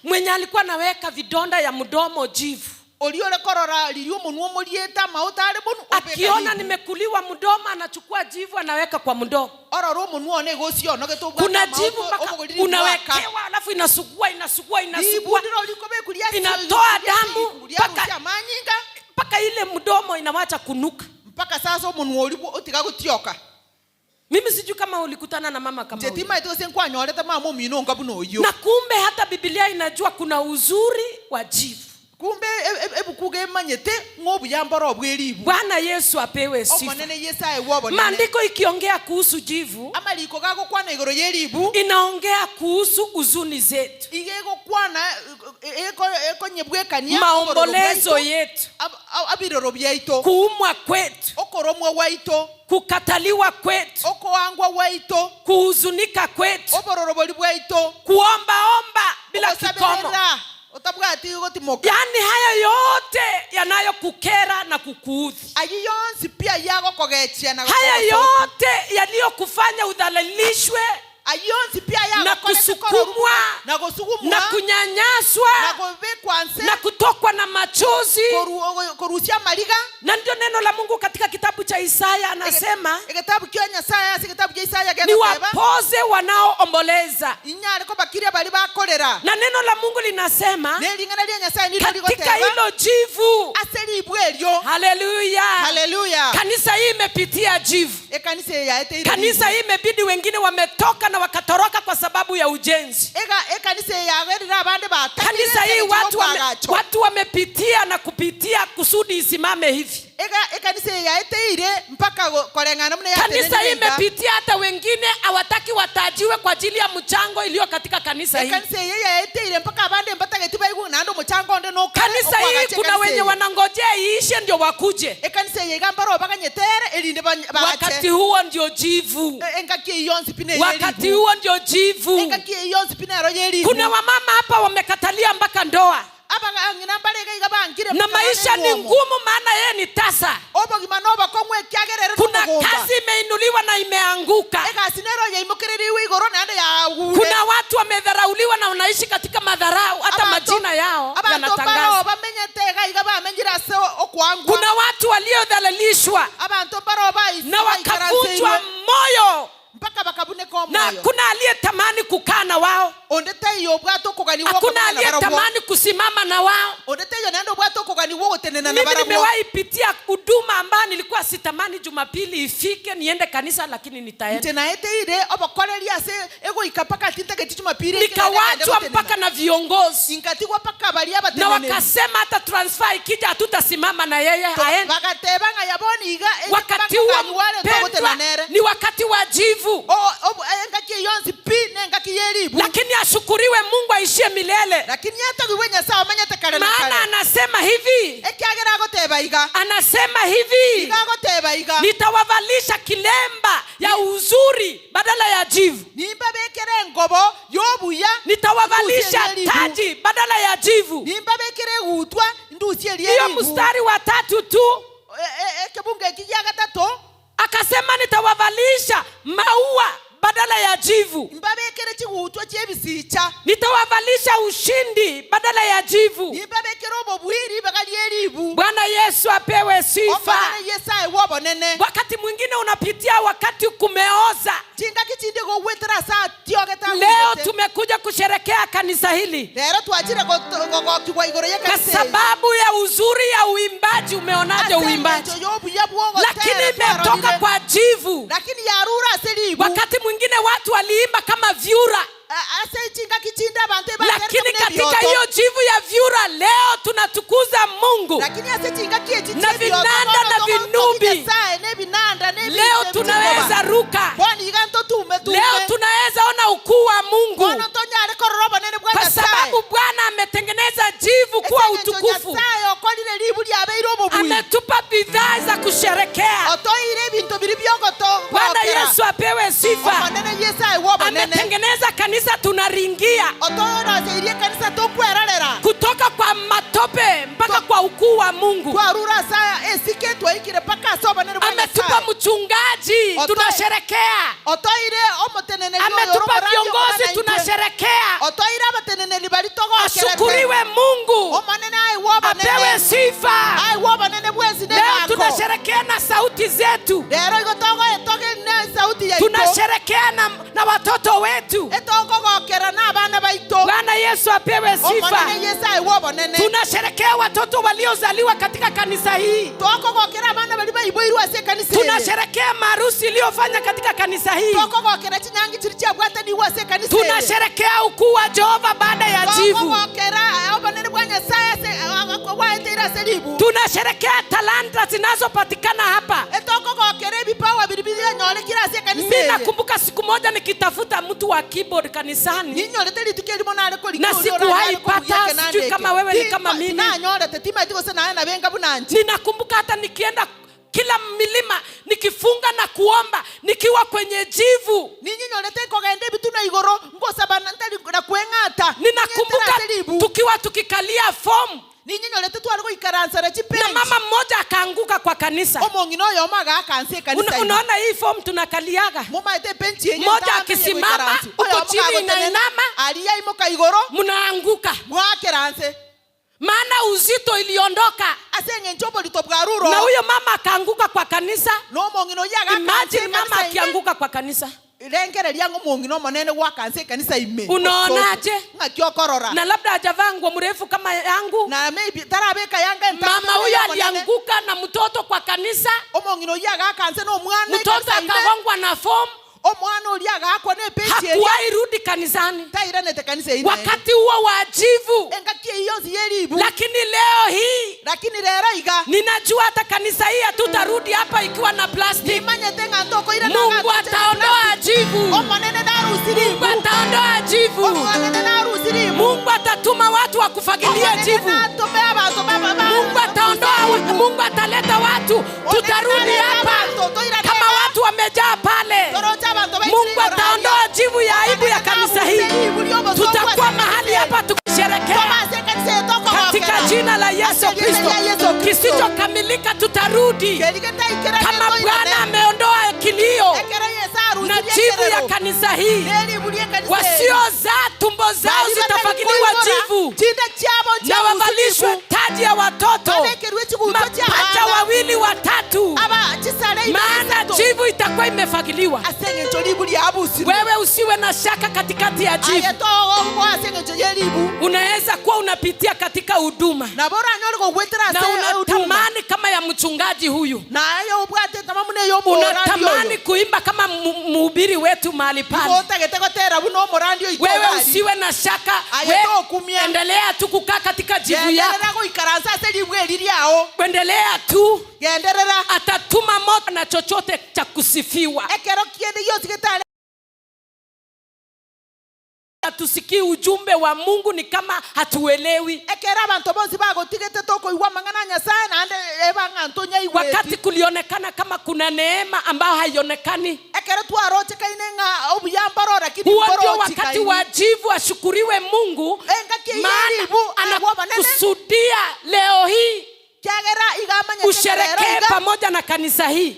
L: Mwenye alikuwa anaweka vidonda ya mdomo jivu.
C: Olio ore korora lirio munwa omoriete amauta are bonu, obeka
L: Akiona
C: ribu.
L: nimekuliwa mdomo anachukua jivu anaweka kwa mdomo.
C: Orora omonwa one gosi ono geto obwate
L: Kuna
C: amauta,
L: jivu mpaka
C: omogoriri
L: unawekewa,
C: mwaka.
L: alafu inasugua, inasugua,
C: Ribu
L: inasugua.
C: ndiro liko bekulia sio,
L: Inatoa
C: rikulia
L: damu
C: sio, rikulia rusia manyinga.
L: mpaka ile mdomo inawacha kunuka.
C: Mpaka sasa omonwa oribo otiga gotioka.
L: Mimi sijui kama ulikutana na mama kama
C: Nje
L: huyo.
C: tima ito se nkwanyorete mama omino nga buno oyo.
L: Na kumbe hata Biblia inajua kuna uzuri wa jivu.
C: Kumbe ebukuge emanyete ng'obuyamboro obweribu.
L: Bwana Yesu apewe sifa.
C: Omonene Yesu aewe obonene.
L: Maandiko ikiongea kuhusu jivu,
C: Amariko gagokwana igoro yeribu,
L: inaongea kuhusu huzuni zetu.
C: Ige gokwana, ekonyebwekania
L: maombolezo
C: obororo bwaito,
L: yetu,
C: abiroro byaito,
L: kuumwa kwetu,
C: okoromwa gwaito,
L: kukataliwa kwetu,
C: okoangwa gwaito,
L: kuhuzunika kwetu,
C: obororo bori bwaito,
L: kuombaomba bila kikomo.
C: Ogosaberera, otabwati gotimoka.
L: Yaani haya yote yanayokukera na kukuudhi,
C: Ayi yonsi pia yagokogechia na
L: haya
C: gokogosoka.
L: yote yaliyokufanya udhalilishwe,
C: Ayi yonsi pia
L: na
C: yagokorete
L: kusukumwa,
C: kororwa, na gosukumwa,
L: na kunyanyaswa,
C: na gobekwa nse,
L: na kutokwa na machozi,
C: korusia mariga.
L: Na ndio neno la Mungu katika kitabu cha Isaya anasema,
C: Ekitabu kya Nyasaye, ase kitabu kya Isaya
L: ni
C: gegateba,
L: wapoze wanaoomboleza.
C: Inyare kobakiria bari bakorera.
L: Na neno la Mungu linasema,
C: Ne ringana lya Nyasaye ndilo
L: katika
C: ligoteba,
L: hilo jivu.
C: Ase ribu eryo.
L: Haleluya.
C: Haleluya.
L: Kanisa hii imepitia jivu.
C: Ekanisa ya ete ire
L: Kanisa
C: ribu.
L: hii imebidi wengine wametoka na wakatoroka kwa sababu ya ujenzi.
C: Ega, ekanisa ya werira abande batakire
L: Kanisa hii
C: ese kwagacho.
L: watu wamepitia na kupitia kusudi isimame hivi.
C: Ega, ekanisa ya ete ire mpaka koreng'ana mune ya
L: Kanisa
C: tenene
L: hii
C: iga.
L: imepitia hata wengine hawataki watajiwe kwa ajili ya mchango iliyo katika kanisa hii.
C: Ekanisa hii ya ete ire mpaka abande mbatageti baigu nando mchango onde no kare,
L: Kanisa hii
C: okwagache
L: kuna
C: kanisa
L: wenye
C: hii.
L: wanangojea iishe ndio wakuje.
C: Ekanisa hii igambaro bakanyetere erinde bagache.
L: Wakati huo ndio jivu.
C: Engaki eyonsi pine
L: Wakati
C: yeribu.
L: huo ndio jivu.
C: Engaki eyonsi pine ero yeribu.
L: Kuna wamama hapa wamekatalia mpaka ndoa.
C: Aba ngina mbarega iga bangire
L: Na
C: mpaka
L: maisha
C: bane
L: ni
C: ng'omo.
L: ngumu maana yeye ni tasa.
C: Obogima noba kongwe kiagerere
L: Kuna
C: n'omugomba.
L: kazi imeinuliwa na imeanguka.
C: Egasi nero yaimukereriwe igoro naende yagure.
L: Kuna watu wamedharauliwa na wanaishi katika madharau, hata majina yao
C: Abantu
L: yanatangaza.
C: baroo bamenyete iga iga bamenyire ase okwangwa.
L: Kuna watu waliodhalilishwa
C: Abantu baroo
L: na wakavunjwa moyo
C: mpaka bakabuneka
L: na
C: omoyo.
L: hakuna aliyetamani kukaa na wao.
C: Onde teiyo obwate okogani
L: Hakuna
C: wokomenya na barabwo.
L: aliyetamani kusimama na wao.
C: Onde teiyo naende obwate okogani wogotenena na
L: Mimi
C: barabwo.
L: nimewahi pitia huduma ambayo nilikuwa sitamani Jumapili ifike niende kanisa, lakini nitaenda.
C: Nche naeteire obokoreri ase egoika mpaka tintageti Jumapili ekero
L: Nikawachwa
C: naende gotenena.
L: mpaka na viongozi.
C: Inkatigwa mpaka baria
L: Na
C: abateneneri.
L: wakasema hata transfer ikija hatutasimama na yeye, haendi.
C: Bagateba ng'a yaboni iga,
L: Wakati huo
C: bakang'ani wale
L: mpendwa,
C: togotenena nere.
L: ni wakati wa jivu.
C: Engaki eyonsi pi nengaki yeribu.
L: Lakini ashukuriwe Mungu aishie milele.
C: Lakini yatagirwe Nyasaye amenyete kare na
L: Maana
C: kare.
L: anasema hivi.
C: Ekiagera agoteba iga.
L: Anasema hivi.
C: Iga agoteba iga.
L: Nitawavalisha kilemba ya uzuri badala ya jivu.
C: Nimbabekere ngobo yobuya.
L: Nitawavalisha
C: Ndusie elibu.
L: taji badala ya jivu.
C: Nimbabekere gutwa ndusie
L: Hiyo
C: elibu.
L: mstari wa 3 tu.
C: Ekebunge kijia gatatu.
L: Akasema nitawavalisha maua badala ya jivu.
C: Mbabekere chigutwa chebisicha.
L: Nitawavalisha ushindi badala ya jivu.
C: Nimbabekere obobwiri bagali elibu.
L: Bwana Yesu apewe sifa.
C: Omonene Yesu aewe obonene.
L: Wakati mwingine unapitia wakati kumeoza.
C: Chinga kichinde gogwetera saa tiogeta
L: Leo
C: ngwete.
L: tumekuja kusherekea kanisa hili.
C: Lero twachire gokigwa igoro ya
L: Kwa
C: kanisa.
L: sababu ya uzuri ya uimbaji. Umeonaje
C: Ase
L: uimbaji?
C: engencho y'obuya bw'ogotera
L: Lakini imetoka
C: twarorire.
L: kwa jivu.
C: Lakini yarura ase ribu.
L: Wakati mwingine watu waliimba kama vyura.
C: Ase chinga kichinda abantu ebatereka
L: Lakini
C: mune
L: katika
C: ebyoto.
L: hiyo jivu ya vyura leo tunatukuza Mungu.
C: Lakini ase chinga kiechi
L: Na
C: chebyoto,
L: vinanda na
C: bono togo
L: vinubi.
C: Nyasaye, ne binanda, ne
L: Leo
C: bintu
L: tunaweza
C: ebikoba.
L: ruka.
C: Bono iga ntotume tume.
L: Leo tunaweza ona ukuu wa Mungu.
C: Bono tonyare korora obonene bwa
L: Kwa
C: Nyasaye.
L: sababu Bwana ametengeneza jivu kuwa
C: Ese engencho
L: utukufu.
C: Nyasaye okorire ribu riabeire obobui.
L: Ametupa bidhaa za kusherekea.
C: Otoire ebintu biri byogoto.
L: Bwana Bwana Yesu apewe sifa.
C: Omonene Yesu aiwe obonene.
L: Ametengeneza kanisa tunaringia.
C: Otoroseirie kanisa tokwerorera.
L: Kutoka kwa matope mpaka kwa ukuu wa Mungu.
C: Twarura ase esike twaikire mpaka ase obonene bwa
L: Ametupa
C: Nyasaye.
L: mchungaji tunasherekea.
C: Otoire omoteneneri oyo
L: Ametupa
C: oromorangi
L: viongozi
C: omwana intwe.
L: tunasherekea.
C: Otoire abateneneri bari togokerete.
L: Ashukuriwe Mungu.
C: Omonene aiwe obonene.
L: Apewe sifa.
C: Aiwe obonene bwensi
L: Leo
C: nebako.
L: tunasherekea na sauti zetu.
C: Rero igo togoetoge ne sauti yaito.
L: Tunasherekea na watoto wetu.
C: Etokogokera na abana baito.
L: Bwana Yesu apewe sifa.
C: Omonene Yesu aiwe obonene.
L: Tunasherekea watoto waliozaliwa katika kanisa hii.
C: Tokogokera abana bari baiboirwe ase kanisa eye.
L: Tunasherekea maharusi iliyofanya katika kanisa hii.
C: Tokogokera chinyangi chiri chiabwataniwa ase kanisa eye.
L: Tunasherekea ukuu wa Jehova baada ya jivu.
C: Tokogokera obonene bwa Nyasaye ase waeteire ase ribu.
L: Tunasherekea talanta zinazopatikana hapa.
C: Etokogokera ebipawa biri biranyorekire ase kanisa
L: Mimi
C: eye.
L: nakumbuka siku moja nikitafuta mtu wa keyboard kanisani.
C: Ninyorete rituko erimo nare korika
L: Na
C: oria
L: sikuwahi
C: oranyare kobugia
L: pata,
C: ekenanda
L: sijui
C: eke.
L: kama wewe ni kama mimi.
C: Tinanyorete, timaeti gose naye nabenga buna nche.
L: Ninakumbuka hata nikienda kila milima nikifunga na kuomba nikiwa kwenye jivu.
C: Ninyorete nkogenda ebituna igoro, ngosaba ntari na kweng'ata.
L: Ninakumbuka
C: Ninyetere ase ribu.
L: tukiwa tukikalia fomu.
C: Ninyorete twari goikaransa na chipenji.
L: Na mama mmoja akaanguka kwa kanisa.
C: Omong'ina oyo omo agakansa ekanisa ime.
L: Unaona hii fomu tunakaliaga.
C: Mumaete benchi yenye
L: Mmoja
C: ntambe yenye
L: akisimama,
C: goikaransa.
L: huko
C: Oyo omo
L: chini
C: kagotenena,
L: inainama.
C: aria imoka igoro.
L: Mnaanguka.
C: Mwakeranse.
L: Maana uzito iliondoka.
C: Ase eng'encho oborito bwa ruro.
L: Na huyo mama akaanguka kwa kanisa.
C: Na omong'ina oyo agakansa
L: Imagine
C: ekanisa
L: mama
C: ime.
L: akianguka kwa kanisa.
C: Rengereria ng'o omong'ina omonene gwakansa ekanisa ime.
L: Unaonaje?
C: Ng'aki okorora.
L: Na labda hajavaa nguo mrefu kama yangu.
C: Na maybe tarabeka yanga
L: Mama
C: entambe
L: huyo
C: ya monene.
L: alianguka na mtoto kwa kanisa.
C: Omong'ina oyo agakansa na omwana
L: Mtoto
C: ekanisa ime.
L: akagongwa na form.
C: Omwana oria agakwa na ebenchi eria.
L: Hakuwahi rudi kanisani.
C: Tairanete kanisa ine.
L: Wakati huo wa jivu.
C: Engaki eyo yonsi yeribu.
L: Lakini leo hii.
C: Lakini lero iga.
L: Ninajua hata kanisa hii hatutarudi hapa ikiwa na plastic.
C: Nimanyete ng'a ntokoira na
L: Mungu
C: ng'a ntoche
L: ataondoa
C: plastic.
L: jivu.
C: Omonene narusiribu.
L: Mungu ataondoa jivu.
C: Omonene narusiribu.
L: Mungu atatuma watu wa kufagilia
C: Omonene
L: jivu.
C: natume abantu ba-
L: Mungu ataondoa Mungu ataleta watu.
C: Omonene
L: Tutarudi
C: nareta
L: hapa.
C: abantu, toirane
L: Kama
C: iga.
L: watu wamejaa pale.
C: Torocha abantu baitire
L: Mungu
C: igoro
L: ataondoa
C: aria.
L: jivu ya aibu ya kanisa hii. Tutakuwa mahali hapa tukisherehekea katika jina la Yesu Kristo. Kisichokamilika tutarudi. Kama Bwana ameondoa kilio na jivu ya kanisa hii, wasiozaa tumbo zao zitafagiliwa jivu na wavalishwe taji ya watoto, mapacha wawili watatu, maana jivu itakuwa imefagiliwa. Wewe usiwe na shaka katikati ya jivu. Unaweza kuwa unapitia katika huduma na unatamani kama ya mchungaji huyu, unatamani kuimba kama mhubiri wetu mahali pale. Wewe usiwe na shaka, endelea tu kukaa katika jivu yako, endelea tu. Atatuma moto na chochote cha kusifiwa. Hatusikii ujumbe wa Mungu ni kama hatuelewi. Wakati kulionekana kama kuna neema ambayo haionekani, huo ndio wakati wa jivu. Ashukuriwe Mungu, maana anakusudia leo hii usherekee pamoja na kanisa hii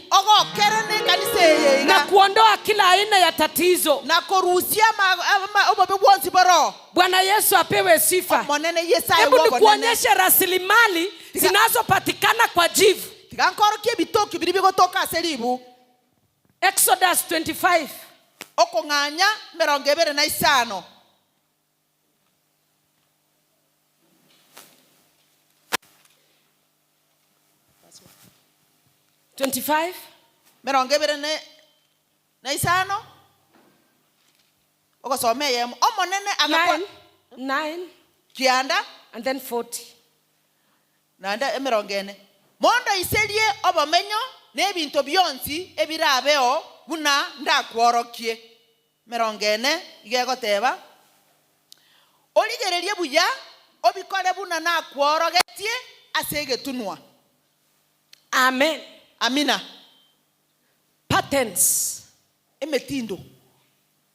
L: na kuondoa kila aina ya tatizo. Bwana Yesu apewe sifa. Hebu nikuonyeshe rasilimali zinazopatikana kwa jivu. Exodus 25. 25.
C: Mirongo ibere na isano. Ogosome yemo. Omonene agakwa
L: 9.
C: Kianda.
L: And then 40.
C: Nanda emirongo ene. Mondo iserie obomenyo n'ebinto byonsi ebirabeo buna ndakworokie. Mirongo ene igegoteba. Origererie buya obikore buna nakworogetie ase egetunwa.
L: Amen.
C: Amina.
L: Part Patterns.
C: Emetindo.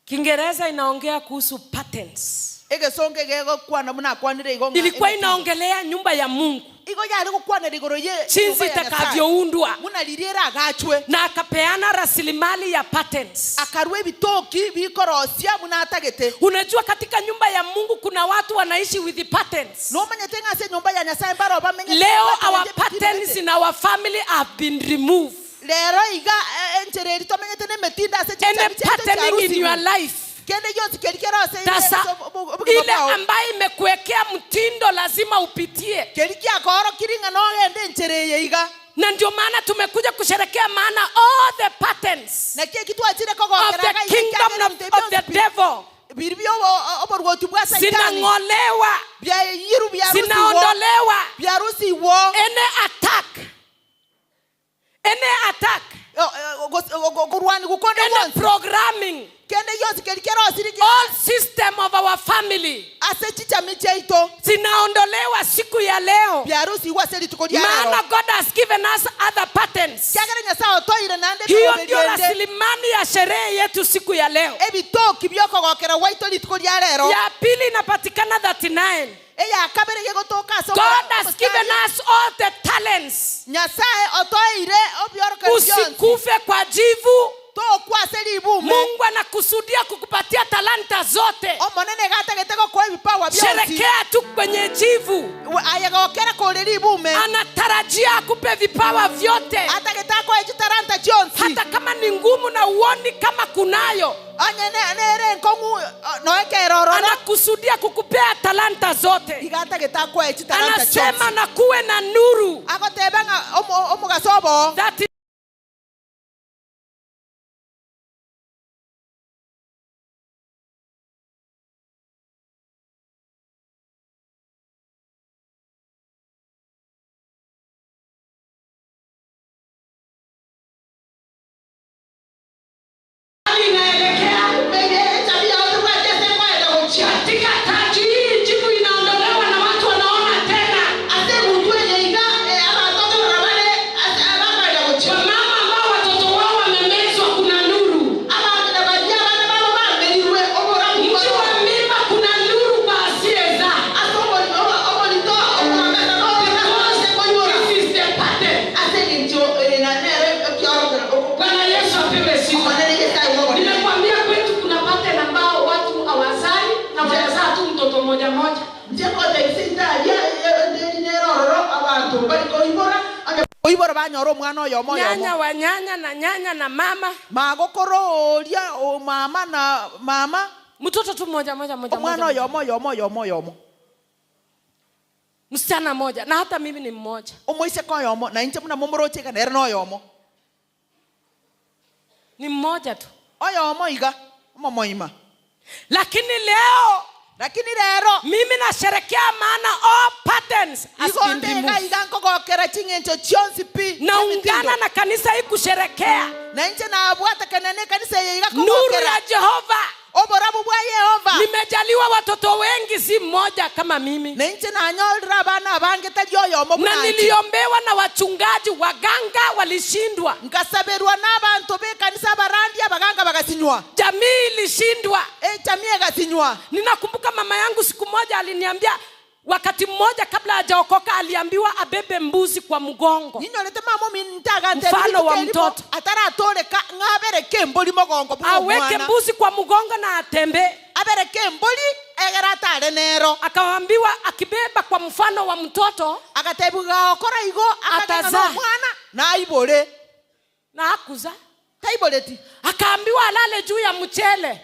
L: Kiingereza inaongea kuhusu patterns.
C: Egesonge gegokwana muna kwanire igo.
L: Ilikuwa inaongelea nyumba ya Mungu.
C: Igo yari gokwana rigoro ye
L: jinsi itakavyoundwa.
C: Muna liriera agachwe.
L: Na akapeana rasilimali ya patterns.
C: Akarwe ebitoki bikorosia muna atagete.
L: Unajua katika nyumba ya Mungu kuna watu wanaishi with the patterns.
C: No manyete ngase nyumba ya Nyasaye mbaro bamenye.
L: Leo our patterns in our family have been removed.
C: Lero iga enchereri tomenyete nemetinda ase
L: Any patterning in your life. Tasa, ile ambayo imekuwekea mtindo lazima upitie. Na ndio maana tumekuja kusherekea, maana all the patterns of the kingdom of the devil zinang'olewa, zinaondolewa. Any attack, any attack, any programming, all system of our family zinaondolewa siku ya leo. Maana God has given us other patterns. Hiyo ndio rasilimali ya sherehe yetu siku ya leo. Ya pili inapatikana 39. God has given us all the talents. Usikufe kwa jivu. Mungu anakusudia kukupatia talanta zote. Sherekea tu kwenye jivu. Anatarajia akupe vipawa vyote. Hata kama ni ngumu na uoni kama kunayo, anakusudia kukupea talanta zote. Anasema na kuwe na nuru. That katika taji hii jivu inaondolewa na watu wanaona tena. Wamama ambao watoto wao wamemezwa, kuna nuru. Mji wa mimba kuna nuru kwa asiyezaa. Because this is the pattern. Bwana Yesu apewe sifa. Nimekwambia kwetu kuna pattern ambao watu hawazai na wanazaa tu mtoto mmoja mmoja. Nyanya wa nyanya na nyanya na mama.
C: Mama na mama.
L: Mtoto tu mmoja mmoja mmoja. Msichana mmoja na hata mimi ni mmoja. Ni mmoja tu. Lakini leo, mimi nasherekea maana all patterns has been removed. Naungana na kanisa hii kusherekea nuru ya Jehova. Nimejaliwa watoto wengi, si mmoja kama mimi. Na niliombewa na wachungaji, waganga walishindwa. Jamii ilishindwa. Ninakumbuka mama yangu siku moja aliniambia, wakati mmoja kabla hajaokoka aliambiwa abebe mbuzi kwa mgongo. Mfano wa mtoto. Aweke mbuzi kwa mgongo na atembee. Akaambiwa akibeba kwa mfano wa mtoto atazaa. Na hakuzaa. Akaambiwa alale juu ya mchele.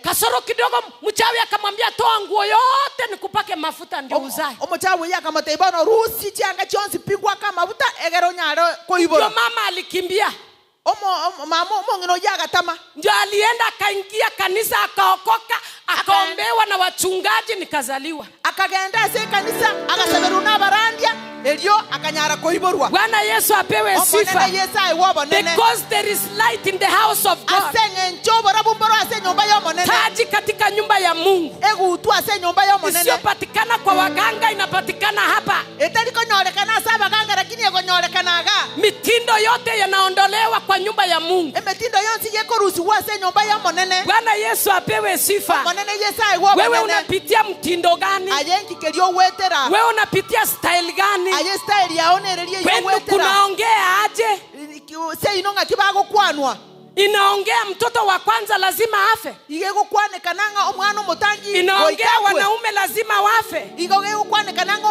L: Kasoro kidogo mchawi akamwambia toa nguo yote nikupake mafuta ndio uzae. Ndio mama alikimbia. Ndio alienda akaingia kanisa akaokoka, akaombewa na wachungaji nikazaliwa. Bwana Yesu apewe sifa. Because there is light in the house of God. Taji katika nyumba ya Mungu isiyopatikana kwa waganga inapatikana hapa. Mitindo Mitindo yote yanaondolewa kwa nyumba ya Mungu.
C: Emetindo yonsi yekorusiwa ase enyomba ya monene.
L: Bwana Yesu apewe sifa.
C: Monene Yesu aigwa
L: Wewe
C: monene.
L: unapitia mtindo gani?
C: Aye nkikerio wetera.
L: Wewe unapitia style gani?
C: Aye style yao nererie
L: Kwenu
C: yowetera.
L: kunaongea aje?
C: Seino ng'aki bagokwanwa.
L: Inaongea mtoto wa kwanza lazima afe.
C: Igegokwanekananga omwana omotangi
L: Inaongea
C: goikakwe.
L: wanaume lazima wafe.
C: Igogegokwanekananga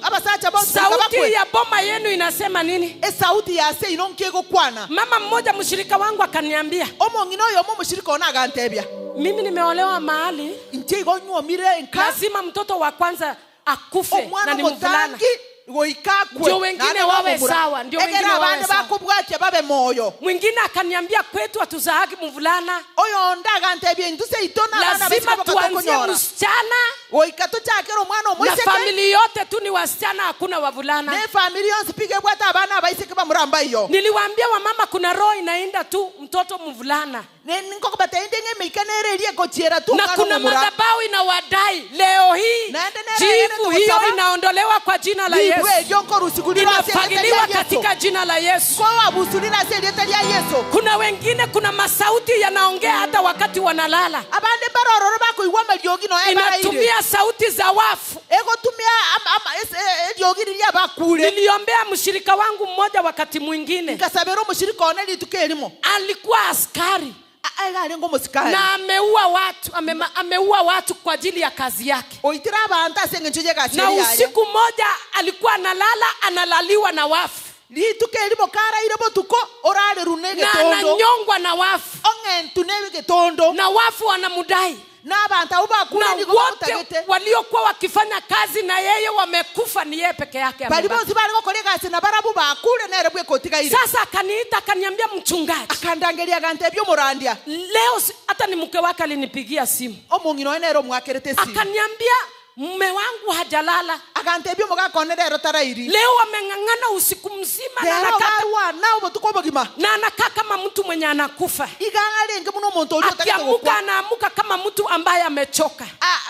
C: abasacha bonsi
L: Sauti
C: bakwe.
L: ya boma yenu inasema nini?
C: Esauti ya seino nkegokwana.
L: Mama mmoja mshirika wangu akaniambia,
C: Omong'ina oyomo omoshirika one agantebia,
L: mimi nimeolewa mahali
C: inche igo nywomire nka
L: lazima mtoto wa kwanza akufe na
C: omwana
L: ni mvulana.
C: omotangi goikakwe.
L: Ndio wengine wawe sawa, ndio wengine
C: Egera
L: wawe
C: abande
L: sawa.
C: bakobwatia babe moyo.
L: Mwingine akaniambia kwetu hatuzaagi mvulana.
C: Oyo ndagantebia intu seito na abana
L: Lazima
C: baisiko
L: tuanzie
C: bakatokonyora.
L: msichana
C: Goika tochakera omwana
L: na
C: omoiseke.
L: familia yote tu ni wasichana, hakuna wavulana.
C: Ne familia yonsi pige bwata abana abaiseke bamuramba iyo.
L: Niliwaambia wamama kuna roho inaenda tu mtoto mvulana.
C: Ne nkokobateinde ng'emeika nererie ekochiera tu
L: Na
C: omwana
L: kuna
C: omomura.
L: madhabahu inawadai leo hii.
C: Naende nere
L: Jivu hiyo
C: tokosaba.
L: inaondolewa kwa jina la
C: Libu
L: Yesu.
C: eryo nkorusigulirwa ase erieta
L: Inafagiliwa
C: ria Yesu.
L: katika jina la Yesu.
C: Kowabusurira ase erieta ria Yesu.
L: Kuna wengine, kuna masauti yanaongea hata wakati wanalala.
C: Abande barororo bakoigwa amariogi noe baraire.
L: Inatumia sauti za wafu.
C: Egotumia eriogi riria bakure.
L: Niliombea mshirika wangu mmoja wakati mwingine.
C: Nkasabera omoshirika one rituko erimo.
L: Alikuwa askari.
C: Arengo mosikari.
L: Na ameua watu, ameua watu kwa ajili ya kazi yake.
C: Oitira abantu ase eng'encho y'egasi
L: Na
C: eri yaye.
L: usiku mmoja alikuwa analala, analaliwa na wafu.
C: Rituko erimo karaire botuko orareru
L: Na
C: n'egetondo.
L: ananyongwa na wafu.
C: Ong'entu n'egetondo.
L: Na wafu wanamudai.
C: Na abantu abo bakure
L: Na
C: nigo
L: wote
C: bakotagete.
L: waliokuwa wakifanya kazi na yeye wamekufa, ni yeye peke yake
C: Bari
L: amebaki.
C: bonsi bari gokora egasi na barabwo bakure nere bwekotigaire.
L: Sasa akaniita akaniambia, mchungaji.
C: Akandangeria agantebia omorandia.
L: Leo hata ni mke wake alinipigia simu.
C: Omong'ina oye nere omwakerete esimu.
L: Akaniambia mume wangu hajalala.
C: Akantebia omogaka rero tarairi.
L: Leo wameng'ang'ana usiku mzima na
C: Rero
L: anakaa
C: barwana obotuko obogima.
L: Na anakaa kama mtu mwenye anakufa.
C: Igang'arenge muno omonto oria otagete
L: Akiamuka
C: gokwa.
L: anaamuka kama mtu ambaye amechoka.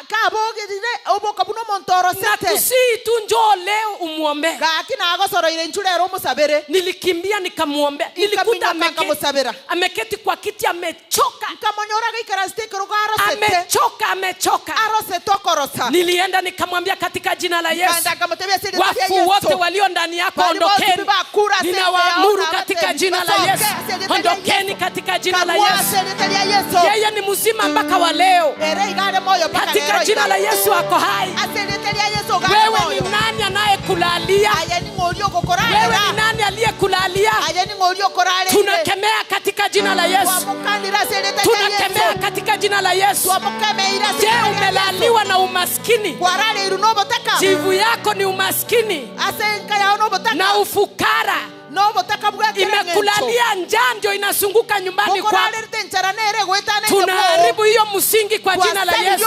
C: Kabogirire oboka buno omonto orosete.
L: Na kusii tu njoo leo umuombe.
C: Gaki nagosoroire inchu rero omusabere.
L: Nilikimbia nikamuombea. Nilikuta
C: Nkaminyoka nkamusabera.
L: ameketi kwa kiti amechoka.
C: Nkamonyora gaikaransete ekerogo arosete.
L: Amechoka, amechoka.
C: Arosete okorosa.
L: Nilienda nikamwambia katika jina la Yesu.
C: Nkaenda nkamutebia ase erieta ria
L: Wafu
C: Yesu.
L: wote walio ndani yako
C: Bali bosi
L: ondokeni.
C: bibakura ase
L: Ninawaamuru
C: erieta
L: katika
C: ria
L: jina la
C: Yesu.
L: Yesu.
C: Ase erieta ria
L: Ondokeni
C: Yesu.
L: katika jina la
C: Kamua
L: Yesu.
C: ase erieta ria Yesu.
L: Yeye ni mzima mpaka wa leo.
C: Ere igare moyo mpaka
L: Katika
C: lero
L: jina la
C: igare.
L: Yesu ako hai.
C: Ase erieta ria Yesu ogare
L: Wewe
C: moyo.
L: ni nani anayekulalia?
C: Aye ni ng'ori ogokorarera.
L: Wewe ni nani aliyekulalia?
C: Aye ni ng'ori okorarera.
L: Tunakemea katika jina la Yesu.
C: Twamukandira ase erieta ria
L: Tunakemea
C: Yesu.
L: katika jina la Yesu.
C: Twamukemeire ase
L: Je,
C: erieta ria Yesu.
L: umelaliwa na umaskini?
C: Kwarareiru n'obotaka.
L: Jivu yako ni umaskini
C: Ase enka yao n'obotaka.
L: na ufukara.
C: N'obotaka bwakera eng'encho.
L: Imekulalia njaa ndio inazunguka nyumbani kwako.
C: Bokorarerete enchara nere goetana
L: Tunaharibu hiyo msingi kwa jina la Yesu.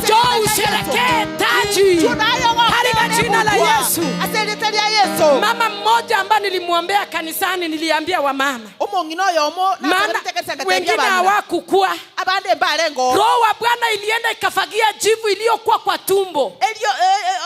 L: Njoo usherekee taji katika jina la Yesu.
C: Ase erieta ria Yesu.
L: Mama mmoja ambaye nilimwombea kanisani, niliambia wamama,
C: Omong'ina oyomo
L: maana
C: nasaberete kanisa ngatebia
L: wengine
C: abana.
L: hawakukua.
C: Abande mbarengo.
L: Roho wa Bwana ilienda ikafagia jivu iliyokuwa kwa tumbo.
C: Erio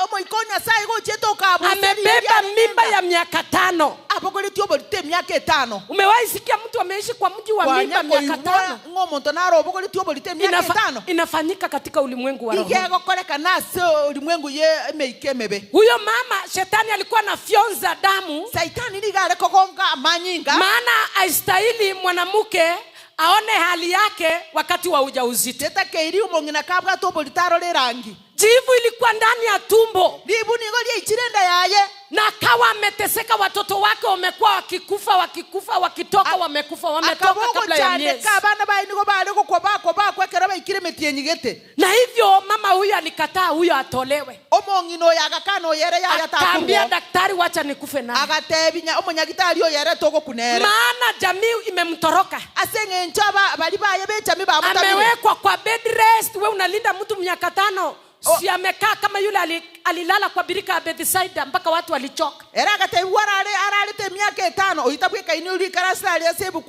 C: omoiko Nyasaye gochiete okabusa
L: Amebeba mimba ya miaka 5.
C: Abogoretie oborito emiaka 5.
L: Umewahi sikia mtu ameishi kwa mji wa mimba miaka 5?
C: Ng'o omonto naro obogoretie oborito emiaka 5.
L: Inafanyika katika ulimwengu wa roho.
C: Igegokoreka nase ulimwengu ye emeika emebe.
L: Huyo mama shetani alikuwa anafyonza damu.
C: Saitani niga kogonga manyinga.
L: Maana haistahili mwanamke aone hali yake wakati wa ujauzito.
C: Tetakeiri omong'ina kabwate oborito arore rangi.
L: Jivu ilikuwa ndani ya tumbo.
C: Ribu nigo riaichire enda yaye.
L: Na akawa ameteseka, watoto wake wamekuwa wakikufa, wakikufa, wakitoka, wamekufa, wametoka
C: Akabogo
L: kabla ya
C: chande
L: miezi.
C: ka abana baye nigo bare gokwa bakwa bakwa ekero baikire emetienyi gete.
L: Na hivyo mama huyu alikataa huyo atolewe.
C: Omong'ina oyo agakana oyere yaya
L: Akaambia
C: takurwo.
L: daktari, wacha nikufe naye.
C: Agatebinya omonyagitari oyere togokunere.
L: Maana jamii imemtoroka.
C: Ase eng'encho bari baye bechami bamutabire.
L: Amewekwa kwa bed rest. We unalinda mtu miaka 5. Si amekaa kama yule alilala kwa birika ya Bethsaida mpaka watu walichoka.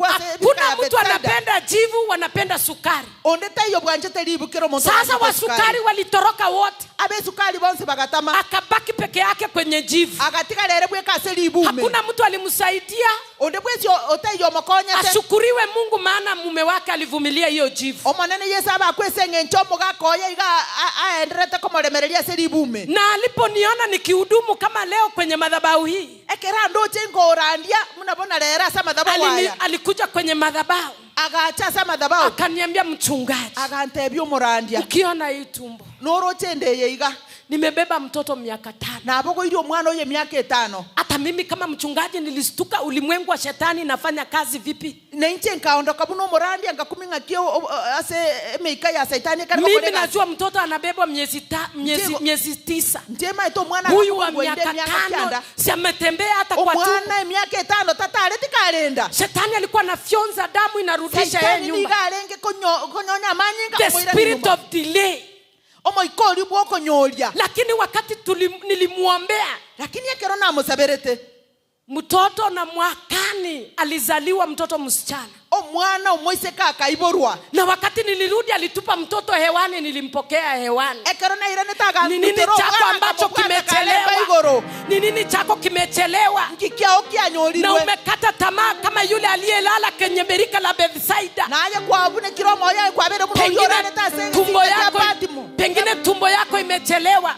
L: Hakuna mtu anapenda jivu, wanapenda sukari. Sasa wa sukari walitoroka wote. Akabaki peke yake kwenye jivu. Hakuna mtu alimsaidia. Ashukuriwe Mungu maana mume wake alivumilia hiyo jivu. Na aliponiona nikihudumu kama leo kwenye madhabahu hii, alikuja kwenye madhabahu akaniambia, mchungaji, ukiona hii tumbo, nimebeba mtoto miaka 5. Hata mimi kama mchungaji nilistuka, ulimwengu wa shetani nafanya kazi vipi? Mimi najua mtoto anabebwa miezi 9. Huyu wa miaka 5 si ametembea hata kwa tumbo. Shetani alikuwa anafyonza damu inarudisha yeye nyuma. The spirit of delay. Lakini wakati nilimuombea, mtoto na mwakani alizaliwa mtoto msichana. Na wakati nilirudi alitupa mtoto hewani, nilimpokea hewani. Ni nini chako ambacho kimechelewa? Ni nini chako kimechelewa? Na umekata tamaa kama yule aliyelala kwenye birika la Bethsaida. Pengine tumbo yako imechelewa.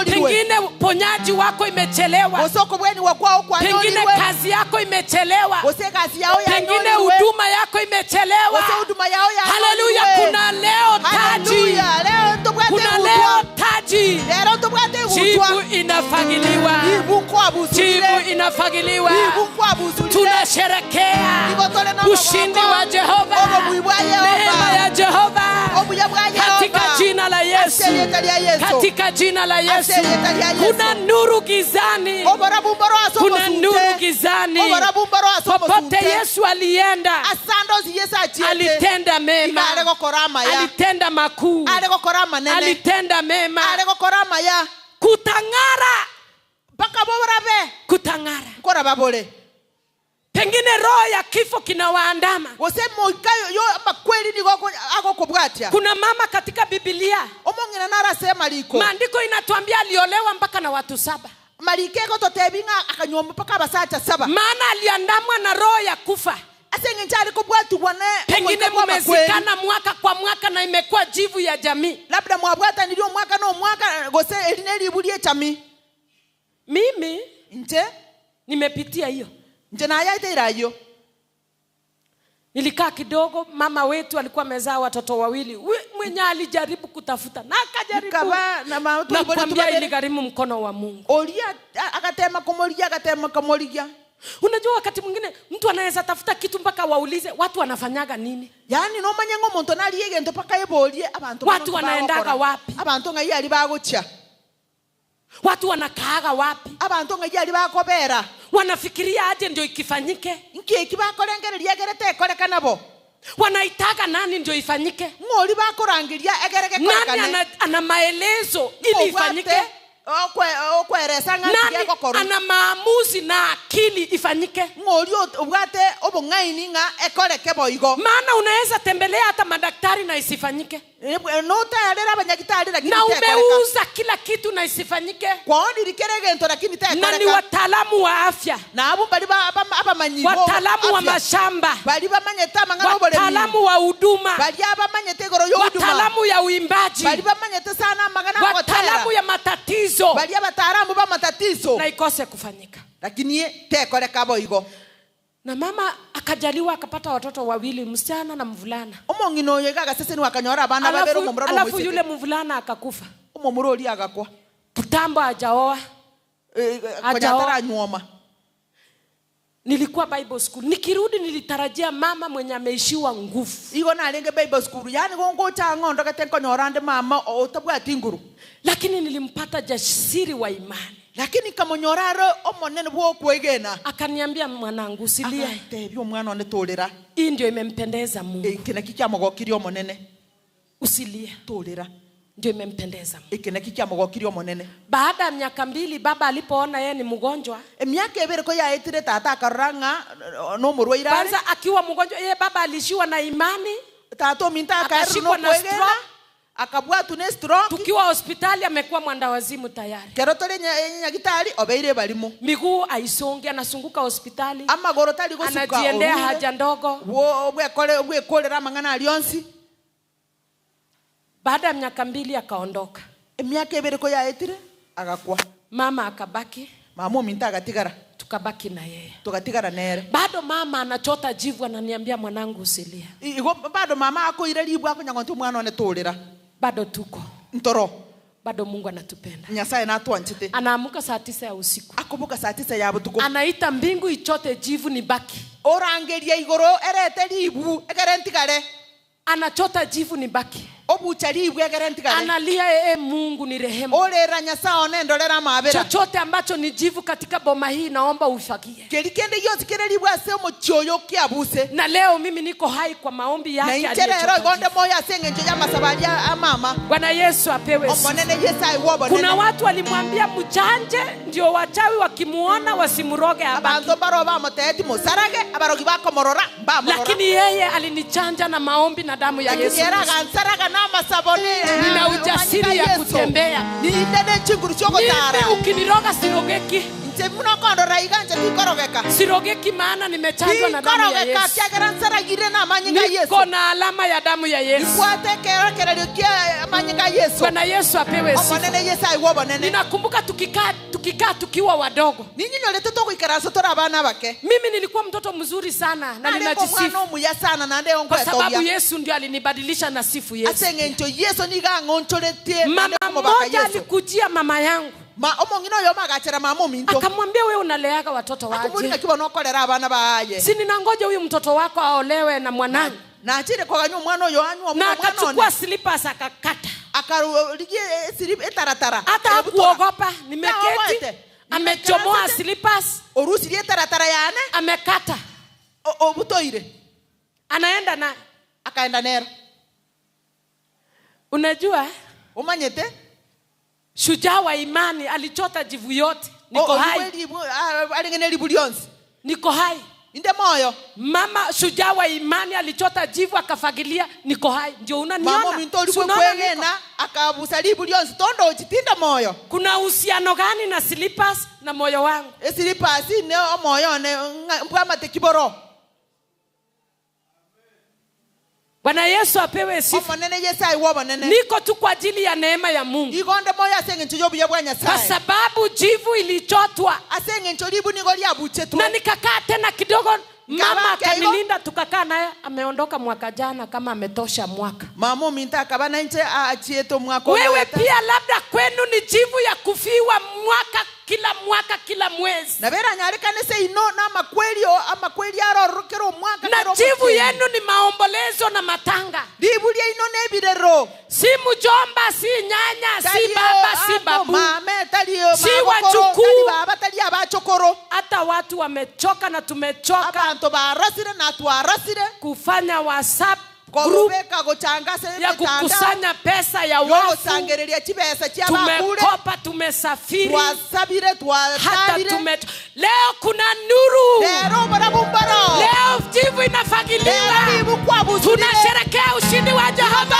L: Pengine ponyaji wako imechelewa. Pengine kazi yako imechelewa. Pengine huduma yako imechelewa. Haleluya, kuna leo taji. Kuna leo taji. Jibu inafagiliwa. Jibu inafagiliwa. Tunasherehekea ushindi wa Jehova, neema ya Jehova, katika jina la Yesu. Katika jina la Yesu. Kuna nuru gizani. Kuna nuru gizani. Popote Yesu alienda, alitenda mema, alitenda makuu, alitenda mema. Kutangara. Kutangara. Pengine roho ya kifo kinawaandama. Kuna mama katika Biblia, maandiko inatuambia aliolewa mpaka na watu 7. Maana aliandamwa na roho ya kufa. Pengine mumezikana mwaka kwa mwaka na imekuwa jivu ya jamii. Mimi nimepitia hiyo. Nilikaa kidogo, mama wetu alikuwa amezaa watoto wawili. Mwenye alijaribu kutafuta na akajaribu. Na kwambia iligharimu mkono wa Mungu. Unajua wakati mwingine mtu anaweza tafuta kitu mpaka waulize watu wanafanyaga nini? Watu wanaendaga wapi? Watu wanakaaga wapi? Wanafikiria aje ndio ikifanyike? Wanaitaka nani ndio ifanyike? Nani ana maelezo ili ifanyike? Nani ana maamuzi na akili ifanyike? Maana unaweza tembelea hata madaktari na isifanyike. Na umeuza kila kitu na isifanyike. Na ni wataalamu wa afya, wataalamu wa mashamba, wataalamu wa huduma, wataalamu ya uimbaji, wataalamu ya matatizo, na ikose kufanyika. Na mama akajaliwa akapata watoto wawili, msichana na mvulana. Alafu yule mvulana akakufa. Kitambo hajaoa. Nilikuwa Bible school. Nikirudi nilitarajia mama mwenye ameishiwa nguvu. Lakini nilimpata jasiri wa imani. Akaniambia, mwanangu usilie. Hii ndio imempendeza Mungu. Usilie. Ndio imempendeza.
C: Iki naki kiamugokirie omonene.
L: Baada ya miaka 2 baba alipoona yeye ni mgonjwa,
C: emiaka ebere ko yaetire tata akarora ng'a nomorwaire are.
L: Kwanza akiwa mgonjwa yeye baba alishiwa na imani.
C: Tata ominto akaerwa
L: Akashikwa na
C: nokwegena.
L: stroke.
C: Akabwatwa ne stroke.
L: Tukiwa hospitali amekuwa mwandawazimu tayari.
C: Kero tore nyagitari obeire barimo.
L: Miguu haisongi, anasunguka hospitali.
C: Amagoro tari gosuka.
L: Anajiendea
C: orure.
L: haja ndogo.
C: Wo bwekore bwekorera amang'ana arionsi.
L: Baada ya miaka 2 akaondoka.
C: Emiaka ebere ko yaetire agakwa.
L: Mama akabaki.
C: Mama ominto agatigara.
L: Tukabaki na yeye.
C: Tukatigara nere.
L: Bado mama anachota jivu ananiambia mwanangu usilie.
C: Igo bado mama akoira ribu akonyango mwana one turira.
L: Bado tuko.
C: Ntoro.
L: Bado Mungu anatupenda.
C: Nyasaye natwanchite.
L: Anaamuka saa 9 ya usiku.
C: Akoboka saa 9 ya butuko.
L: Anaita mbingu ichote jivu ni baki.
C: Orangeria igoro erete ribu egere ntigare.
L: Anachota jivu ni baki.
C: Obucha ribu egere ntigare.
L: Analia Mungu ni rehema.
C: Orera Nyasaye onendorera mabera.
L: Chochote ambacho ni jivu katika boma hii naomba ufagie.
C: Keri kende yose kere ribu ase omochioyo kiabuse.
L: Na leo mimi niko hai kwa maombi yake
C: Na inchere
L: aliyechota
C: ero igonde
L: jivu.
C: moyo ase eng'encho ya masabari ya mama.
L: Bwana Yesu apewe sifa.
C: Omonene Yesu aiwobonene.
L: Kuna watu walimwambia mchanje ndio wachawi wakimuona wasimuroge abaki.
C: Abantu baro bamoteti musarage abarogi bakomorora mbamorora.
L: Lakini yeye alinichanja na maombi na damu ya
C: Lakini
L: Yesu.
C: yera agansaraga na masabone.
L: Nina ujasiri ya kutembea.
C: Nindene chinguru chogotara.
L: Mimi ukiniroga sirogeki.
C: Nche munokondora iganja tikorogeka.
L: Sirogeki maana nimechanjwa na damu ya
C: Tikorogeka
L: Yesu.
C: kiagera nsaragire na amanyinga Yesu.
L: Niko na alama ya damu ya Yesu.
C: Nikwate kero kerero kia amanyinga Yesu.
L: Bwana Yesu apewe sifa.
C: Omonene Yesu aiwobonene.
L: Ninakumbuka tukikaa tukiwa wadogo.
C: Ninyi nyorete togoikaransa tori abana bake.
L: Mimi nilikuwa mtoto mzuri sana na
C: Nareko
L: ninajisifu.
C: mwana omuya sana na nde
L: Kwa sababu
C: onkwetobia.
L: Yesu ndio alinibadilisha na sifu Yesu.
C: Ase eng'encho Yesu niga ang'onchoretie
L: Mama
C: nande komobaka
L: mmoja
C: Yesu.
L: alikujia mama yangu.
C: Ma omong'ina oyo magachera mama ominto.
L: Akamwambia wewe unaleaga watoto waje.
C: Akamwambia kiba nokorera abana baye.
L: Si ninangoja huyu mtoto wako aolewe na mwanangu.
C: Na achire koganya omwana oyo anywa
L: Na
C: omwana
L: akachukua
C: one.
L: slippers akakata.
C: Akarurigie slip etaratara.
L: Hata hakuogopa, nimeketi.
C: Naogote.
L: Amechomoa slippers.
C: Orusirie etaratara yane.
L: Amekata.
C: Obutoire.
L: Anaenda na
C: akaenda nero.
L: Unajua?
C: Umanyete?
L: Shujaa wa imani alichota jivu yote. Niko hai.
C: Alingene libu lionsi.
L: Niko hai.
C: Inde moyo.
L: Mama shujaa wa imani alichota jivu akafagilia, niko hai. Ndio unaniona.
C: Mama minto
L: Si
C: ulikuwa
L: unaona
C: kwegena,
L: niko?
C: akabusa libu lionsi tondo uchitinda moyo.
L: Kuna uhusiano gani na slippers na moyo wangu?
C: Slippers ne moyo ne mbwa matekiboro.
L: Bwana Yesu apewe sifa.
C: Omonene Yesu aiwobonene.
L: Niko tu kwa ajili ya neema ya Mungu.
C: Igonde moyo aseng'encho yobuya bwa Nyasaye.
L: Kwa sababu jivu ilichotwa.
C: Aseng'encho libu nigo liabuchetwe.
L: Na nikakaa tena kidogo, mama
C: Nikabaki aigo.
L: akanilinda tukakaa naye, ameondoka mwaka jana kama ametosha mwaka.
C: Mama ominto akaba na nche achieto mwaka
L: Wewe
C: oyoeta.
L: pia labda kwenu ni jivu ya kufiwa mwaka kila mwaka kila mwezi.
C: Na bera nyarikane se ino na makweli o amakweli arorokero mwaka
L: Na
C: kero
L: jivu
C: mukeni.
L: yenu ni maombolezo na matanga.
C: Jivu lya ino nebirero.
L: Si mjomba, si nyanya, si
C: Taliyo
L: baba, si
C: abo
L: babu.
C: Mame, taliyo
L: Si
C: magokoro,
L: wajukuu.
C: tali baba, tali abachokoro.
L: Hata watu wamechoka na tumechoka.
C: Abantu barasire na twarasire.
L: Kufanya WhatsApp group
C: Korobeka gochanga se
L: ya
C: mitandao.
L: kukusanya pesa ya
C: Yo
L: wafu.
C: gosangereria chibesa chia bakure.
L: Tumekopa, tumesafiri.
C: Twasabire, twasabire.
L: Hata leo kuna nuru.
C: Lero barabumbaro.
L: Leo jivu inafagiliwa.
C: Lero jivu kwa busuri.
L: Tunasherehekea ushindi wa Jehova.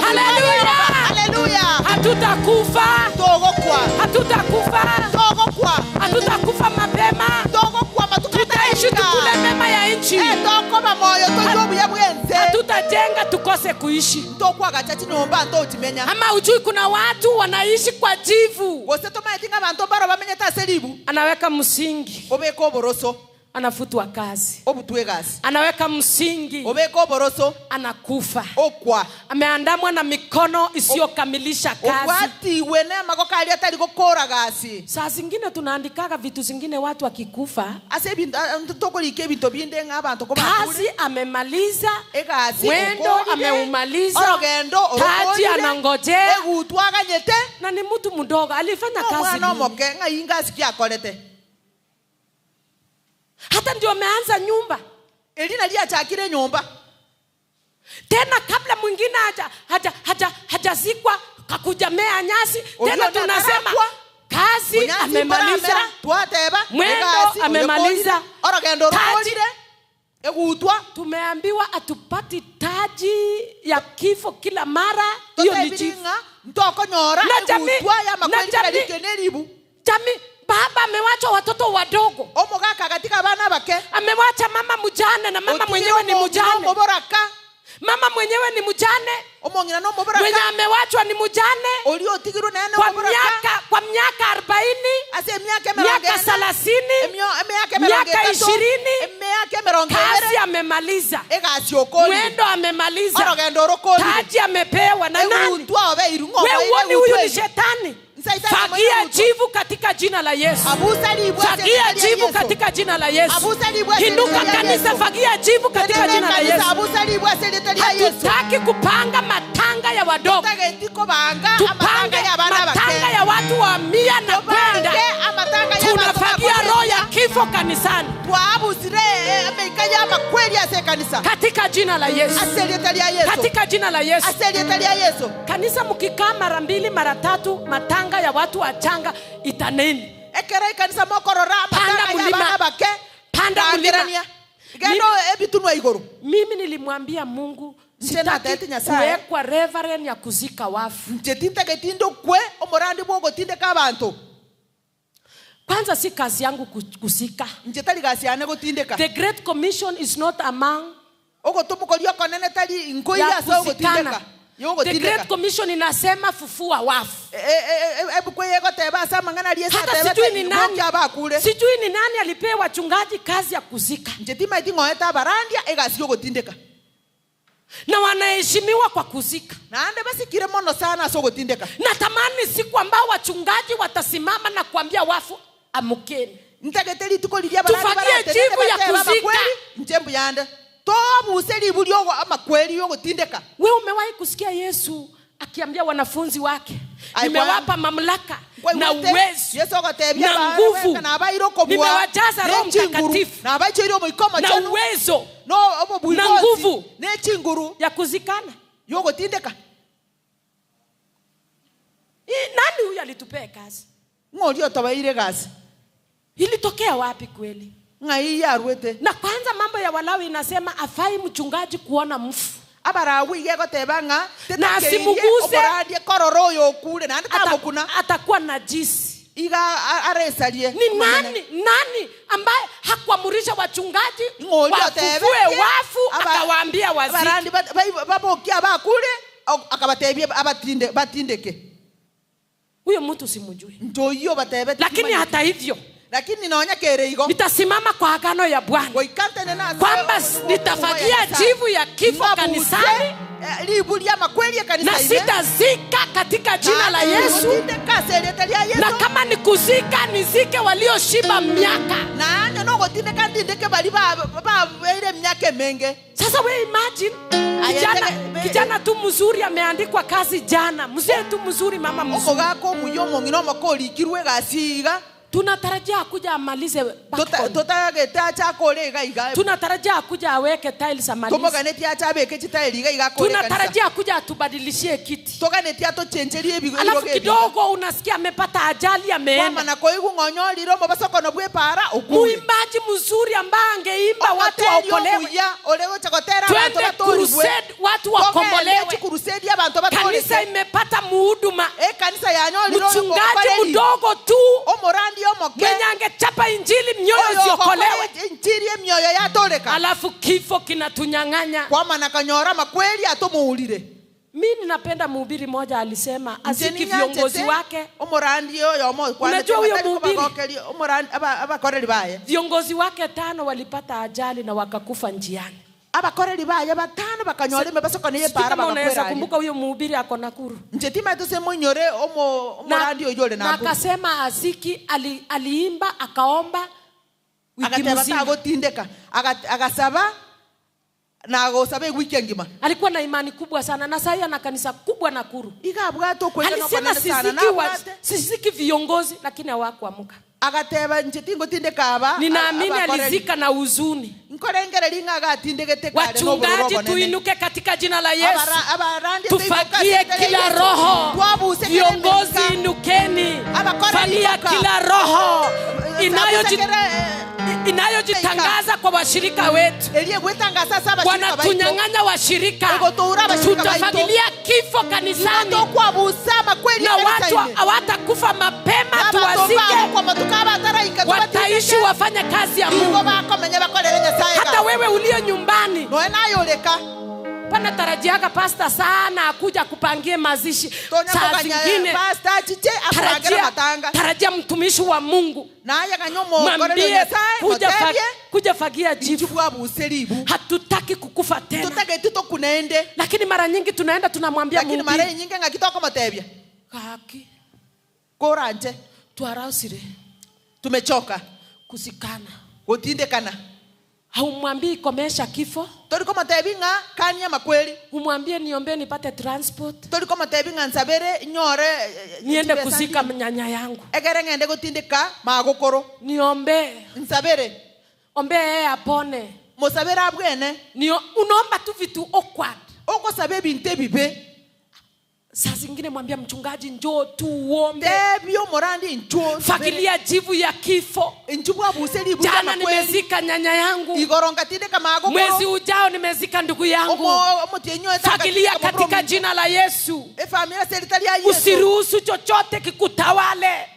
L: Haleluya.
C: Haleluya.
L: Hatutakufa.
C: Togokwa.
L: Hatutakufa.
C: Togokwa.
L: Hatutakufa mapema.
C: Togokwa matukata.
L: Tutaishi tukule mema ya nchi.
C: Tokoba moyo toyobu ya bwenze.
L: Hatutajenga tukose kuishi.
C: Tokwa gachachi nomba ntochimenya.
L: Ama ujui kuna watu wanaishi kwa jivu.
C: Gose tomaetinga bantu baro bamenyeta aseribu.
L: Anaweka msingi.
C: Obeko boroso.
L: Anafutwa kazi.
C: Obutwe kazi.
L: Anaweka msingi.
C: Obeko boroso.
L: Anakufa.
C: Okwa.
L: Ameandamwa na mikono isiyokamilisha kazi.
C: Okwatiwe na magoka ali atari gukora gasi.
L: Saa zingine tunaandikaga vitu zingine watu wakikufa.
C: Ase bintu tokorike bintu binde ngabantu ko
L: kazi amemaliza.
C: Egasi
L: mwendo ameumaliza.
C: Orogendo
L: taji anangojea.
C: Egutwaganyete.
L: Na ni mtu mdogo alifanya kazi.
C: Mwana omoke ng'ainga sikiakorete.
L: Hata ndio ameanza nyumba.
C: Elina liachakire nyumba.
L: Tena kabla mwingine hajazikwa kakujamea nyasi, tena tunasema kazi amemaliza, mwendo amemaliza, taji. Tumeambiwa atupati taji ya kifo kila mara. Hiyo ni jivu. Na jamii, baba amewacha watoto wadogo, amewacha mama mjane, na mama mwenyewe ni mjane. Mama mwenyewe ni mjane, mwenye amewachwa ni mjane kwa miaka 40, miaka 30, miaka 20. Kazi amemaliza, mwendo amemaliza, taji amepewa na nani? Wewe uoni huyu ni shetani? Fagia jivu katika jina la Yesu. Fagia jivu katika jina la Yesu. Inuka kanisa, fagia jivu katika jina la Yesu. Hatutaki kupanga matanga ya wadogo. Tupange matanga ya watu wa 100 na kwenda. Tunafagia roho ya kifo kanisani katika jina la Yesu. Katika jina la Yesu. Kanisa mkikaa mara 2 mara 3 matanga ya watu wachanga itaneni. Panda mlima. Panda mlima. Mimi nilimwambia Mungu sitaki kuwekwa reverend ya kuzika wafu. Kwanza si kazi yangu kuzika. The Great Commission is not among ya kuzikana. The Great Commission inasema fufua wafu. Hata sijui ni nani, sijui ni nani alipewa wachungaji kazi ya kuzika. Na wanaheshimiwa kwa kuzika. Natamani siku ambao wachungaji watasimama na kuambia wafu amukeni. Tufagie jivu ya kuzika. Wewe umewahi kusikia Yesu akiambia wanafunzi wake, nimewapa mamlaka na uwezo na nguvu, nimewajaza Roho Mtakatifu na uwezo na nguvu ya kuzikana? Nani huyu alitupea kazi? Ilitokea wapi kweli? Na kwanza mambo ya Walawi inasema afai mchungaji kuona mfu na asimuguse, atakuwa najisi. Ni nani ambaye hakuamurisha wachungaji wafufue wafu akawaambia wazike? Huyo mtu simjui. Lakini hata hivyo nitasimama kwa agano ya Bwana kwamba nitafagia jivu ya kifo kanisani na sitazika katika jina la Yesu. Na kama ni kuzika, nizike walioshiba miaka. Sasa we imagine kijana tu mzuri ameandikwa kazi jana, mzee tu mzuri, mama mzuri. Tunatarajia kuja amalize balcony. Tunatarajia kuja aweke tiles amalize. Tunatarajia kuja atubadilishie kiti. Alafu kidogo unasikia amepata ajali ameenda. Muimbaji mzuri ambaye angeimba watu waokolewe. Twende crusade watu wakombolewe. Kanisa imepata muhuduma. Mchungaji mdogo tu mwenye angechapa injili mioyo ziokolewe. Alafu kifo kinatunyang'anya. Mimi ninapenda mhubiri mmoja alisema aziki viongozi wake. Unajua huyo mhubiri, viongozi wake 5 walipata ajali na wakakufa njiani. Kama unaweza kumbuka huyo mhubiri ako Nakuru. Na akasema aziki aliimba akaomba wiki mzima. Alikuwa na imani kubwa sana na sasa ana kanisa kubwa Nakuru. Alisema siziki viongozi lakini hawakuamka.
C: Agateba nche tingotindeka aba.
L: Ninaamini alizika na huzuni. Wachungaji, tuinuke katika jina la Yesu. Tufagie kila roho. Viongozi, inukeni. Fagia kila roho inayojitangaza kwa washirika wetu. Wanatunyang'anya washirika. Tutafagilia kifo kanisani, na watu hawatakufa mapema, tuwazike. Wataishi wafanye kazi ya Mungu. Hata wewe ulio nyumbani, pana tarajiaga pastor sana akuja kupangie mazishi. Saa zingine tarajia mtumishi wa Mungu, mwambie kuja fagia jivu. Hatutaki kukufa tena. Lakini mara nyingi tunaenda tunamwambia Mungu, kaki twarausire,
C: tumechoka
L: kusikana,
C: gutindekana.
L: Haumwambii komesha kifo. Umwambie niombe nipate transport. Niende kuzika nyanya yangu. Niombe. Ombe yeye apone. Unaomba tu vitu awkward. Saa zingine mwambia mchungaji njoo tu uombe. Fagilia jivu ya kifo. Jana nimezika nyanya yangu. Mwezi ujao nimezika ndugu yangu. Fagilia katika jina la Yesu. Usiruhusu chochote kikutawale.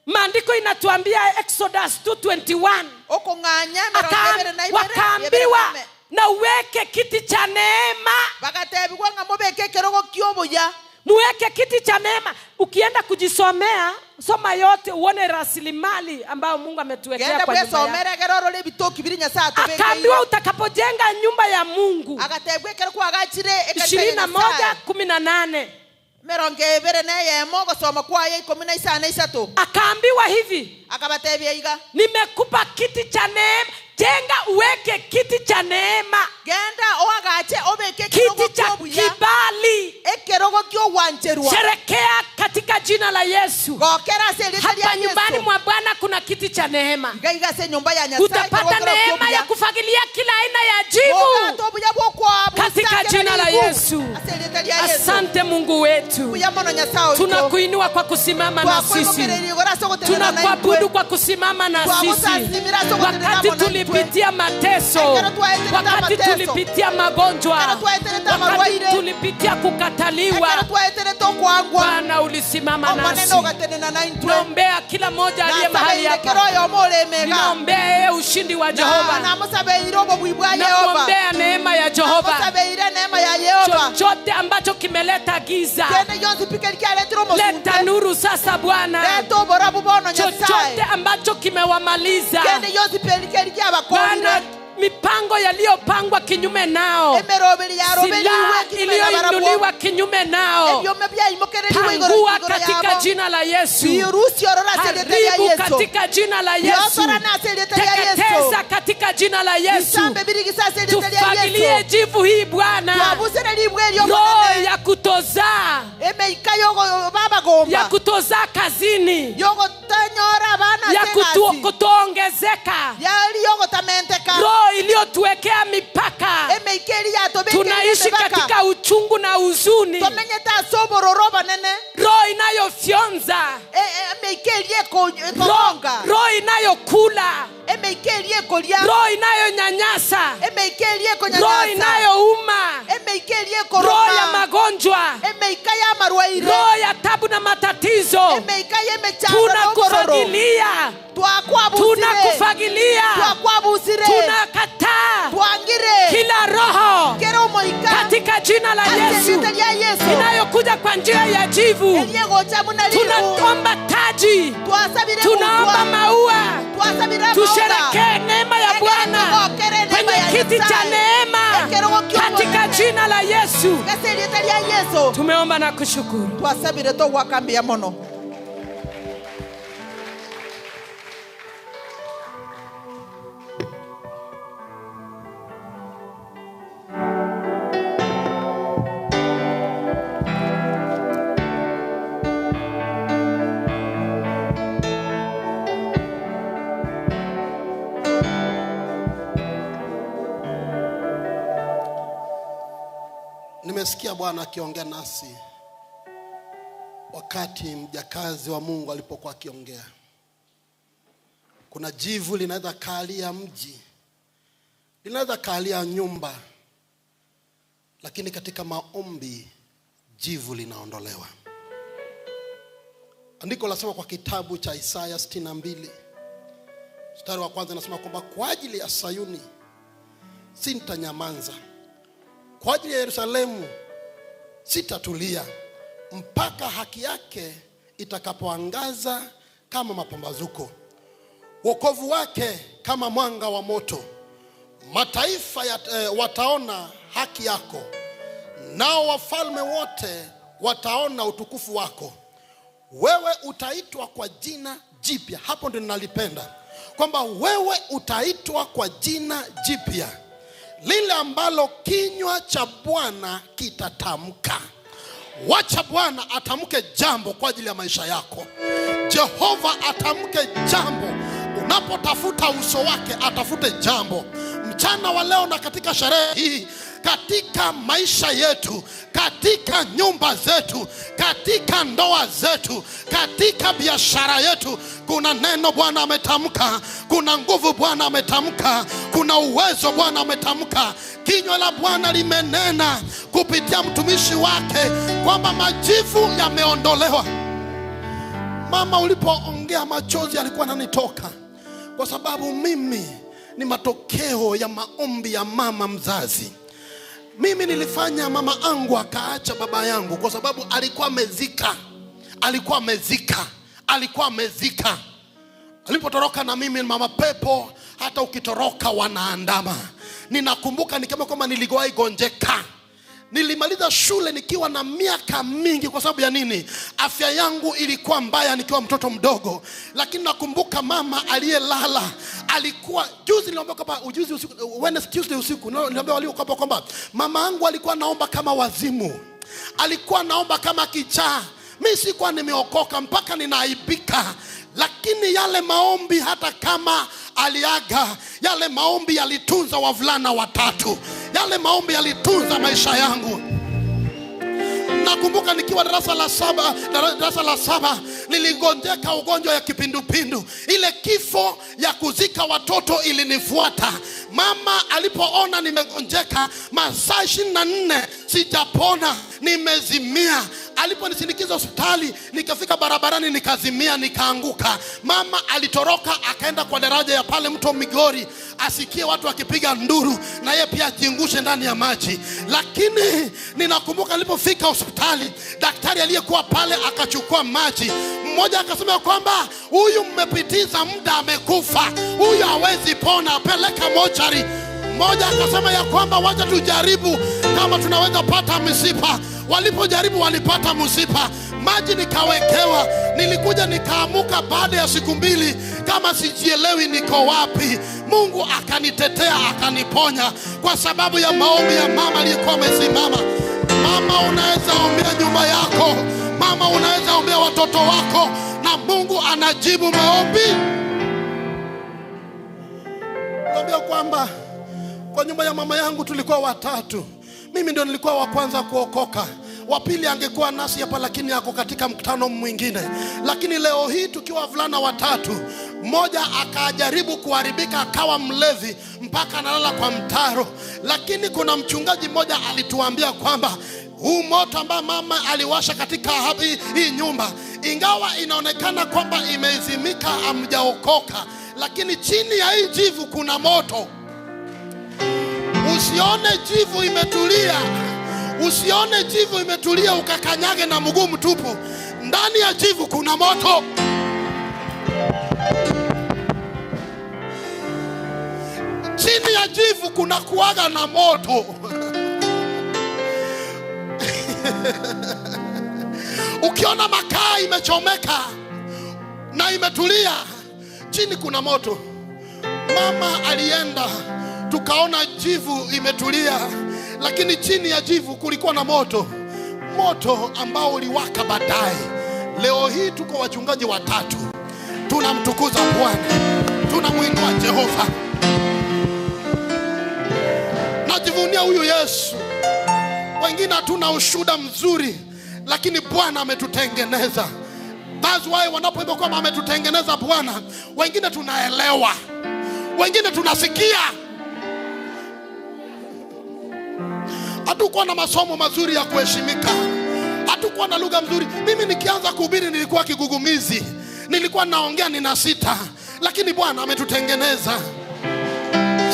L: Maandiko inatuambia Exodus 2:21. Wakaambiwa na uweke kiti cha neema. Muweke kiti cha neema. Ukienda kujisomea, soma yote uone rasilimali ambayo Mungu ametuwekea kwa nyumba yake. Akaambiwa utakapojenga nyumba ya Mungu 21:18. Akaambiwa hivi, nimekupa kiti cha neema. Jenga uweke kiti cha neema, kiti cha kibali. Sherekea katika jina la Yesu. Hapa nyumbani mwa Bwana kuna kiti cha neema. Utapata neema ya kufagilia kila aina ya jivu katika jina la Yesu. Asante Mungu wetu, tunakuinua kwa kusimama na sisi, tunakuabudu kwa kusimama na sisi. Wakati tulipitia mateso, wakati tulipitia magonjwa, wakati tulipitia kukataliwa, Bwana ulisimama nasi. Naombea kila mmoja aliye mahali hapa, naombea ushindi wa Jehova, naombea neema ya Jehova. Chochote ambacho kimeleta giza, leta nuru sasa Bwana. Chochote ambacho kimewamaliza Bwana, mipango yaliyopangwa kinyume nao, silaha iliyoinuliwa kinyume nao, pangua katika jina la Yesu. Haribu katika jina la Yesu. Teketeza katika jina la Yesu. Tufagilie jivu hii Bwana. Roho ya kutozaa, ya kutozaa kazini, ya kutoongezeka, roho iliyotuwekea mipaka. Tunaishi katika uchungu na huzuni, roho inayofyonza, roho inayokula, roho inayonyanyasa, roho inayouma, roho ya magonjwa, roho ya tabu na matatizo. Tunakufagilia, tunakufagilia, tunakataa kila roho katika jina la Yesu inayokuja kwa njia ya jivu. Tunaomba taji, tunaomba maua, tusherekee neema ya Bwana kwenye kiti cha neema katika jina la Yesu. Tumeomba na kushukuru.
G: Bwana akiongea nasi wakati mjakazi wa Mungu alipokuwa akiongea. Kuna jivu linaweza kalia mji, linaweza kalia nyumba, lakini katika maombi jivu linaondolewa. Andiko lasema kwa kitabu cha Isaya 62 mstari wa kwanza, nasema kwamba kwa ajili ya Sayuni sintanyamaza, kwa ajili ya Yerusalemu sitatulia, mpaka haki yake itakapoangaza kama mapambazuko, wokovu wake kama mwanga wa moto. Mataifa wataona haki yako, nao wafalme wote wataona utukufu wako. Wewe utaitwa kwa jina jipya. Hapo ndio ninalipenda, kwamba wewe utaitwa kwa jina jipya, lile ambalo kinywa cha Bwana kitatamka. Wacha Bwana atamke jambo kwa ajili ya maisha yako. Jehova atamke jambo. Unapotafuta uso wake atafute jambo. Mchana wa leo na katika sherehe hii, katika maisha yetu, katika nyumba zetu, katika ndoa zetu, katika biashara yetu, kuna neno Bwana ametamka, kuna nguvu Bwana ametamka, kuna uwezo Bwana ametamka. Kinywa la Bwana limenena kupitia mtumishi wake kwamba majivu yameondolewa. Mama, ulipoongea machozi yalikuwa yananitoka, kwa sababu mimi ni matokeo ya maombi ya mama mzazi. Mimi nilifanya mama angu akaacha baba yangu kwa sababu alikuwa amezika. Alikuwa amezika. Alikuwa amezika. Alipotoroka na mimi mama pepo, hata ukitoroka wanaandama. Ninakumbuka nikisema kwamba niliwahi gonjeka. Nilimaliza shule nikiwa na miaka mingi. Kwa sababu ya nini? Afya yangu ilikuwa mbaya nikiwa mtoto mdogo. Lakini nakumbuka mama aliyelala alikuwa, juzi niliomba kwamba ujuzi usiku, Wednesday, Tuesday usiku, niliomba walio kwamba mama yangu alikuwa naomba kama wazimu. Alikuwa naomba kama kichaa. Mimi sikuwa nimeokoka mpaka ninaaibika. Lakini yale maombi, hata kama aliaga, yale maombi yalitunza wavulana watatu. Yale maombi yalitunza maisha yangu. Nakumbuka nikiwa darasa la saba niligonjeka ugonjwa ya kipindupindu. Ile kifo ya kuzika watoto ilinifuata. Mama alipoona nimegonjeka masaa 24 sijapona, nimezimia. Aliponisindikiza hospitali, nikafika barabarani nikazimia, nikaanguka. Mama alitoroka akaenda kwa daraja ya pale mto Migori, asikie watu wakipiga nduru na yeye pia ajiangushe ndani ya maji. Lakini ninakumbuka nilipofika hospitali, daktari aliyekuwa pale akachukua maji. Mmoja akasema kwamba huyu mmepitiza muda, amekufa, huyu hawezi pona, peleka mochari. Mmoja akasema ya kwamba wacha tujaribu kama tunaweza pata msipa. Walipojaribu walipata msipa. Maji nikawekewa. Nilikuja nikaamuka baada ya siku 2 kama sijielewi niko wapi. Mungu akanitetea akaniponya kwa sababu ya maombi ya mama aliyekuwa amesimama. Mama, unaweza ombea nyumba yako. Mama, unaweza ombea watoto wako, na Mungu anajibu maombi. Naambia kwamba kwa nyumba ya mama yangu tulikuwa watatu. Mimi ndio nilikuwa wa kwanza kuokoka. Wa pili angekuwa nasi hapa lakini ako katika mkutano mwingine. Lakini leo hii tukiwa wavulana watatu, mmoja akajaribu kuharibika akawa mlevi mpaka analala kwa mtaro. Lakini kuna mchungaji mmoja alituambia kwamba huu moto ambao mama aliwasha katika hii nyumba, ingawa inaonekana kwamba imezimika, hamjaokoka, lakini chini ya hii jivu kuna moto. Usione jivu imetulia. Usione jivu imetulia ukakanyage na mguu mtupu. Ndani ya jivu kuna moto. Chini ya jivu kuna kuaga na moto. Ukiona makaa imechomeka na imetulia, chini kuna moto. Mama alienda, tukaona jivu imetulia, lakini chini ya jivu kulikuwa na moto. Moto ambao uliwaka baadaye. Leo hii tuko wachungaji watatu, tunamtukuza Bwana, tunamuinua Jehova. Najivunia huyu Yesu Wengine hatuna ushuhuda mzuri, lakini Bwana ametutengeneza. That's why wanapoimba kwamba ametutengeneza Bwana, wengine tunaelewa, wengine tunasikia. Hatukuwa na masomo mazuri ya kuheshimika, hatukuwa na lugha mzuri. Mimi nikianza kuhubiri nilikuwa kigugumizi, nilikuwa naongea nina sita, lakini Bwana ametutengeneza.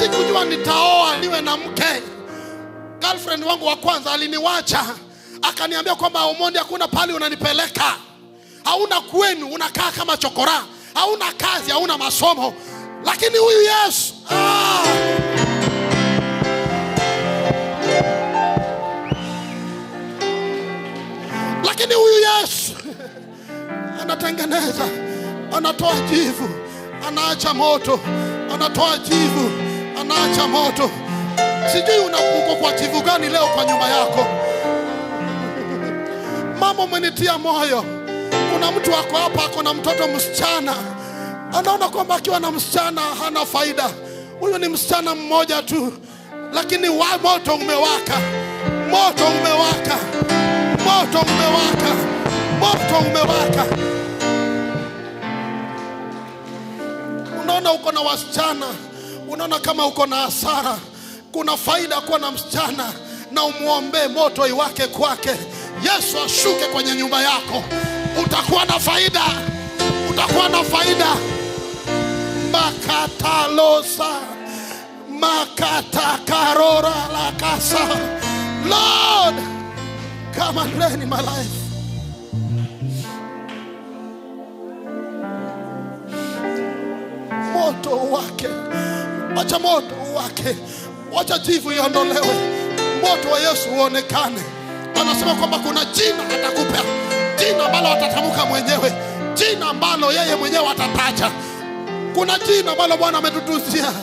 G: Sikujua nitaoa niwe na mke. Girlfriend wangu wa kwanza aliniwacha, akaniambia kwamba Omondi, hakuna pali unanipeleka, hauna kwenu, unakaa kama chokora, hauna kazi, hauna masomo. Lakini huyu Yesu, lakini huyu Yesu anatengeneza, anatoa jivu, anaacha moto, anatoa jivu, anaacha moto. Sijui uko kwa jivu gani leo kwa nyumba yako. Mama, umenitia moyo. Kuna mtu ako hapa ako na mtoto msichana, anaona kwamba akiwa na msichana hana faida. Huyu ni msichana mmoja tu, lakini moto umewaka, moto umewaka, moto umewaka, moto umewaka. Unaona uko na wasichana, unaona kama uko na hasara. Kuna faida kuwa na msichana, na umuombe moto iwake kwake. Yesu ashuke kwenye nyumba yako, utakuwa na faida, utakuwa na faida. Makatalosa makatakarora lakasa. Lord, come and reign in my life. Moto wake, wacha moto wake, wacha jivu iondolewe, moto wa Yesu uonekane. Anasema kwamba kuna jina atakupa, jina ambalo atatamka mwenyewe, jina ambalo yeye mwenyewe atataja. Kuna jina ambalo Bwana ametutuzia.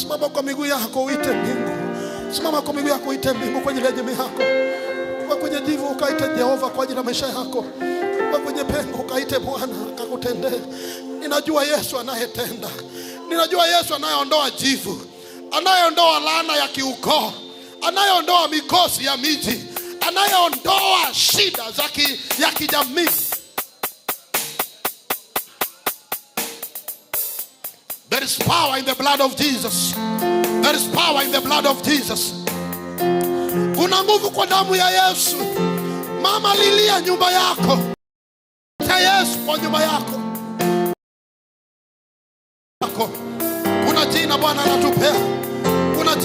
G: Simama kwa miguu yako uite mbingu. Simama kwa miguu yako uite mbingu kwa ajili ya jamii yako. Kwa kwenye jivu ukaite Jehova kwa ajili ya maisha yako. Kwa kwenye pengo ukaite Bwana akakutendee. Ninajua Yesu anayetenda. Ninajua Yesu anayeondoa jivu, anayeondoa laana ya kiukoo, anayeondoa mikosi ya miji, anayeondoa shida za ya kijamii. There is power in the blood of Jesus. There is power in the blood of Jesus. Kuna nguvu kwa damu ya Yesu. Mama, lilia nyumba yako. Ta Yesu kwa nyumba yako. Kuna jina Bwana anatupea. Kuna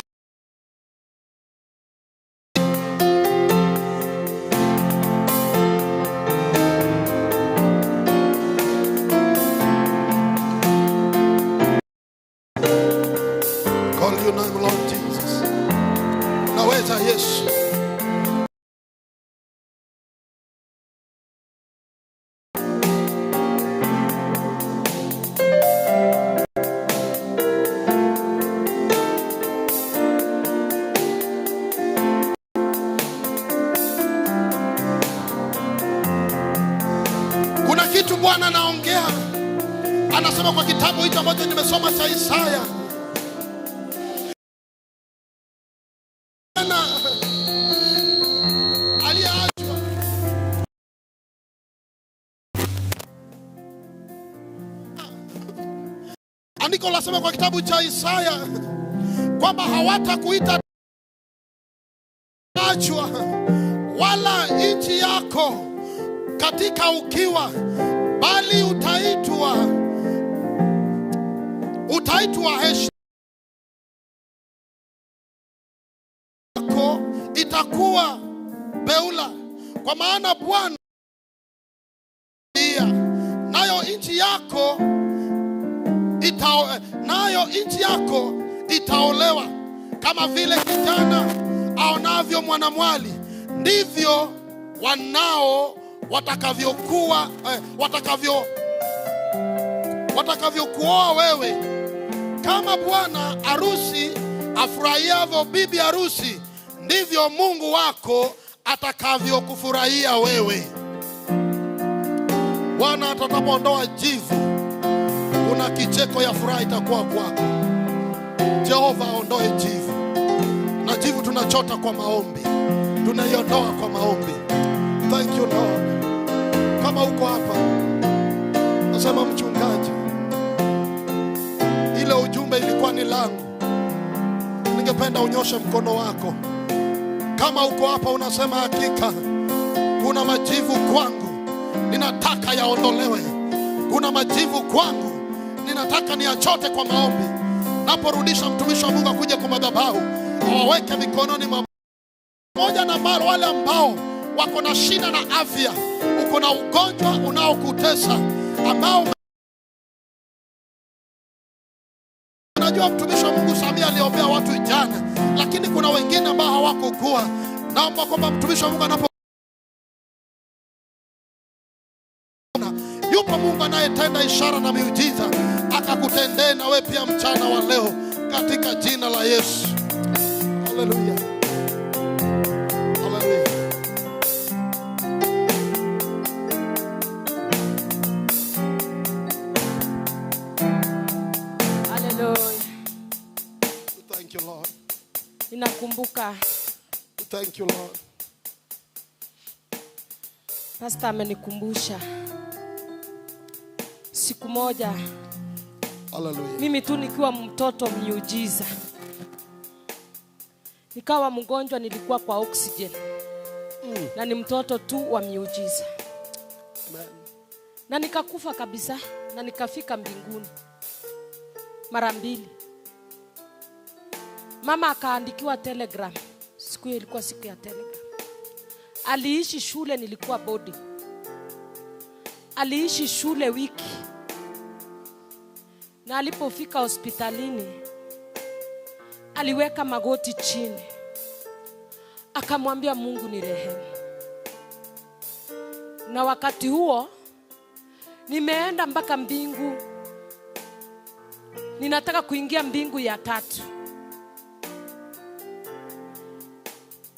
G: call your name, Lord Jesus. Naweza Yesu. Kuna kitu Bwana anaongea. Anasema kwa kitabu hicho ambacho nimesoma cha Isaya. Aliyeachwa. Andiko lasema kwa kitabu cha Isaya kwamba hawatakuita achwa wala nchi yako katika ukiwa, bali utaitwa heshima yako itakuwa Beula, kwa maana Bwana nayo nchi yako itaolewa kama vile kijana aonavyo mwanamwali, ndivyo wanao watakavyokuwa watakavyokuoa wewe. Kama bwana arusi afurahiavyo bibi harusi, ndivyo Mungu wako atakavyokufurahia wewe. Bwana atakapoondoa jivu, kuna kicheko ya furaha itakuwa kwako. Jehova aondoe jivu. Na jivu tuna Tunachota kwa maombi, tunaiondoa kwa maombi. Thank you Lord. Kama uko hapa nasema, mchungaji, ile ujumbe ilikuwa ni langu, ningependa unyoshe mkono wako. Kama uko hapa unasema, hakika kuna majivu kwangu, ninataka yaondolewe. Kuna majivu kwangu, ninataka niyachote kwa maombi. Naporudisha mtumishi wa Mungu akuje kwa madhabahu, awaweke mikononi mwa moja na mara wale ambao wako na shida na afya, uko na ugonjwa unaokutesa ambao unajua mtumishi wa Mungu Samia aliombea watu jana, lakini kuna wengine ambao hawakukua. Naomba kwamba mtumishi wa Mungu anapo, yupo Mungu anayetenda ishara na miujiza, akakutendee na wewe pia mchana wa leo katika jina la Yesu. Haleluya. Haleluya.
L: Haleluya.
G: Thank you Lord.
L: Ninakumbuka
G: Thank you Lord.
L: Pastor amenikumbusha siku moja.
G: Hallelujah.
L: Mimi tu nikiwa mtoto miujiza, nikawa mgonjwa, nilikuwa kwa oxygen. Na ni mtoto tu wa miujiza.
G: Amen.
L: Na nikakufa kabisa, na nikafika mbinguni mara mbili. Mama akaandikiwa telegram. Siku hiyo ilikuwa siku ya telegram. Aliishi shule, nilikuwa boarding. Aliishi shule wiki. Na alipofika hospitalini, aliweka magoti chini, akamwambia Mungu ni rehemu. Na wakati huo nimeenda mpaka mbingu, ninataka kuingia mbingu ya tatu.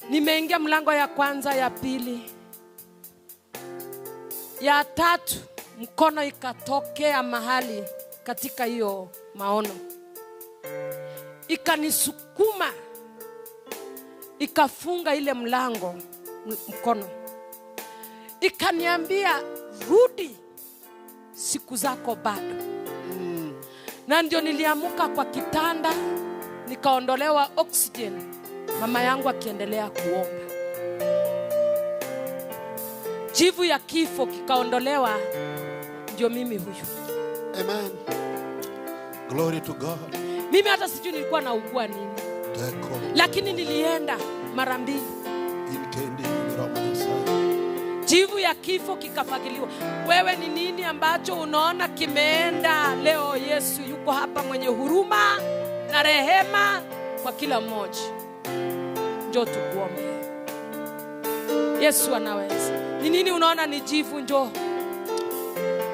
L: Nimeingia mlango ya kwanza, ya pili, ya tatu, mkono ikatokea mahali katika hiyo maono, ikanisukuma, ikafunga ile mlango mkono, ikaniambia rudi, siku zako bado. Na ndio niliamuka kwa kitanda, nikaondolewa oxygen, mama yangu akiendelea kuomba. Jivu ya kifo kikaondolewa, ndio mimi huyu.
G: Amen. Glory to God.
L: Mimi hata sijui nilikuwa naugua nini, lakini nilienda mara mbili. Jivu ya kifo kikafagiliwa. Wewe ni nini ambacho unaona kimeenda leo? Yesu yuko hapa, mwenye huruma na rehema kwa kila mmoja. Njoo tukuombe. Yesu anaweza. Ni nini unaona ni jivu? Njoo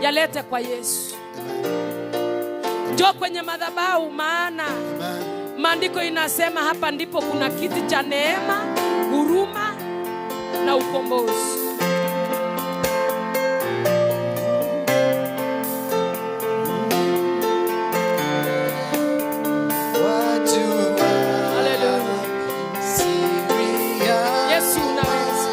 L: yalete kwa Yesu. Njoo kwenye madhabahu, maana maandiko inasema hapa ndipo kuna kiti cha neema, huruma na ukombozi. Yesu unaweza.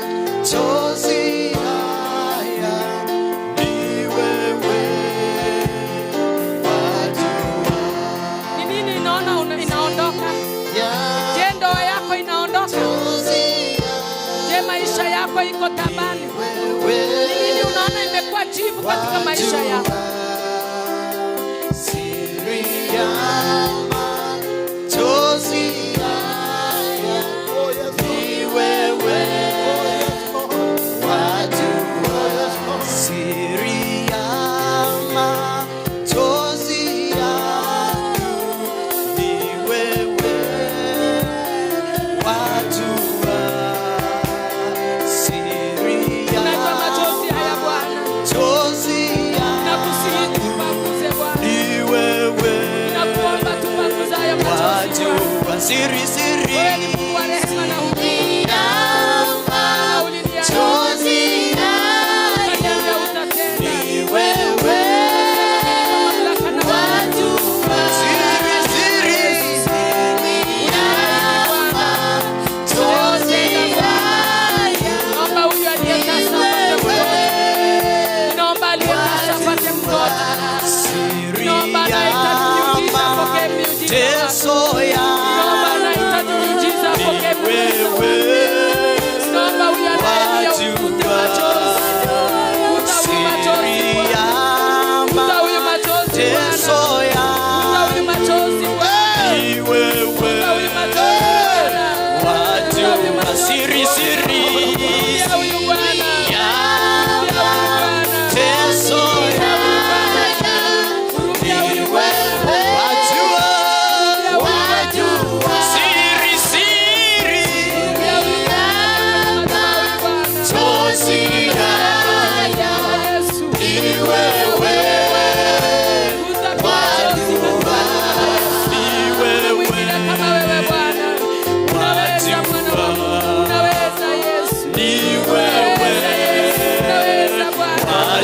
L: Ni nini unaona inaondoka? Je, ndoa yako inaondoka? Je, maisha yako iko tabani? Ni nini unaona imekuwa jivu katika maisha yako? Unajua machozi haya Bwana. Nakusihi tupanguze Bwana. Nakuomba tupanguze haya machozi Bwana. Wewe ni Mungu wa rehema na huruma. Na uliniahidi. Ukaniambia utatenda. Mamlaka na uwezo.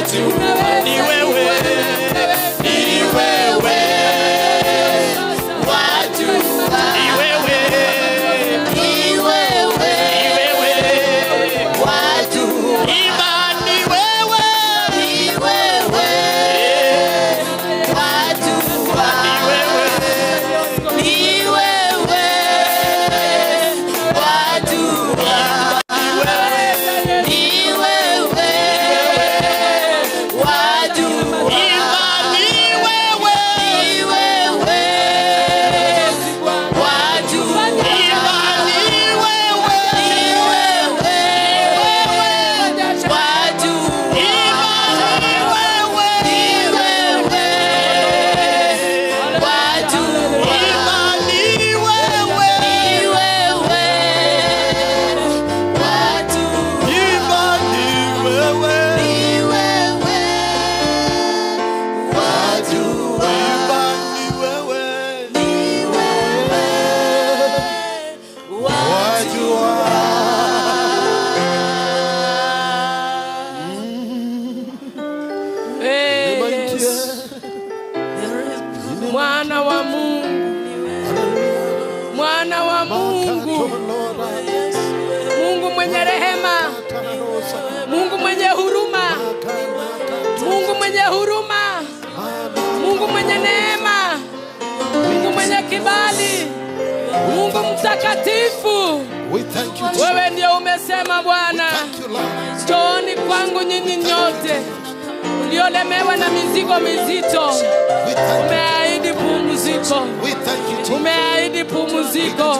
B: Wajua. Ni wewe, ni wewe. Wajua. Ni wewe, ni wewe, ni wewe. Wajua. Imani wewe, ni wewe. Wajua. Ni wewe, ni wewe. Wajua. Ni wewe. Wajua. Imani wewe, ni wewe. Wajua. Imani wewe, ni wewe. Wajua. Imani wewe, ni wewe. Wajua. Imani wewe, ni wewe. Wajua. Imani wewe, ni wewe. Wajua. Imani wewe, ni wewe. Wajua.
L: Yesu. Mwana wa Mungu, Mwana wa Mungu, Mungu mwenye rehema, Mungu mwenye huruma, Mungu mwenye huruma, Mungu mwenye neema, Mungu mwenye kibali, Mungu mtakatifu.
G: We thank you, Jesus.
L: Wewe ndio umesema Bwana, njooni kwangu nyinyi nyote mliolemewa na mizigo mizito. Umeahidi pumziko, umeahidi pumziko,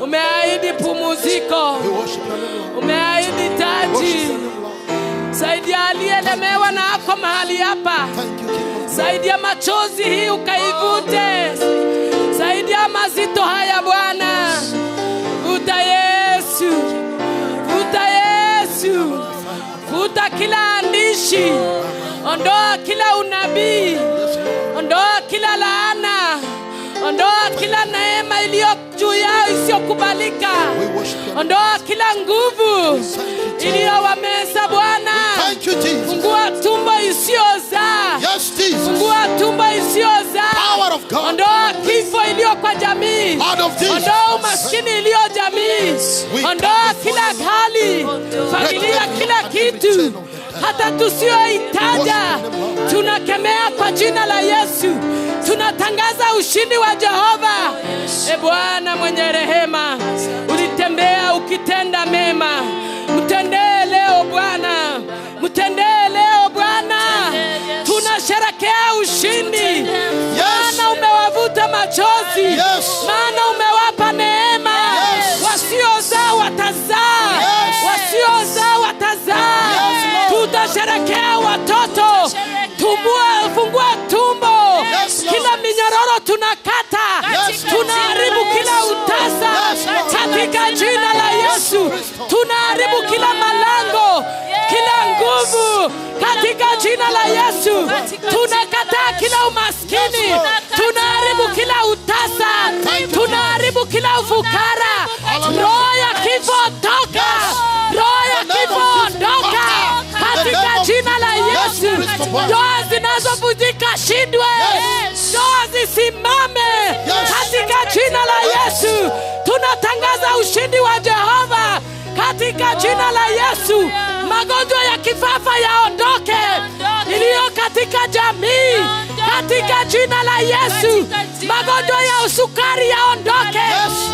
L: umeahidi pumziko, umeahidi taji. Saidia aliyelemewa na ako mahali hapa, saidia machozi hii ukaivute, saidia mazito haya Bwana. Vuta Yesu, vuta Yesu, futa kila andishi, ondoa kila unabii, ondoa kila laana, ondoa kila neema iliyo juu yao isiyokubalika, ondoa kila nguvu iliyowameza Bwana. Fungua tumbo isiyozaa, fungua tumbo isiyozaa, ondoa kifo iliyo kwa jamii, ondoa umaskini iliyo jamii, ondoa kila hali, familia, kila kitu hata tusiyoitaja, tunakemea kwa jina la Yesu. Tunatangaza ushindi wa Jehova. E Bwana mwenye rehema, ulitembea ukitenda mema, mtendee leo Bwana, mtendee leo Bwana. Tunasherekea ushindi, maana umewavuta machozi, maana umewapa neema. Wasiozaa watazaa, wasiozaa watazaa. Tutasherekea watoto. Tumbua, fungua tumbo, kila minyororo tunakata, tunaharibu kila utasa katika jina la Yesu. Tunaharibu kila malango, kila nguvu katika jina la Yesu. Tunakataa kila umaskini, tunaharibu kila utasa, tunaharibu kila ufukara. Roho ya kifo toka, roho ya kifo ondoka katika jina la Yesu. Ndoa zinazovunjika shindwe, ndoa zisimame katika jina la Yesu. Tunatangaza ushindi wa Jehova katika jina la Yesu. Magonjwa ya kifafa yaondoke iliyo katika jamii katika jina la Yesu. Magonjwa ya usukari yaondoke,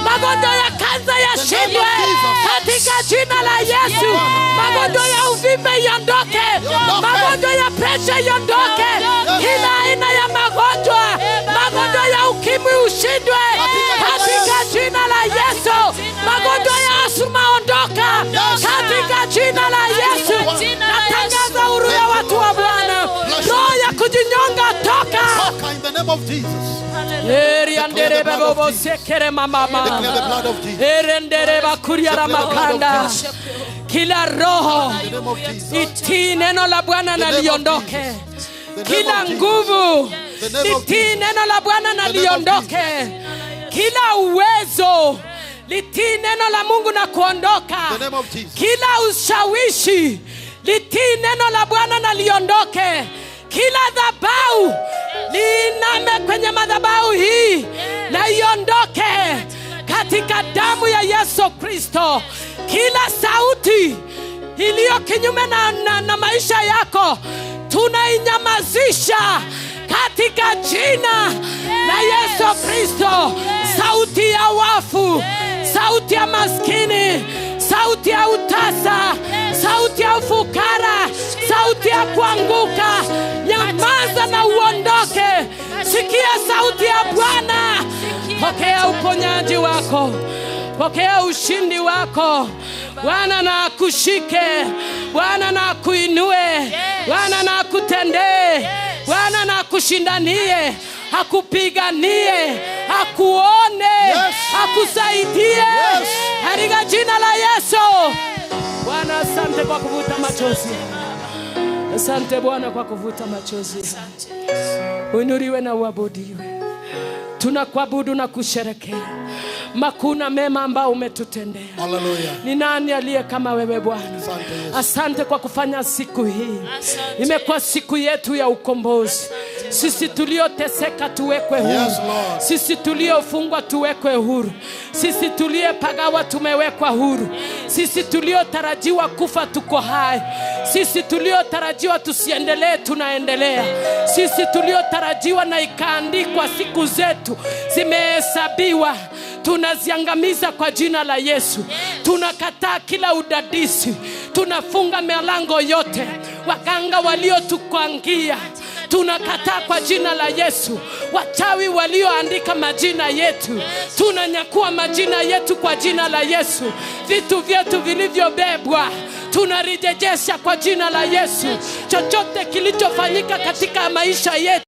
L: magonjwa ya kansa yashindwe katika jina la Yesu. Magonjwa ya uvimbe yaondoke, magonjwa ya presha yaondoke, kila aina ya magonjwa, magonjwa ya ukimwi ushindwe katika jina la Yesu. Magonjwa ya asma ondoka katika jina la Yesu. Natangaza huru ya watu wa Bwana. Roho ya kujinyonga toka.
G: In the name of Jesus.
L: Eri andere babo sekere mama. Erendere bakuria ramakanda. Kila roho itii neno la Bwana na liondoke. Kila nguvu litii neno la Bwana na liondoke. Kila uwezo litii neno la Mungu na kuondoka. Kila ushawishi litii neno la Bwana na liondoke. Kila dhabau liiname kwenye madhabahu hii na iondoke katika damu ya Yesu Kristo. Kila sauti iliyo kinyume na maisha yako tunainyamazisha katika jina la Yesu Kristo. Sauti ya wafu, sauti ya maskini, sauti ya utasa, sauti ya ufukara, sauti ya kuanguka, nyamaza na uondoke. Sikia sauti ya Bwana. Pokea uponyaji wako, pokea ushindi wako. Bwana na akushike, Bwana na akuinue, Bwana na akutendee, Bwana na akushindanie, akupiganie, akuone, akusaidie katika jina la Yesu. Bwana, asante kwa kuvuta machozi. Asante Bwana kwa kuvuta machozi. Uinuliwe na uabudiwe. Tunakuabudu na kusherekea makuu na mema ambao umetutendea.
G: Hallelujah.
L: Ni nani aliye kama wewe Bwana? Asante kwa kufanya siku hii. Imekuwa siku yetu ya ukombozi. Sisi tulioteseka tuwekwe huru.
G: Yes, Lord.
L: Sisi tuliofungwa tuwekwe huru. Sisi tuliopagawa tumewekwa huru. Sisi tuliotarajiwa kufa tuko hai. Sisi tuliotarajiwa tusiendelee tunaendelea. Sisi tuliotarajiwa na ikaandikwa siku zetu zimehesabiwa, tunaziangamiza kwa jina la Yesu. Tunakataa kila udadisi, tunafunga milango yote, waganga waliotukwangia tunakataa kwa jina la Yesu. Wachawi walioandika majina yetu, tunanyakua majina yetu kwa jina la Yesu. Vitu vyetu vilivyobebwa tunarejesha kwa jina la Yesu. Chochote kilichofanyika katika maisha yetu,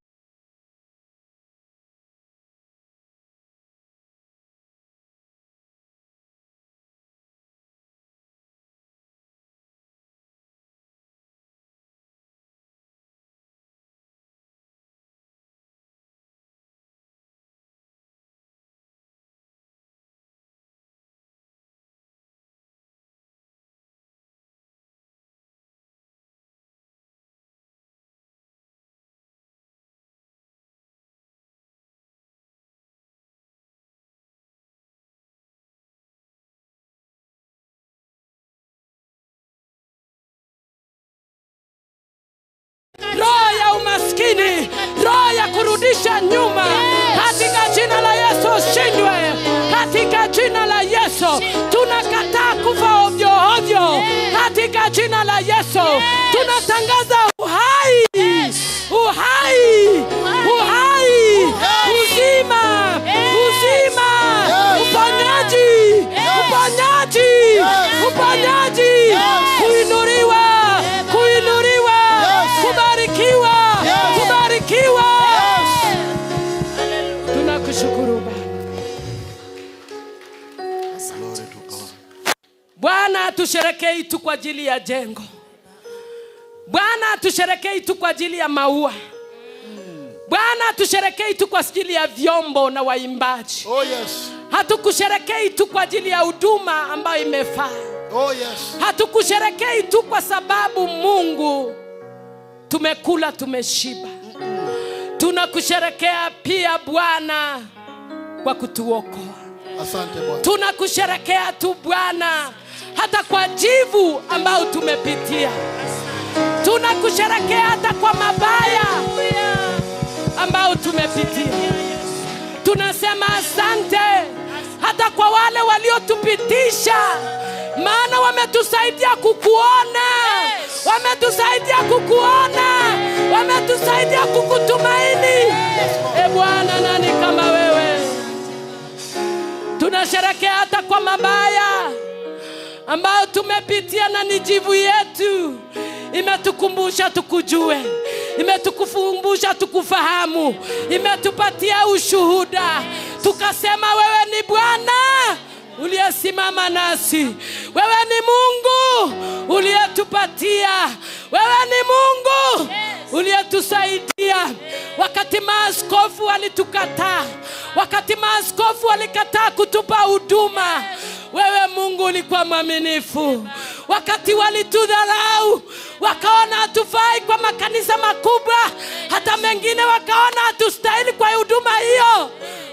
L: roho ya umaskini, roho ya kurudisha nyuma, katika jina la Yesu ushindwe. Katika jina la Yesu tunakataa kufa ovyo ovyo. Katika jina la Yesu tunatangaza uhai, uhai, uhai, uzima, uzima, uponyaji, uponyaji, uponyaji, kuinuliwa, kuinuliwa, kubarikiwa, kubarikiwa. Tunakushukuru Baba. Bwana, tusherekei tu kwa ajili ya jengo. Bwana, tusherekei tu kwa ajili ya maua. Bwana, tusherekei tu kwa ajili ya vyombo na waimbaji.
G: Oh yes.
L: Hatukusherekei tu kwa ajili ya huduma ambayo imefaa.
G: Oh yes.
L: Hatukusherekei tu kwa sababu Mungu tumekula tumeshiba. Tunakusherekea pia Bwana kwa kutuokoa.
G: Asante Bwana.
L: Tunakusherekea tu Bwana hata kwa jivu ambao tumepitia. Tunakusherekea hata kwa mabaya ambao tumepitia. Tunasema asante hata kwa wale waliotupitisha, maana wametusaidia kukuona, wametusaidia kukuona, wametusaidia kukutumaini. E Bwana, nani kama wewe? Tunasherehekea hata kwa mabaya ambayo tumepitia, na ni jivu yetu imetukumbusha tukujue, imetukumbusha tukufahamu, imetupatia ushuhuda, tukasema wewe ni Bwana uliyesimama nasi, wewe ni Mungu uliyetupatia, wewe ni Mungu uliyetusaidia. Wakati maaskofu walitukataa, wakati maaskofu walikataa kutupa huduma, wewe Mungu ulikuwa mwaminifu. Wakati walitudharau, wakaona hatufai kwa makanisa makubwa, hata mengine wakaona hatustahili kwa huduma hiyo,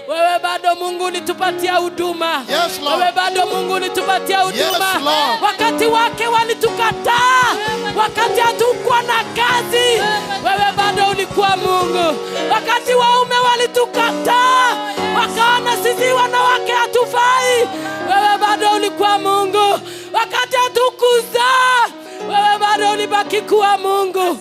L: wewe bado Mungu ulitupatia huduma.
G: Yes, Lord.
L: Wewe bado Mungu ulitupatia huduma.
G: Yes, Lord.
L: Wakati wake walitukataa, wakati hatukuwa na kazi, wewe bado ulikuwa Mungu. Wakati waume walitukataa, wakaona sisi wanawake hatufai, wewe bado ulikuwa Mungu. Wakati hatukuzaa, wewe bado ulibaki kuwa Mungu.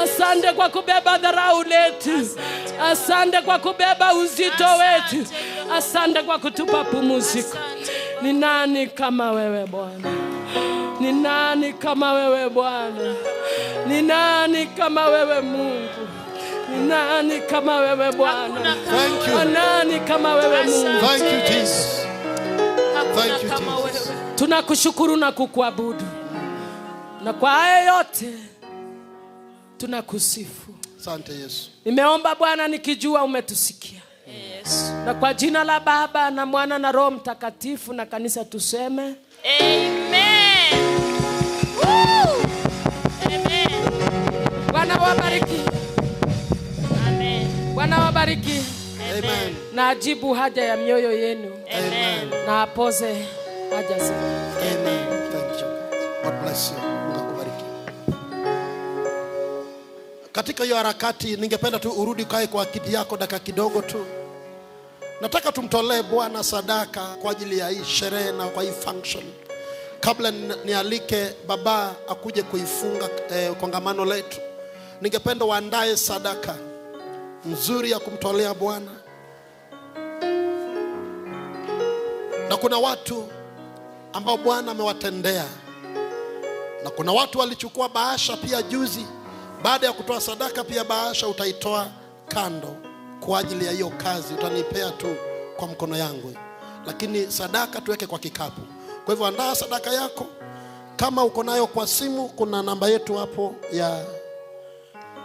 L: Asante kwa kubeba dharau letu. Asante kwa kubeba uzito wetu. Asante kwa kutupa pumziko. Ni nani kama wewe Bwana? Ni nani kama wewe Bwana? Ni nani kama wewe Mungu? Ni nani kama wewe Bwana?
G: Thank you.
L: Ni nani kama wewe Mungu?
G: Thank you, Jesus. Thank you, Jesus.
L: Tunakushukuru na kukuabudu. Na kwa haya yote tunakusifu.
G: Asante Yesu.
L: Nimeomba Bwana nikijua umetusikia.
I: Yes.
L: Na kwa jina la Baba na Mwana na Roho Mtakatifu, na kanisa tuseme
I: Amen. Woo! Amen.
L: Bwana wabariki.
I: Amen.
L: Bwana wabariki.
G: Amen.
L: Na ajibu haja ya mioyo yenu.
I: Amen.
L: Na apoze haja zenu.
G: Amen. Thank you. God bless you. Mungu akubariki. Katika hiyo harakati ningependa tu urudi kae kwa kiti yako dakika kidogo tu. Nataka tumtolee Bwana sadaka kwa ajili ya hii sherehe na kwa hii function. Kabla nialike baba akuje kuifunga kongamano letu, ningependa waandae sadaka nzuri ya kumtolea Bwana. Na kuna watu ambao Bwana amewatendea, na kuna watu walichukua bahasha pia juzi. Baada ya kutoa sadaka pia bahasha utaitoa kando kwa ajili ya hiyo kazi, utanipea tu kwa mkono yangu, lakini sadaka tuweke kwa kikapu. Kwa hivyo andaa sadaka yako. Kama uko nayo kwa simu, kuna namba yetu hapo ya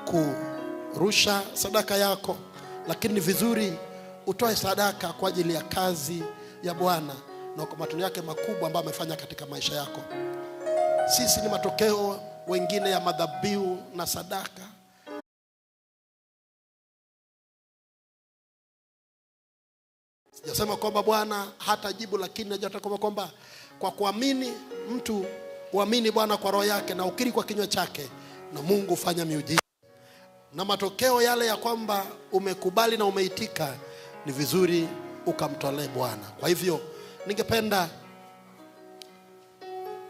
G: kurusha sadaka yako, lakini ni vizuri utoe sadaka kwa ajili ya kazi ya Bwana na kwa matendo yake makubwa ambayo amefanya katika maisha yako. Sisi ni matokeo wengine ya madhabihu na sadaka. Sijasema kwamba Bwana hatajibu, lakini najua kwamba kwa kuamini, mtu uamini Bwana kwa roho yake na ukiri kwa kinywa chake, na Mungu hufanya miujiza. Na matokeo yale ya kwamba umekubali na umeitika, ni vizuri ukamtolee Bwana. Kwa hivyo ningependa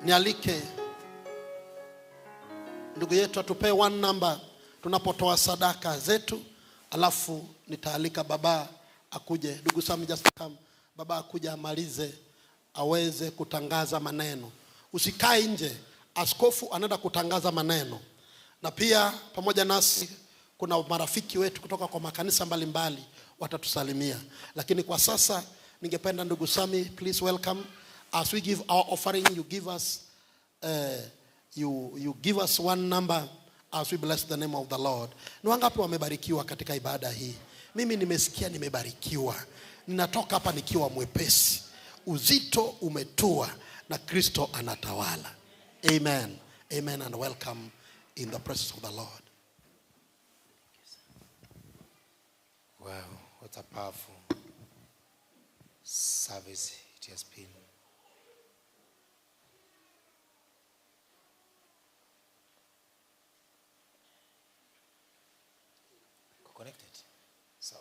G: nialike ndugu yetu atupee one number tunapotoa sadaka zetu, alafu nitaalika baba akuje. Ndugu Sam, just come. Baba akuje amalize, aweze kutangaza maneno. Usikae nje, askofu anaenda kutangaza maneno. Na pia pamoja nasi kuna marafiki wetu kutoka kwa makanisa mbalimbali watatusalimia. Lakini kwa sasa ningependa ndugu Sami, please welcome. As we give our offering, you give us you give us one number as we bless the name of the Lord. Ni wangapi wamebarikiwa katika ibada hii? Mimi nimesikia nimebarikiwa. Ninatoka hapa nikiwa mwepesi. Uzito umetua na Kristo anatawala. Amen. Amen and welcome in the presence of the Lord.
D: Wow, what a powerful service it has been. Connected. So.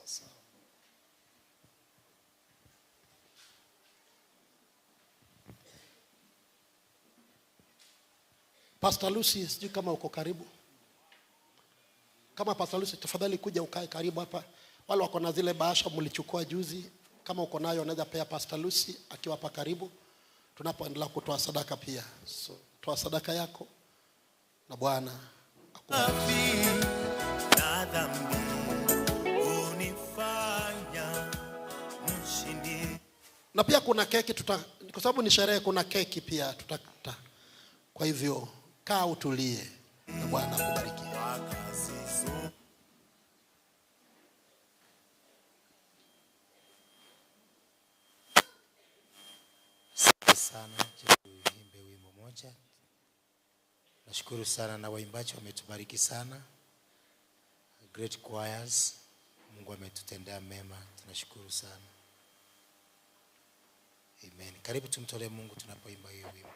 G: Pastor Lucy, sijui kama uko karibu. Kama Pastor Lucy, tafadhali kuja ukae karibu hapa. Wale wako na zile bahasha mlichukua juzi, kama uko nayo unaweza pea Pastor Lucy akiwa hapa karibu. Tunapoendelea kutoa sadaka pia. So, toa sadaka yako na Bwana akubariki. Na pia kuna keki kwa sababu ni sherehe, kuna keki pia tutakata. Kwa hivyo kaa utulie na Bwana akubariki.
D: Asante sana. Tuimbe wimbo moja. Nashukuru sana na waimbaji wametubariki sana. Great choirs, Mungu ametutendea mema, tunashukuru sana. Amen. Karibu tumtolee Mungu tunapoimba hiyo wimbo.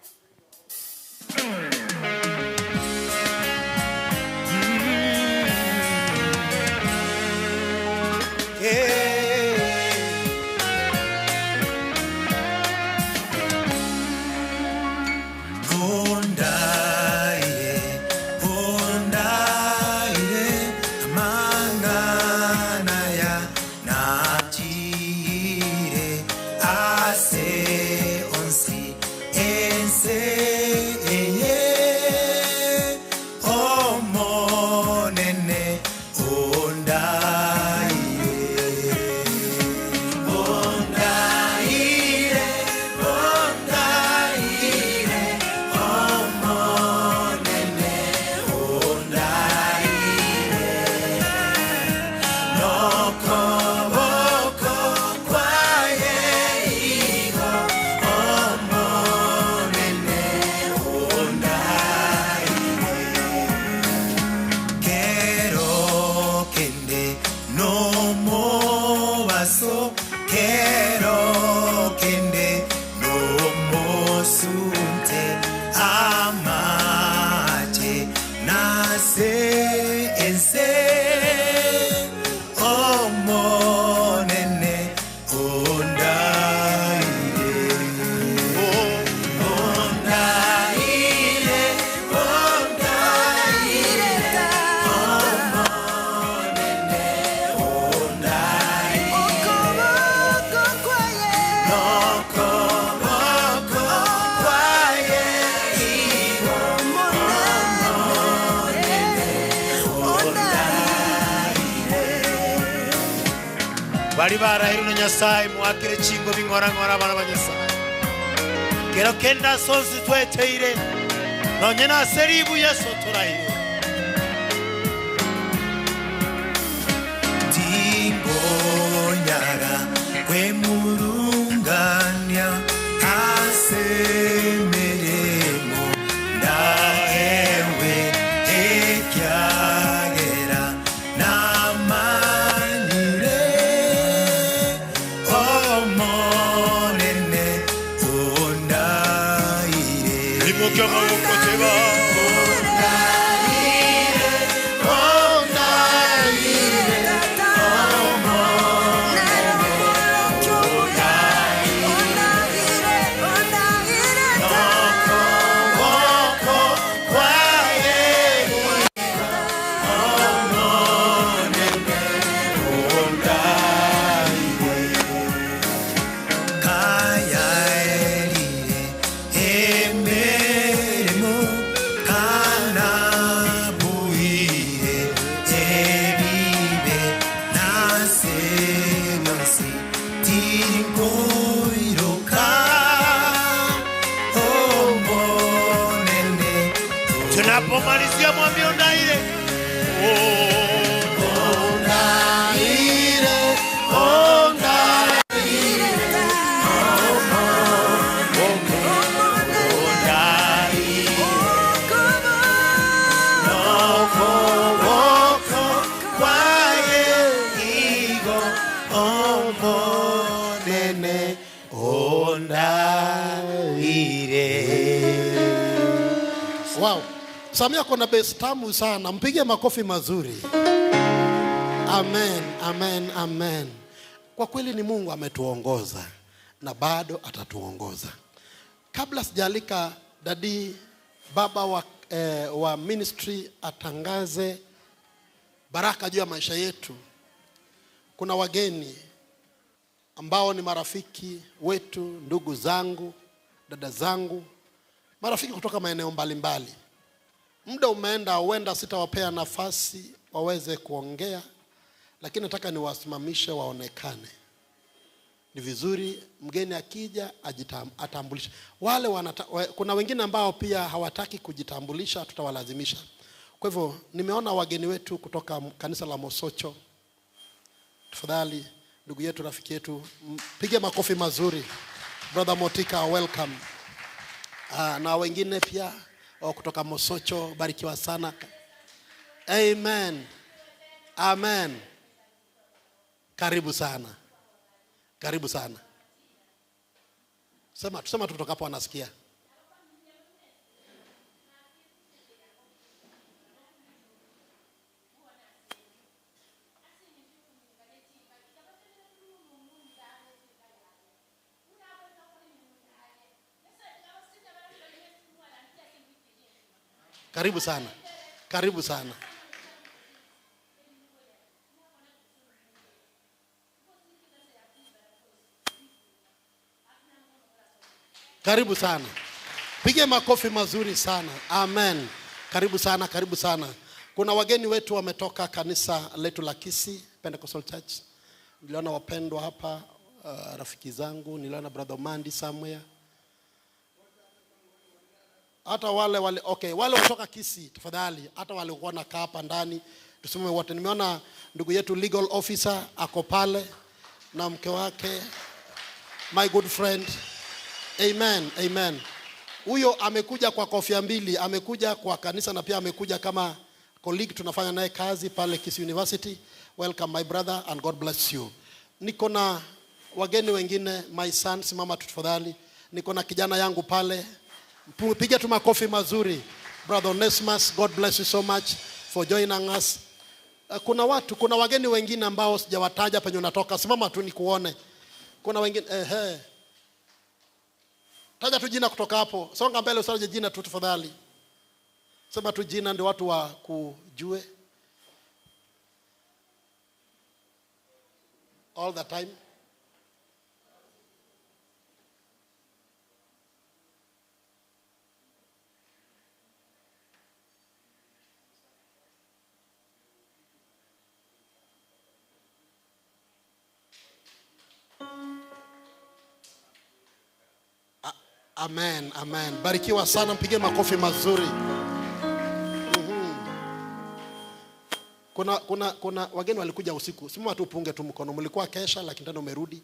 F: Ondaire, mangana ya nachire, ase onsi ense eye, omonene ondaire, ondaire, ondaire, omonene ondaire, nokoboko kwaye igo, omonene ondaire, kero kende no mobaso, kero kende no mosunte, amache nase ense, omonene ondaire, ondaire, ondaire, omonene ondaire, nokoboko kwaye igo, omonene ondaire. Bari barahirwe na Nyasaye, mwakire chingo bing'orang'ora abana ba Nyasaye. Kero kenda sonsi tweteire, nonye naseribu Yesu turahirwe. Tingonyara kwemurungania asemeremo ndaewe ekyagera namanyire omonene ondaire.
K: Imoke amaboko teba.
F: Ondaire, ondaire, omonene ondaire, nokoboko kwaye omonene ondaire, kayaerire emeremo kanabuire ebibe nasenonsi tinkoiroka omonene.
K: Tunapomalizia mwambie ondaire.
G: Ondaire, ondaire,
F: nokoboko kwaye igo, omonene ondaire.
G: Wow. Samia kona base tamu sana. Mpige makofi mazuri. Amen, amen, amen. Kwa kweli ni Mungu ametuongoza na bado atatuongoza. Kabla sijalika dadi baba wa ministry atangaze baraka juu ya maisha yetu, kuna wageni ambao ni marafiki wetu, ndugu zangu, dada zangu, marafiki kutoka maeneo mbalimbali. Muda umeenda, huenda sitawapea nafasi waweze kuongea, lakini nataka niwasimamishe waonekane. Ni vizuri mgeni akija atambulishe. Wale kuna wengine ambao pia hawataki kujitambulisha, tutawalazimisha. Kwa hivyo nimeona wageni wetu kutoka kanisa la Mosocho. Tafadhali ndugu yetu, rafiki yetu, pige makofi mazuri. Brother Motika, welcome. Na wengine pia Oh, kutoka Mosocho, barikiwa sana. Amen. Amen. Karibu sana. Karibu sana. Sema, tusema tu kutoka hapo anasikia. Karibu sana. Karibu sana. Karibu sana. Pige makofi mazuri sana. Amen. Karibu sana, karibu sana. Kuna wageni wetu wametoka kanisa letu la Kisii Pentecostal Church. Niliona wapendwa hapa, rafiki zangu, niliona brother Mandi somewhere. Hata wale wale, okay, wale watoka Kisii tafadhali, hata wale walikuwa wanakaa hapa ndani, tusimame wote. Nimeona ndugu yetu legal officer ako pale na mke wake, my good friend. Amen, amen. Huyo amekuja kwa kofia mbili, amekuja kwa kanisa na pia amekuja kama colleague, tunafanya naye kazi pale Kisii University. Welcome my brother and God bless you. Niko na wageni wengine, my son, simama tafadhali. Niko na kijana yangu pale. Piga tu makofi mazuri. Brother Onesimus, God bless you so much for joining us. Kuna watu, kuna wageni wengine ambao sijawataja penye unatoka. Simama tu nikuone. Kuna wengine ehe. Taja tu jina kutoka hapo. Songa mbele usitaje jina tu tafadhali. Sema tu jina ndio watu wakujue. All the time. Amen, amen. Barikiwa sana, mpige makofi mazuri. Kuna wageni walikuja usiku. Simama tu punge tu mkono. Mlikuwa kesha lakini tena umerudi.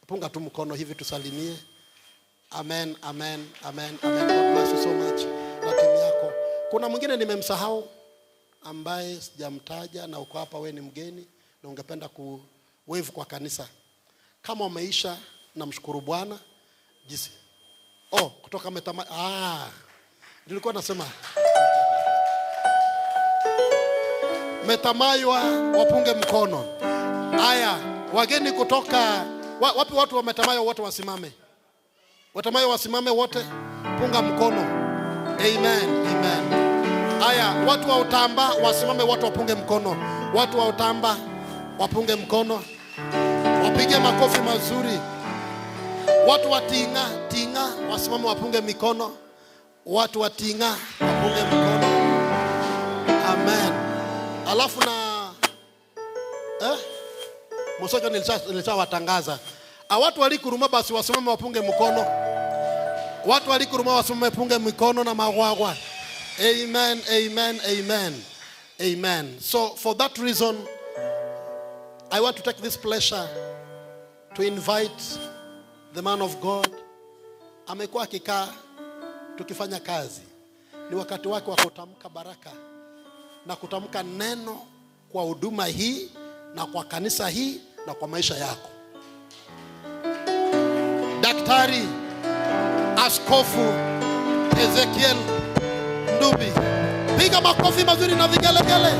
G: Punga tu mkono hivi tusalimie. Amen, amen, amen, amen. God bless you so much na timu yako. Kuna mwingine nimemsahau ambaye sijamtaja na uko hapa, wewe ni mgeni na ungependa ku wave kwa kanisa. Kama umeisha, namshukuru Bwana. Jinsi oh, kutoka metama. Nilikuwa nasema Metamaywa wapunge mkono. Aya, wageni kutoka wapi? Watu wa Metamaywa wote wasimame. Watamayo wasimame wote, punga mkono. Amen, amen. Aya, watu wa Utamba wasimame wote wapunge mkono. Watu wa Utamba wapunge mkono. Wapige makofi mazuri. Watu wa Tinga, Tinga wasimame wapunge mikono. Watu wa Tinga wapunge mkono. Amen. Alafu na Mosocho nilishawatangaza. Watu walikuruma basi wasimame wapunge mkono. Watu walikuruma wasimame wapunge mikono na magwagwa. Amen, amen, amen. Amen. So for that reason I want to take this pleasure to invite the man of God. Amekuwa akikaa tukifanya kazi. Ni wakati wake wa kutamka baraka na kutamka neno kwa huduma hii na kwa kanisa hii na kwa maisha yako. Daktari Askofu Ezekiel Ndubi. Piga makofi mazuri na vigelegele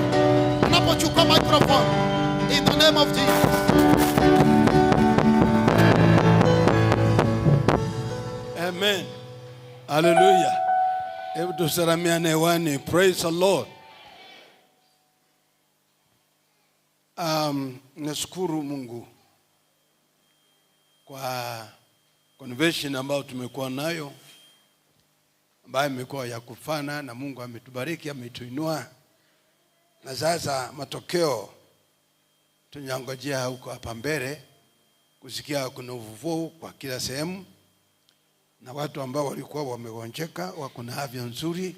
G: unapochukua microphone. In the name of Jesus.
T: Amen. Hallelujah. Hebu tusalamiane hewani. Praise the Lord. Nashukuru Mungu kwa convention ambayo tumekuwa nayo, ambayo imekuwa ya kufana, na Mungu ametubariki, ametuinua. Na sasa matokeo tunangojea huko hapa mbele kusikia kuna ufufuo kwa kila sehemu, na watu ambao walikuwa wamegonjeka wako na afya nzuri,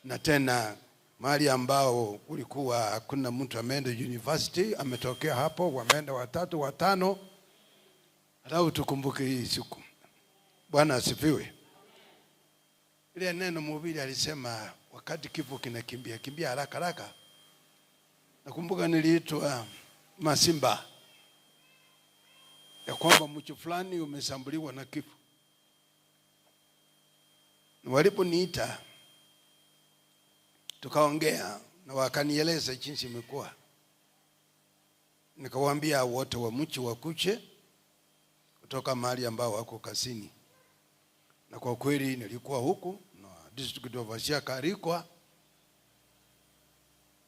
T: na tena mahali ambao kulikuwa hakuna mtu ameenda university ametokea hapo, wameenda watatu watano. Alafu tukumbuke hii siku. Bwana asifiwe. Ile neno mhubiri alisema wakati kifo kinakimbia kimbia haraka haraka. Nakumbuka niliitwa Masimba ya kwamba mchi fulani umesambuliwa na kifo. Na waliponiita tukaongea na wakanieleza jinsi imekuwa. Nikawaambia wote wa mchi wakuche kutoka mahali ambao wako kazini. Na kwa kweli nilikuwa huku na district overseer akarikwa.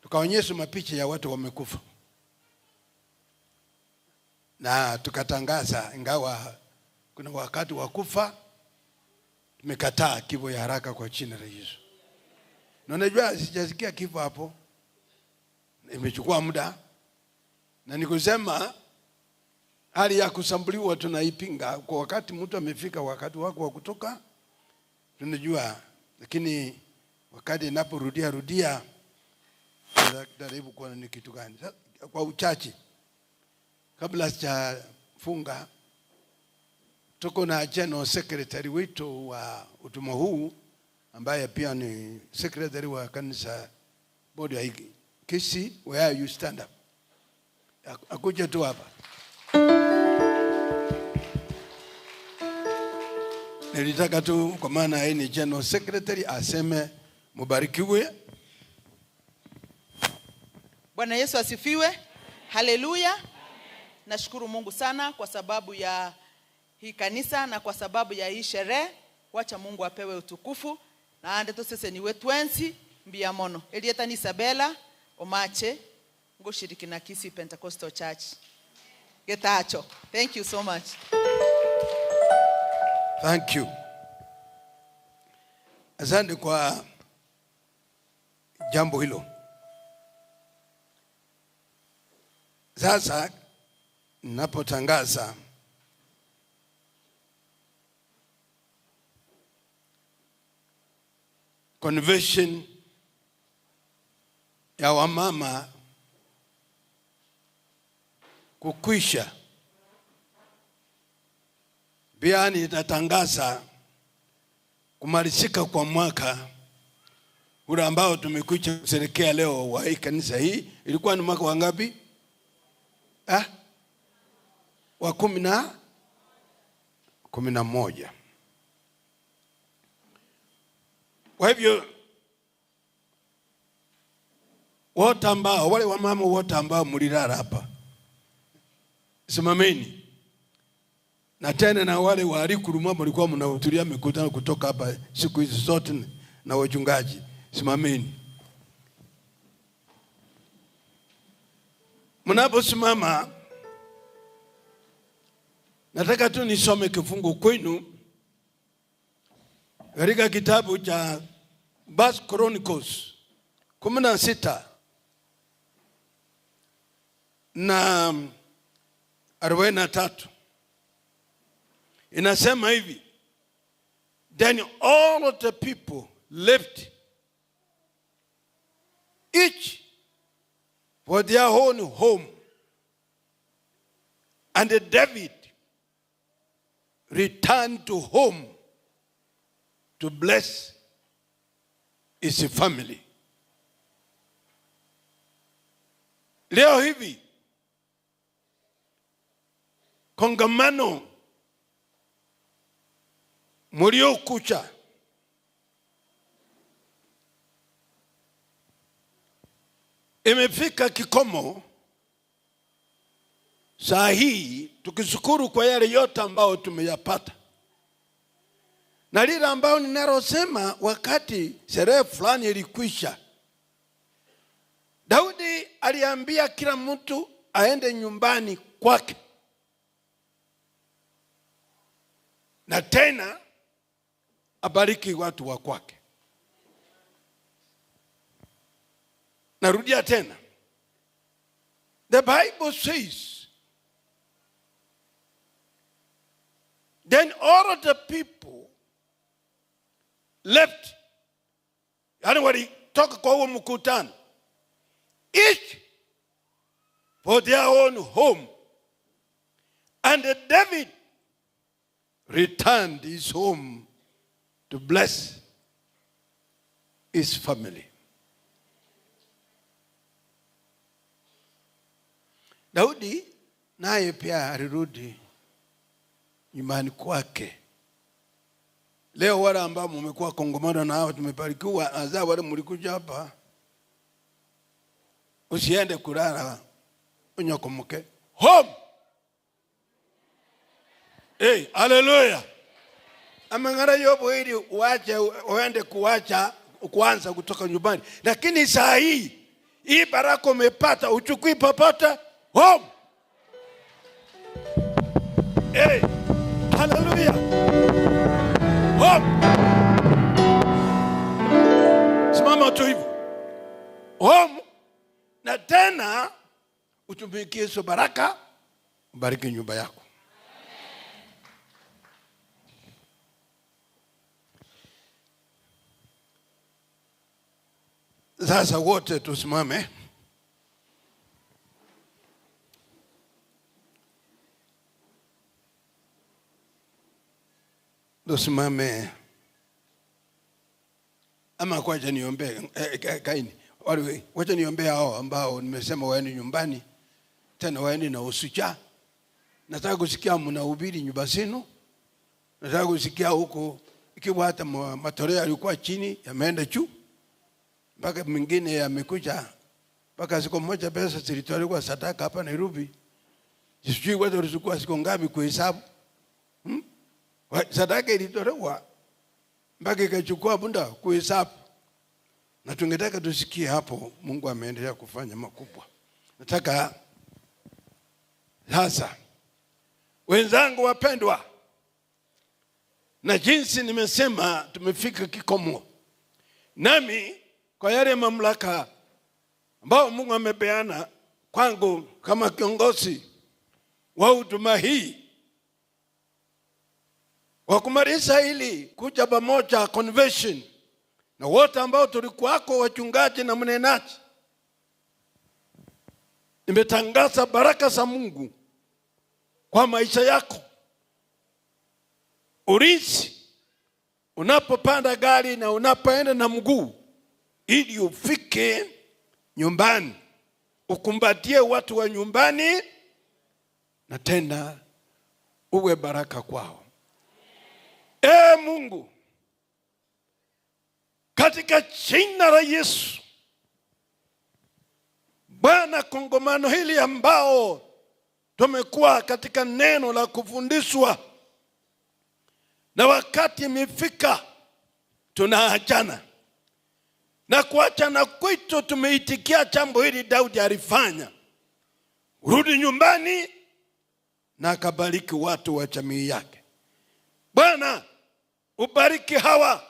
T: Tukaonyesha mapicha ya watu wamekufa. Na tukatangaza, ingawa kuna wakati wa kufa, tumekataa kifo ya haraka kwa jina la Yesu. Na unajua sijasikia kifo hapo. Imechukua muda. Na nikusema hali ya kusambuliwa tunaipinga kwa wakati mtu amefika wakati wako wa kutoka, tunajua, lakini wakati inaporudia rudia tunajaribu kuona ni kitu gani. Kwa uchache kabla sijafunga, tuko na general secretary wetu wa utume huu ambaye pia ni secretary wa kanisa bodi ya Kisii. Where you stand up? Akuje tu hapa. Nilitaka tu kwa maana yeye ni general secretary aseme mubarikiwe.
C: Bwana Yesu asifiwe. Haleluya. Nashukuru Mungu sana kwa sababu ya hii kanisa na kwa sababu ya hii sherehe. Wacha Mungu apewe utukufu. Na ande tosese ni wetu ensi mbia mono. Elieta ni Isabella Omache ngoshiriki na Kisii Pentecostal Church. Getacho. Thank you so much.
T: Thank you. Asante kwa jambo hilo. Sasa ninapotangaza convention ya wamama kukwisha, pia nitatangaza kumalizika kwa mwaka ule ambao tumekuja kusherehekea leo wa hii kanisa hii. Ilikuwa ni mwaka wa ngapi? Wa 11. Kwa hivyo wote ambao, wale wamama wote ambao mlilala hapa, simameni. Na tena na wale waalikwa mlikuwa mnahudhuria mikutano kutoka hapa siku hizi zote na wachungaji, simameni. Mnaposimama, nataka tu nisome kifungu kwenu katika kitabu cha First Chronicles 16 na 43. Inasema hivi: Then all of the people left, each for their own home, and David returned to home to bless his family. Leo hivi kongamano mliokucha imefika kikomo saa hii, tukishukuru kwa yale yote ambayo tumeyapata. Na lile ambao ninalosema, wakati sherehe fulani ilikwisha, Daudi aliambia kila mtu aende nyumbani kwake, na tena abariki watu wa kwake. Narudia tena. The Bible says, then all of the people left, yani walitoka kwa huo mkutano, each for their own home, and David returned his home to bless his family. Daudi naye pia alirudi nyumbani kwake. Leo wale ambao mmekuwa kongamano na hao tumebarikiwa, azaa wale mlikuja hapa, usiende kulala unyokomoke. Home. Hey, hallelujah. Amangara yobo ili uache uende kuacha kuanza kutoka nyumbani. Lakini saa hii hii baraka umepata, uchukui papata home. Hey, hallelujah. Home. Simama tu hivyo. Home. Na tena utumikie hizo baraka, ubariki nyumba yako. Sasa wote tusimame. Tusimame. Ama kwacha niombe kaini. Wacha niombe hao ambao nimesema waende nyumbani, tena waende na usucha. Nataka kusikia mnahubiri nyumba zenu. Nataka kusikia huko ikiwa hata matoleo yalikuwa chini yameenda juu. Mpaka mwingine yamekuja, mpaka siku moja pesa zilitolewa sadaka hapa Nairobi. Sijui watu walichukua siku ngapi kuhesabu. Sadaka ilitolewa mpaka ikachukua muda kuhesabu. Na tungetaka tusikie hapo Mungu ameendelea kufanya makubwa. Nataka sasa wenzangu wapendwa, na jinsi nimesema tumefika kikomo. Nami kwa yale mamlaka ambao Mungu amepeana kwangu kama kiongozi wa huduma hii, wa kumaliza hili kuja pamoja convention, na wote ambao tulikuwako wachungaji na mnenaji, nimetangaza baraka za Mungu kwa maisha yako. Ulinzi unapopanda gari na unapoenda na mguu, ili ufike nyumbani, ukumbatie watu wa nyumbani, na tena uwe baraka kwao. Ee Mungu, katika jina la Yesu, Bwana, kongamano hili ambao tumekuwa katika neno la kufundishwa, na wakati imefika tunaachana. Na kuachana kwetu tumeitikia jambo hili Daudi alifanya. Rudi nyumbani na akabariki watu wa jamii yake. Bwana, ubariki hawa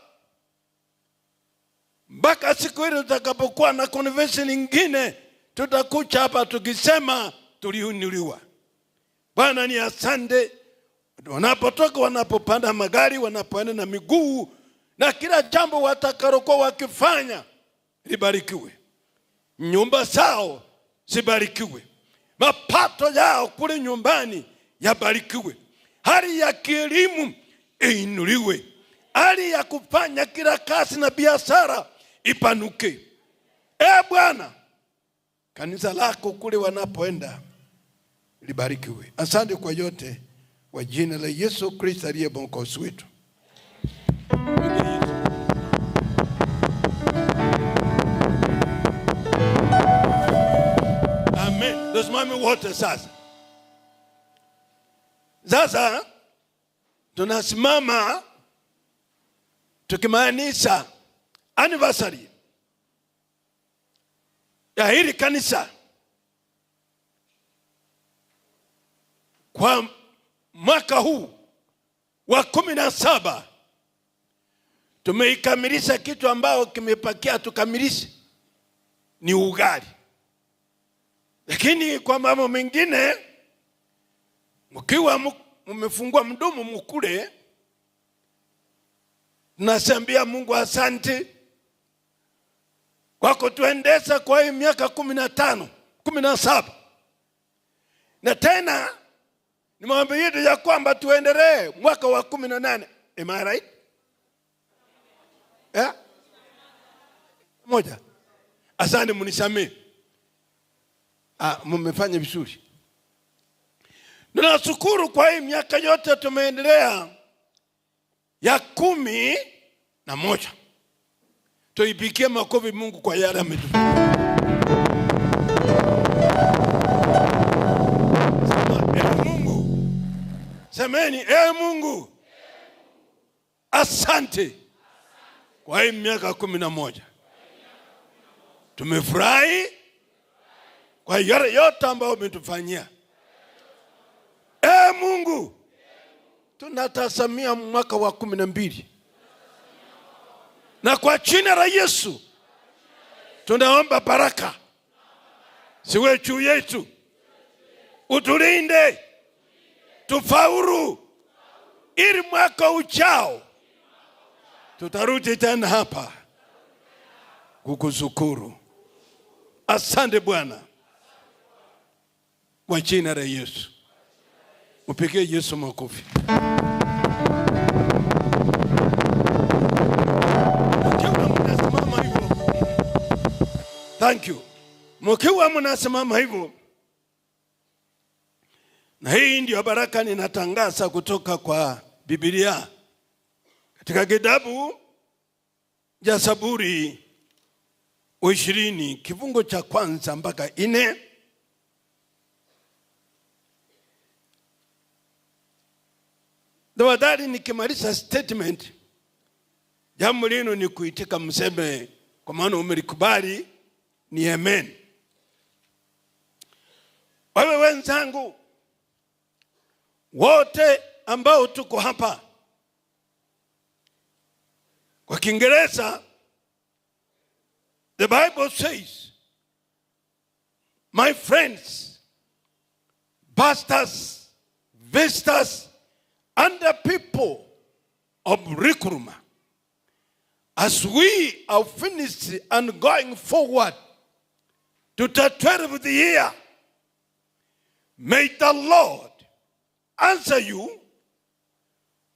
T: mpaka siku ile tutakapokuwa na convention nyingine, tutakuja hapa tukisema tuliunuliwa. Bwana ni asante. Wanapotoka, wanapopanda magari, wanapoenda na miguu, na kila jambo watakalokuwa wakifanya libarikiwe. Nyumba zao zibarikiwe. Mapato yao kule nyumbani yabarikiwe. Hali ya kielimu iinuliwe. Hali ya kufanya kila kazi na biashara ipanuke. E Bwana, kanisa lako kule wanapoenda libarikiwe. Asante kwa yote, kwa jina la Yesu Kristo aliye Mwokozi wetu. Amen. Tusimame wote sasa. Sasa tunasimama tukimaanisha anniversary ya hili kanisa kwa mwaka huu wa 17. Tumeikamilisha kitu ambao kimepakia tukamilishe, ni ugali. Lakini kwa mambo mengine, mkiwa mmefungua mdomo mkule, tunasambia Mungu asante kwa kutuendesha kwa hii miaka 15, 17. Na tena ni maombi yetu ya kwamba tuendelee mwaka wa 18. Am I right? Yeah? Moja. Asante, mnisamee. Mmefanya vizuri. Tunashukuru kwa hii miaka yote tumeendelea ya 11. Tuipigie makofi Mungu kwa yale ametufanyia. Sema, Mungu. Semeni, Mungu. Asante kwa hii miaka 11. Tumefurahi kwa yale yote ambayo umetufanyia. Mungu, tunatazamia mwaka wa 12. Na kwa jina la Yesu tunaomba baraka siwe juu yetu, utulinde, tufaulu, ili mwaka ujao tutarudi tena hapa kukushukuru. Asante Bwana, kwa jina la Yesu. Mpigie Yesu makofi. Thank you. Mkiwa mnasimama hivyo, na hii ndio baraka ninatangaza kutoka kwa Biblia katika kitabu cha Zaburi 20 kifungo cha 1 mpaka 4. Tafadhali nikimaliza statement, jambo lino ni kuitika mseme, kwa maana umelikubali, ni amen. Wewe wenzangu wote ambao tuko hapa, kwa Kiingereza the Bible says, my friends, pastors, visitors, and the people of Rikuruma, as we are finished and going forward to the 12th year, may the Lord answer you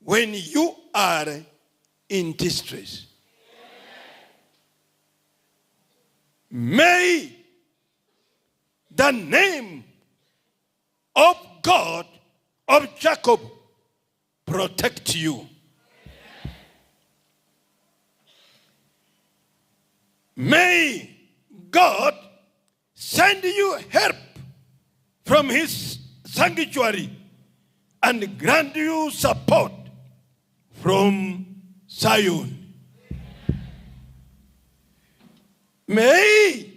T: when you are in distress. May the name of God of Jacob protect you. May God send you help from his sanctuary and grant you support from Zion. May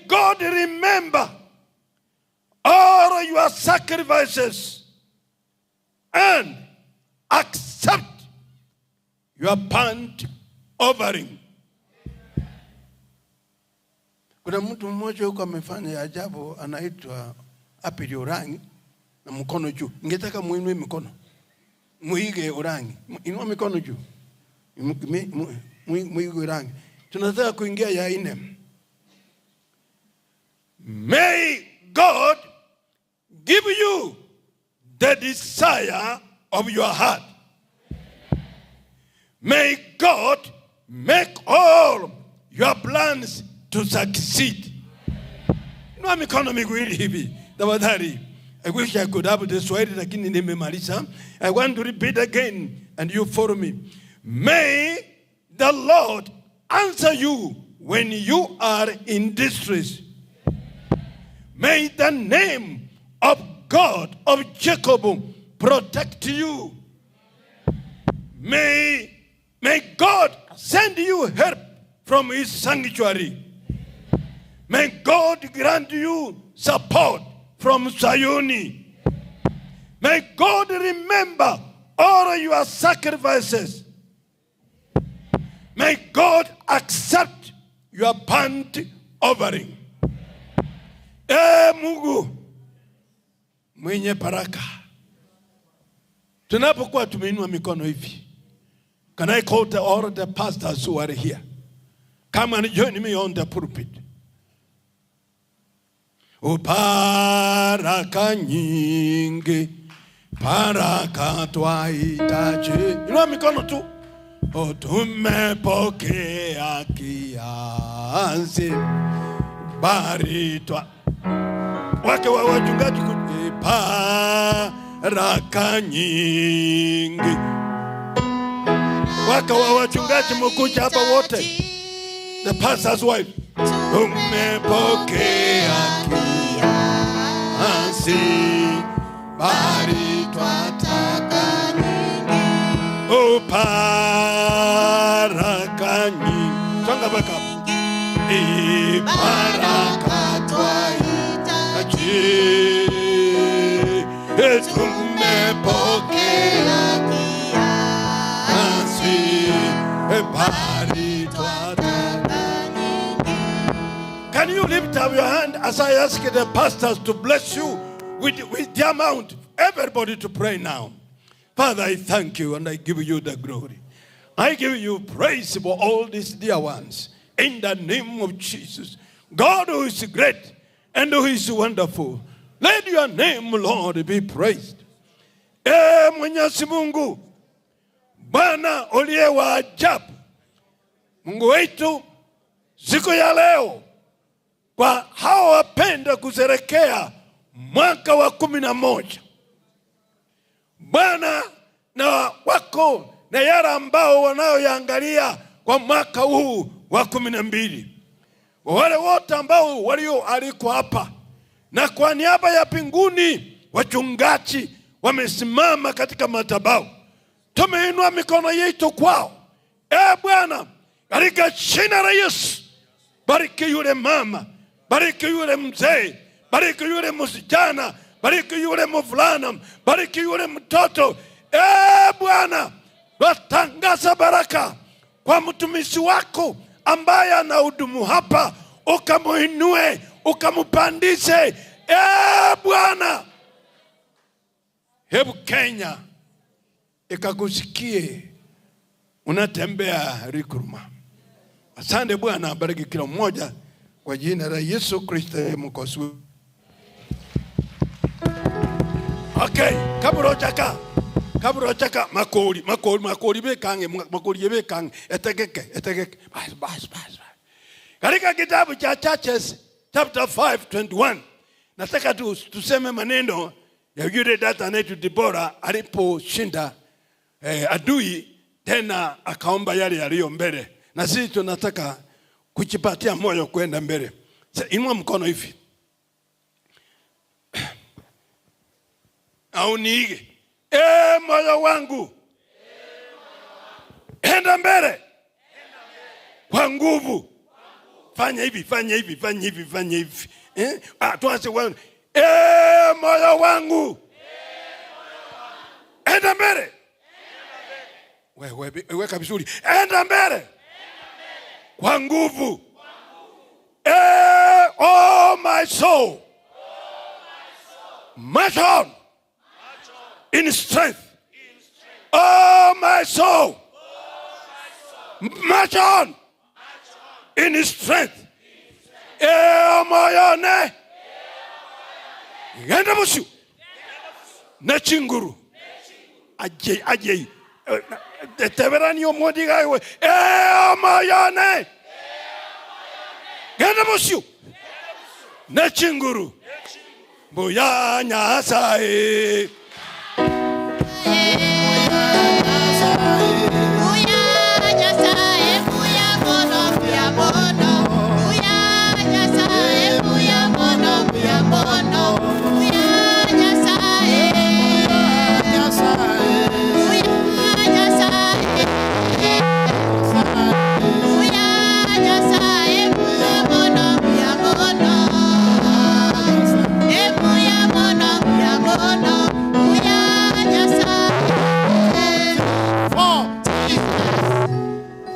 T: God remember all your sacrifices and accept your burnt offering. Kuna mtu mmoja huko amefanya ajabu, anaitwa Apili Orangi, na mkono juu. Ningetaka muinue mikono. Muige Orangi. Inua mikono juu. Muige Orangi. Tunataka kuingia ya 4. May God give you the desire of your heart. May God make all your plans to succeed. Inua mikono miwili hivi. Tafadhali. I wish I could have the Swahili, lakini nimemaliza. I want to repeat again and you follow me. May the Lord answer you when you are in distress. May the name of God of Jacob protect you. May God send you help from his sanctuary. May God grant you support from Zion. May God remember all your sacrifices. May God accept your burnt offering. Mungu mwenye baraka, tunapokuwa tumeinua mikono hivi, can I call to all the pastors who are here? Come and join me on the pulpit. Baraka nyingi, baraka twahitaji. Inua mikono tu. Tumepokea kiasi. kiasi baritwa wake wa wachungaji baraka nyingi. Wake wa wachungaji mkuja hapa wote, the pastor's wife, umepokea kiasi bali twataka nyingi, baraka nyingi. Songa back up. Baraka twahitaji, tumepokea kiasi bali twataka nyingi. Can you lift up your hand as I ask the pastors to bless you with the amount? Everybody to pray now. Father, I thank you and I give you the glory. I give you praise for all these dear ones. In the name of Jesus. God who is great and who is wonderful. Let your name, Lord, be praised. Mwenyezi Mungu, Bwana uliye wa ajabu, Mungu wetu, siku ya leo, kwa hao wapenda kusherehekea mwaka wa 11, Bwana, na wako na yale ambao wanaoyaangalia kwa mwaka huu wa 12, wale wote ambao walioalikwa hapa, na kwa niaba ya mbinguni wachungaji wamesimama katika madhabahu, tumeinua mikono yetu kwao. Bwana, katika jina la Yesu, bariki yule mama, bariki yule mzee, bariki yule msichana, bariki yule mvulana, bariki yule mtoto. Bwana, watangaza baraka kwa mtumishi wako ambaye anahudumu hapa, ukamuinue, ukamupandishe. Bwana, hebu Kenya ikakusikie unatembea Rikuruma. Asante Bwana, bariki kila mmoja kwa jina la Yesu Kristo Mwokozi. Okay, kaburo chaka makori makori makori bekange makori bekange etegeke etegeke bas bas bas. Katika kitabu cha Churches chapter 5:21, nataka tuseme maneno ya yule dada anaitwa Deborah aliposhinda adui, tena akaomba yale yaliyo mbele. Na sisi tunataka kujipatia moyo kwenda mbele. Sasa inua mkono hivi. Au niige. Moyo wangu, enda mbele kwa nguvu. Fanya hivi, fanya hivi, fanya hivi, fanya hivi. Tuanze kwa moyo wangu, enda mbele. Wewe weka vizuri. Enda mbele kwa nguvu. Oh my soul, march on in strength. Oh my soul, march on in strength. Moyone, enda mushu na chinguru aje aje teberani omodiga we. Moyone, enda mushu na chinguru boya nyasaye.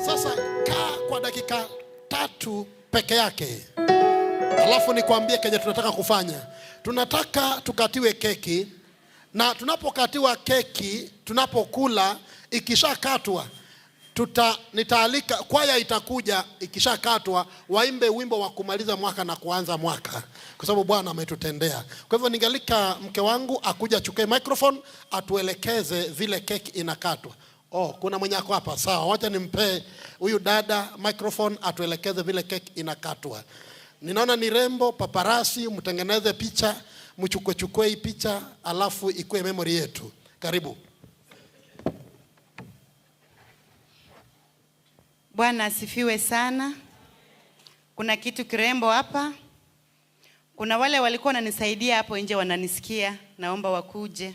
G: Sasa kaa kwa dakika 3 peke yake. Alafu nikwambie kenye tunataka kufanya. Tunataka tukatiwe keki, na tunapokatiwa keki, tunapokula, ikishakatwa nitaalika kwaya itakuja, ikishakatwa waimbe wimbo wa kumaliza mwaka na kuanza mwaka, kwa sababu Bwana ametutendea. Kwa hivyo ningealika mke wangu akuja achukue microphone atuelekeze vile keki inakatwa. Oh, kuna mwenye ako hapa. Sawa, wacha nimpe huyu dada microphone atuelekeze vile keki inakatwa. Ninaona ni rembo, paparasi, mtengeneze picha, mchukue chukue hii picha alafu ikue memory yetu. Karibu.
V: Bwana asifiwe sana. Kuna kitu kirembo hapa. Kuna wale walikuwa wananisaidia hapo nje wananisikia, naomba wakuje.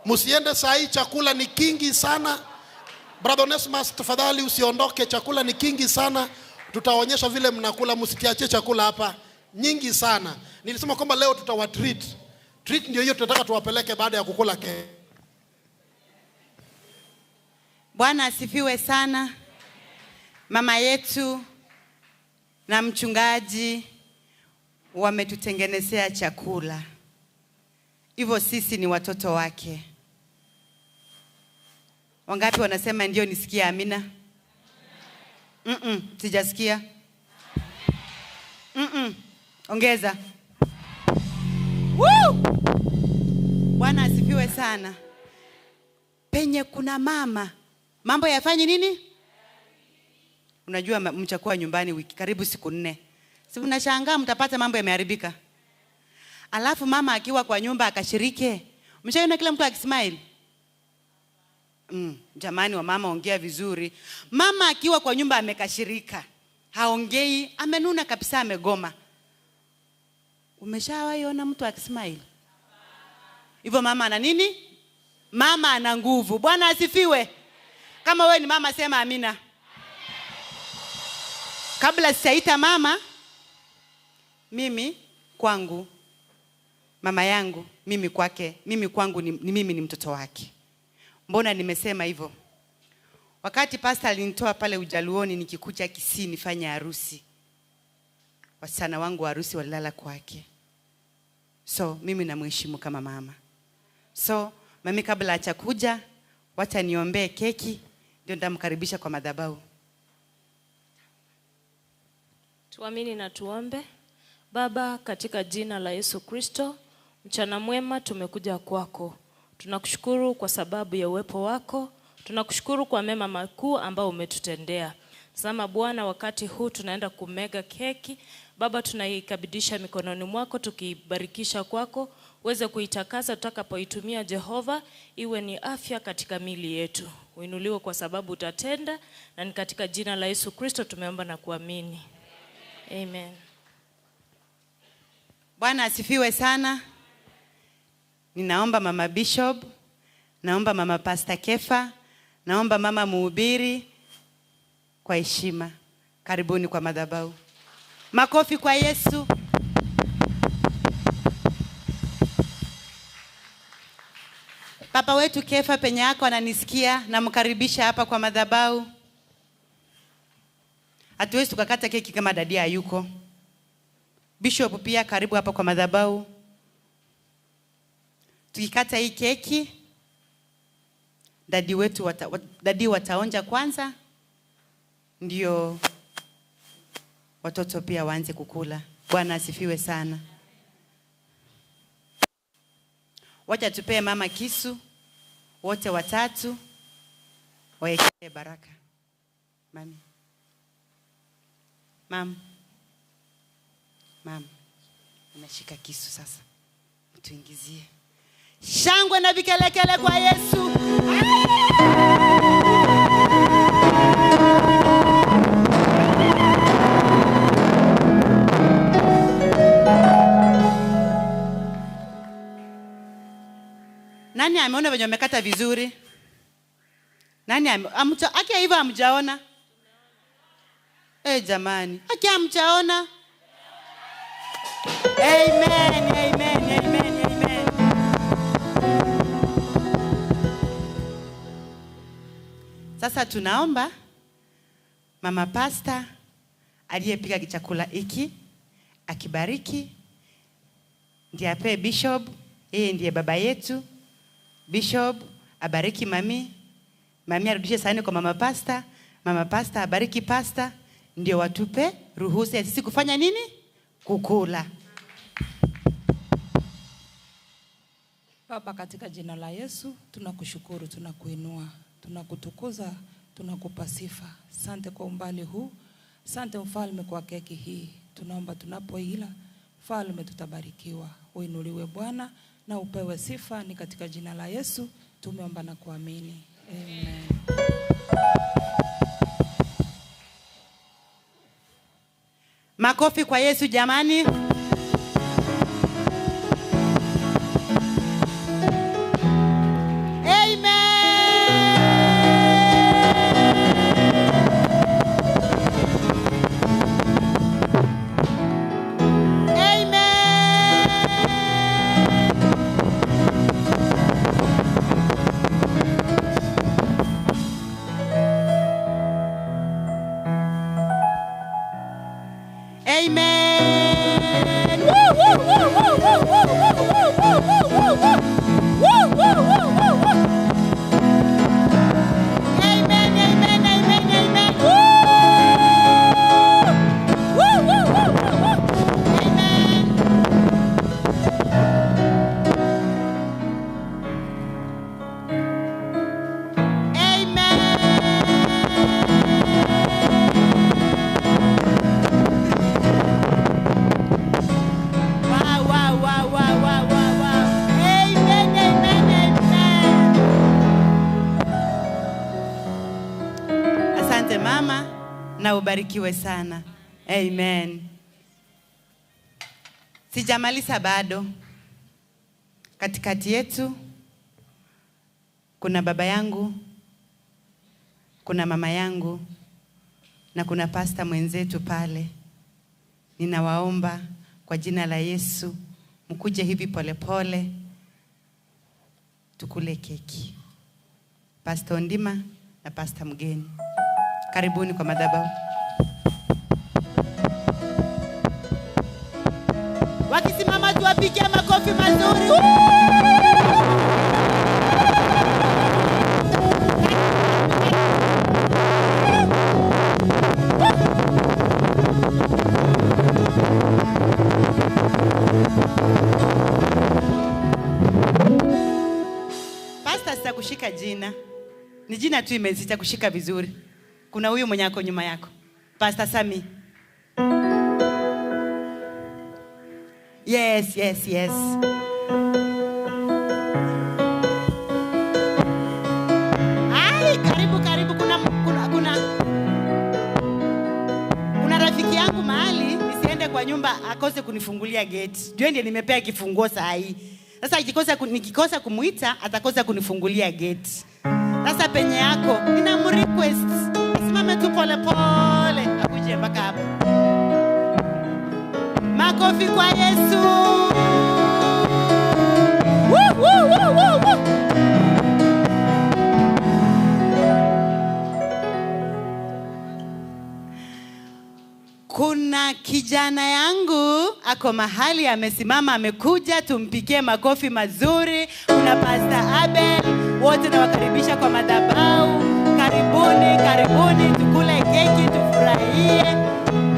G: Msiende saa hii, chakula ni kingi sana. Brother Onesmus, tafadhali usiondoke, chakula ni kingi sana. Tutaonyesha vile mnakula, msitiachie chakula hapa nyingi sana. Nilisema kwamba leo tutawa treat. Treat ndio hiyo tunataka tuwapeleke baada ya kukula keki.
V: Bwana asifiwe sana. Mama yetu na mchungaji wametutengenezea chakula. Hivyo sisi ni watoto wake. Wangapi wanasema ndio nisikia amina? Sijasikia. Ongeza. Woo! Bwana asifiwe sana. Penye kuna mama, mambo yafanye nini? Unajua mchakuwa nyumbani wiki karibu siku 4. Si unashangaa mtapata mambo yameharibika. Alafu mama akiwa kwa nyumba akashirike. Mshaona kila mtu akismile? Jamani wa mama ongea vizuri. Mama akiwa kwa nyumba amekashirika. Haongei, amenuna kabisa, amegoma. Umeshawahi ona mtu akismile? Hivyo mama ana nini? Mama ana nguvu. Bwana asifiwe. Kama wewe ni mama sema amina. Kabla sijaita mama, mimi kwangu mama yangu, mimi kwake, mimi kwangu ni mimi ni mtoto wake. Mbona nimesema hivyo? Wakati pastor alinitoa pale Ujaluoni nikikuja Kisii nifanye harusi, wasichana wangu wa harusi walilala kwake. So mimi namheshimu kama mama. So mami kabla hajakuja, wacha niombee keki ndio nitamkaribisha kwa madhabahu.
J: Tuamini na tuombe. Baba, katika jina la Yesu Kristo, mchana mwema tumekuja kwako. Tunakushukuru kwa sababu ya uwepo wako. Tunakushukuru kwa mema makuu ambao umetutendea. Tazama Bwana, wakati huu tunaenda kumega keki. Baba, tunaikabidisha mikononi mwako, tukibarikisha kwako, uweze kuitakasa tutakapoitumia Jehova, iwe ni afya katika mili yetu. Uinuliwe kwa sababu utatenda, na ni katika jina la Yesu Kristo tumeomba na kuamini. Amen.
V: Bwana asifiwe sana. Ninaomba Mama Bishop, naomba Mama Pastor Kefa, naomba Mama Mhubiri kwa heshima. Karibuni kwa madhabahu. Makofi kwa Yesu. Papa wetu Kefa penye yako ananisikia, namkaribisha hapa kwa madhabahu. Hatuwezi tukakata keki kama dadia hayuko. Bishop pia karibu hapa kwa madhabahu. Tukikata hii keki, dadi wetu dadi wataonja kwanza, ndio watoto pia waanze kukula. Bwana asifiwe sana. Wacha tupee mama kisu, wote watatu waekee baraka. Mami. Mam. Mam. Unashika kisu sasa. Mtuingizie. Shangwe na vikelekele kwa Yesu. Nani ameona venye wamekata vizuri? Nani akia hivyo hamjaona? Jamani, akia hamjaona? Amen, amen, amen, amen. Sasa tunaomba Mama Pastor aliyepika chakula hiki akibariki, ndiye apee bishop, yeye ndiye baba yetu. Bishop abariki mami, mami arudishe sahani kwa mama pastor, mama pastor abariki pastor, ndio watupe ruhusa ya sisi kufanya nini? Kukula.
R: Baba, katika jina la Yesu tunakushukuru, tunakuinua, tunakutukuza, tunakupa sifa. Asante kwa umbali huu, asante mfalme kwa keki hii. Tunaomba tunapoila, mfalme, tutabarikiwa. Uinuliwe Bwana na upewe sifa, ni katika jina la Yesu tumeomba na kuamini. Amen.
V: Makofi kwa Yesu jamani. Amen. Woo, woo, woo, woo, woo, woo, woo, woo, woo, woo, woo. Woo, woo, woo, woo, woo. Amen, amen, amen, amen. Woo! Woo, woo, woo, woo, woo. Amen. Amen. Wow, wow, wow, wow, wow, wow, wow. Amen, amen, amen. Asante mama na ubarikiwe sana. Amen. Sijamaliza bado. Katikati yetu kuna baba yangu, kuna mama yangu na kuna pasta mwenzetu pale. Ninawaomba kwa jina la Yesu mkuje hivi polepole tukule keki. Pastor Ndima na Pastor Mgeni, karibuni kwa madhabahu. Wakisimama tuwapigie makofi mazuri. Pastor, sitakushika jina. Ni jina tu imesita kushika vizuri. Kuna huyu mwenye ako nyuma yako. Pastor Sami. Yes, yes, yes. Ai, karibu karibu, kuna rafiki yangu mahali nisiende kwa nyumba akose kunifungulia gate. Ndio ndiye nimepea kifunguo saa hii. Sasa nikikosa kumuita atakosa kunifungulia gate. Sasa penye yako nina request asimame tu pole pole akuje mpaka hapa. Makofi kwa Yesu. Woo, woo, woo, woo, woo. Kuna kijana yangu ako mahali amesimama, amekuja, tumpigie makofi mazuri. Kuna Pastor Abel, wote nawakaribisha kwa madhabahu. Karibuni, karibuni, tukule keki, tufurahie.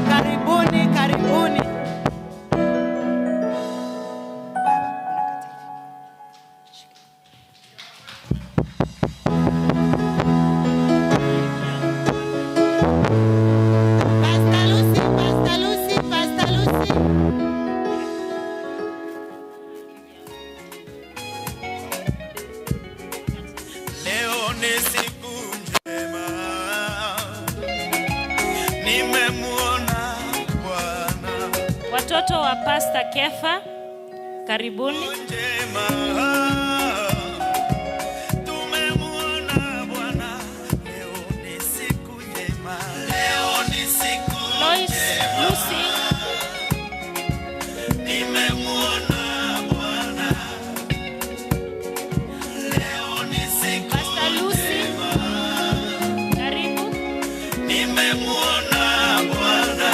V: Karibuni, karibuni.
J: Watoto wa Pastor Kefa, karibuni. Lois, Lucy. Pastor Lucy, karibu.
M: Nimemuona Bwana.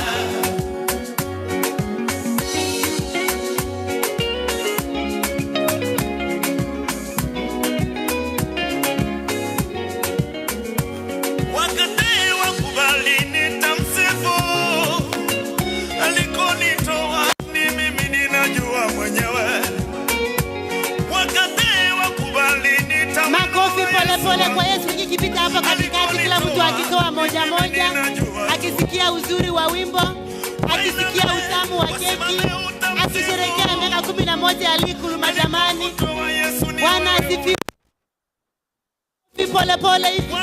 O: Akisikia uzuri wa wimbo, akisikia utamu wa keki, akisherehekea miaka 11 ya Likuluma. Jamani, Bwana asifiwe. Pole pole hivi.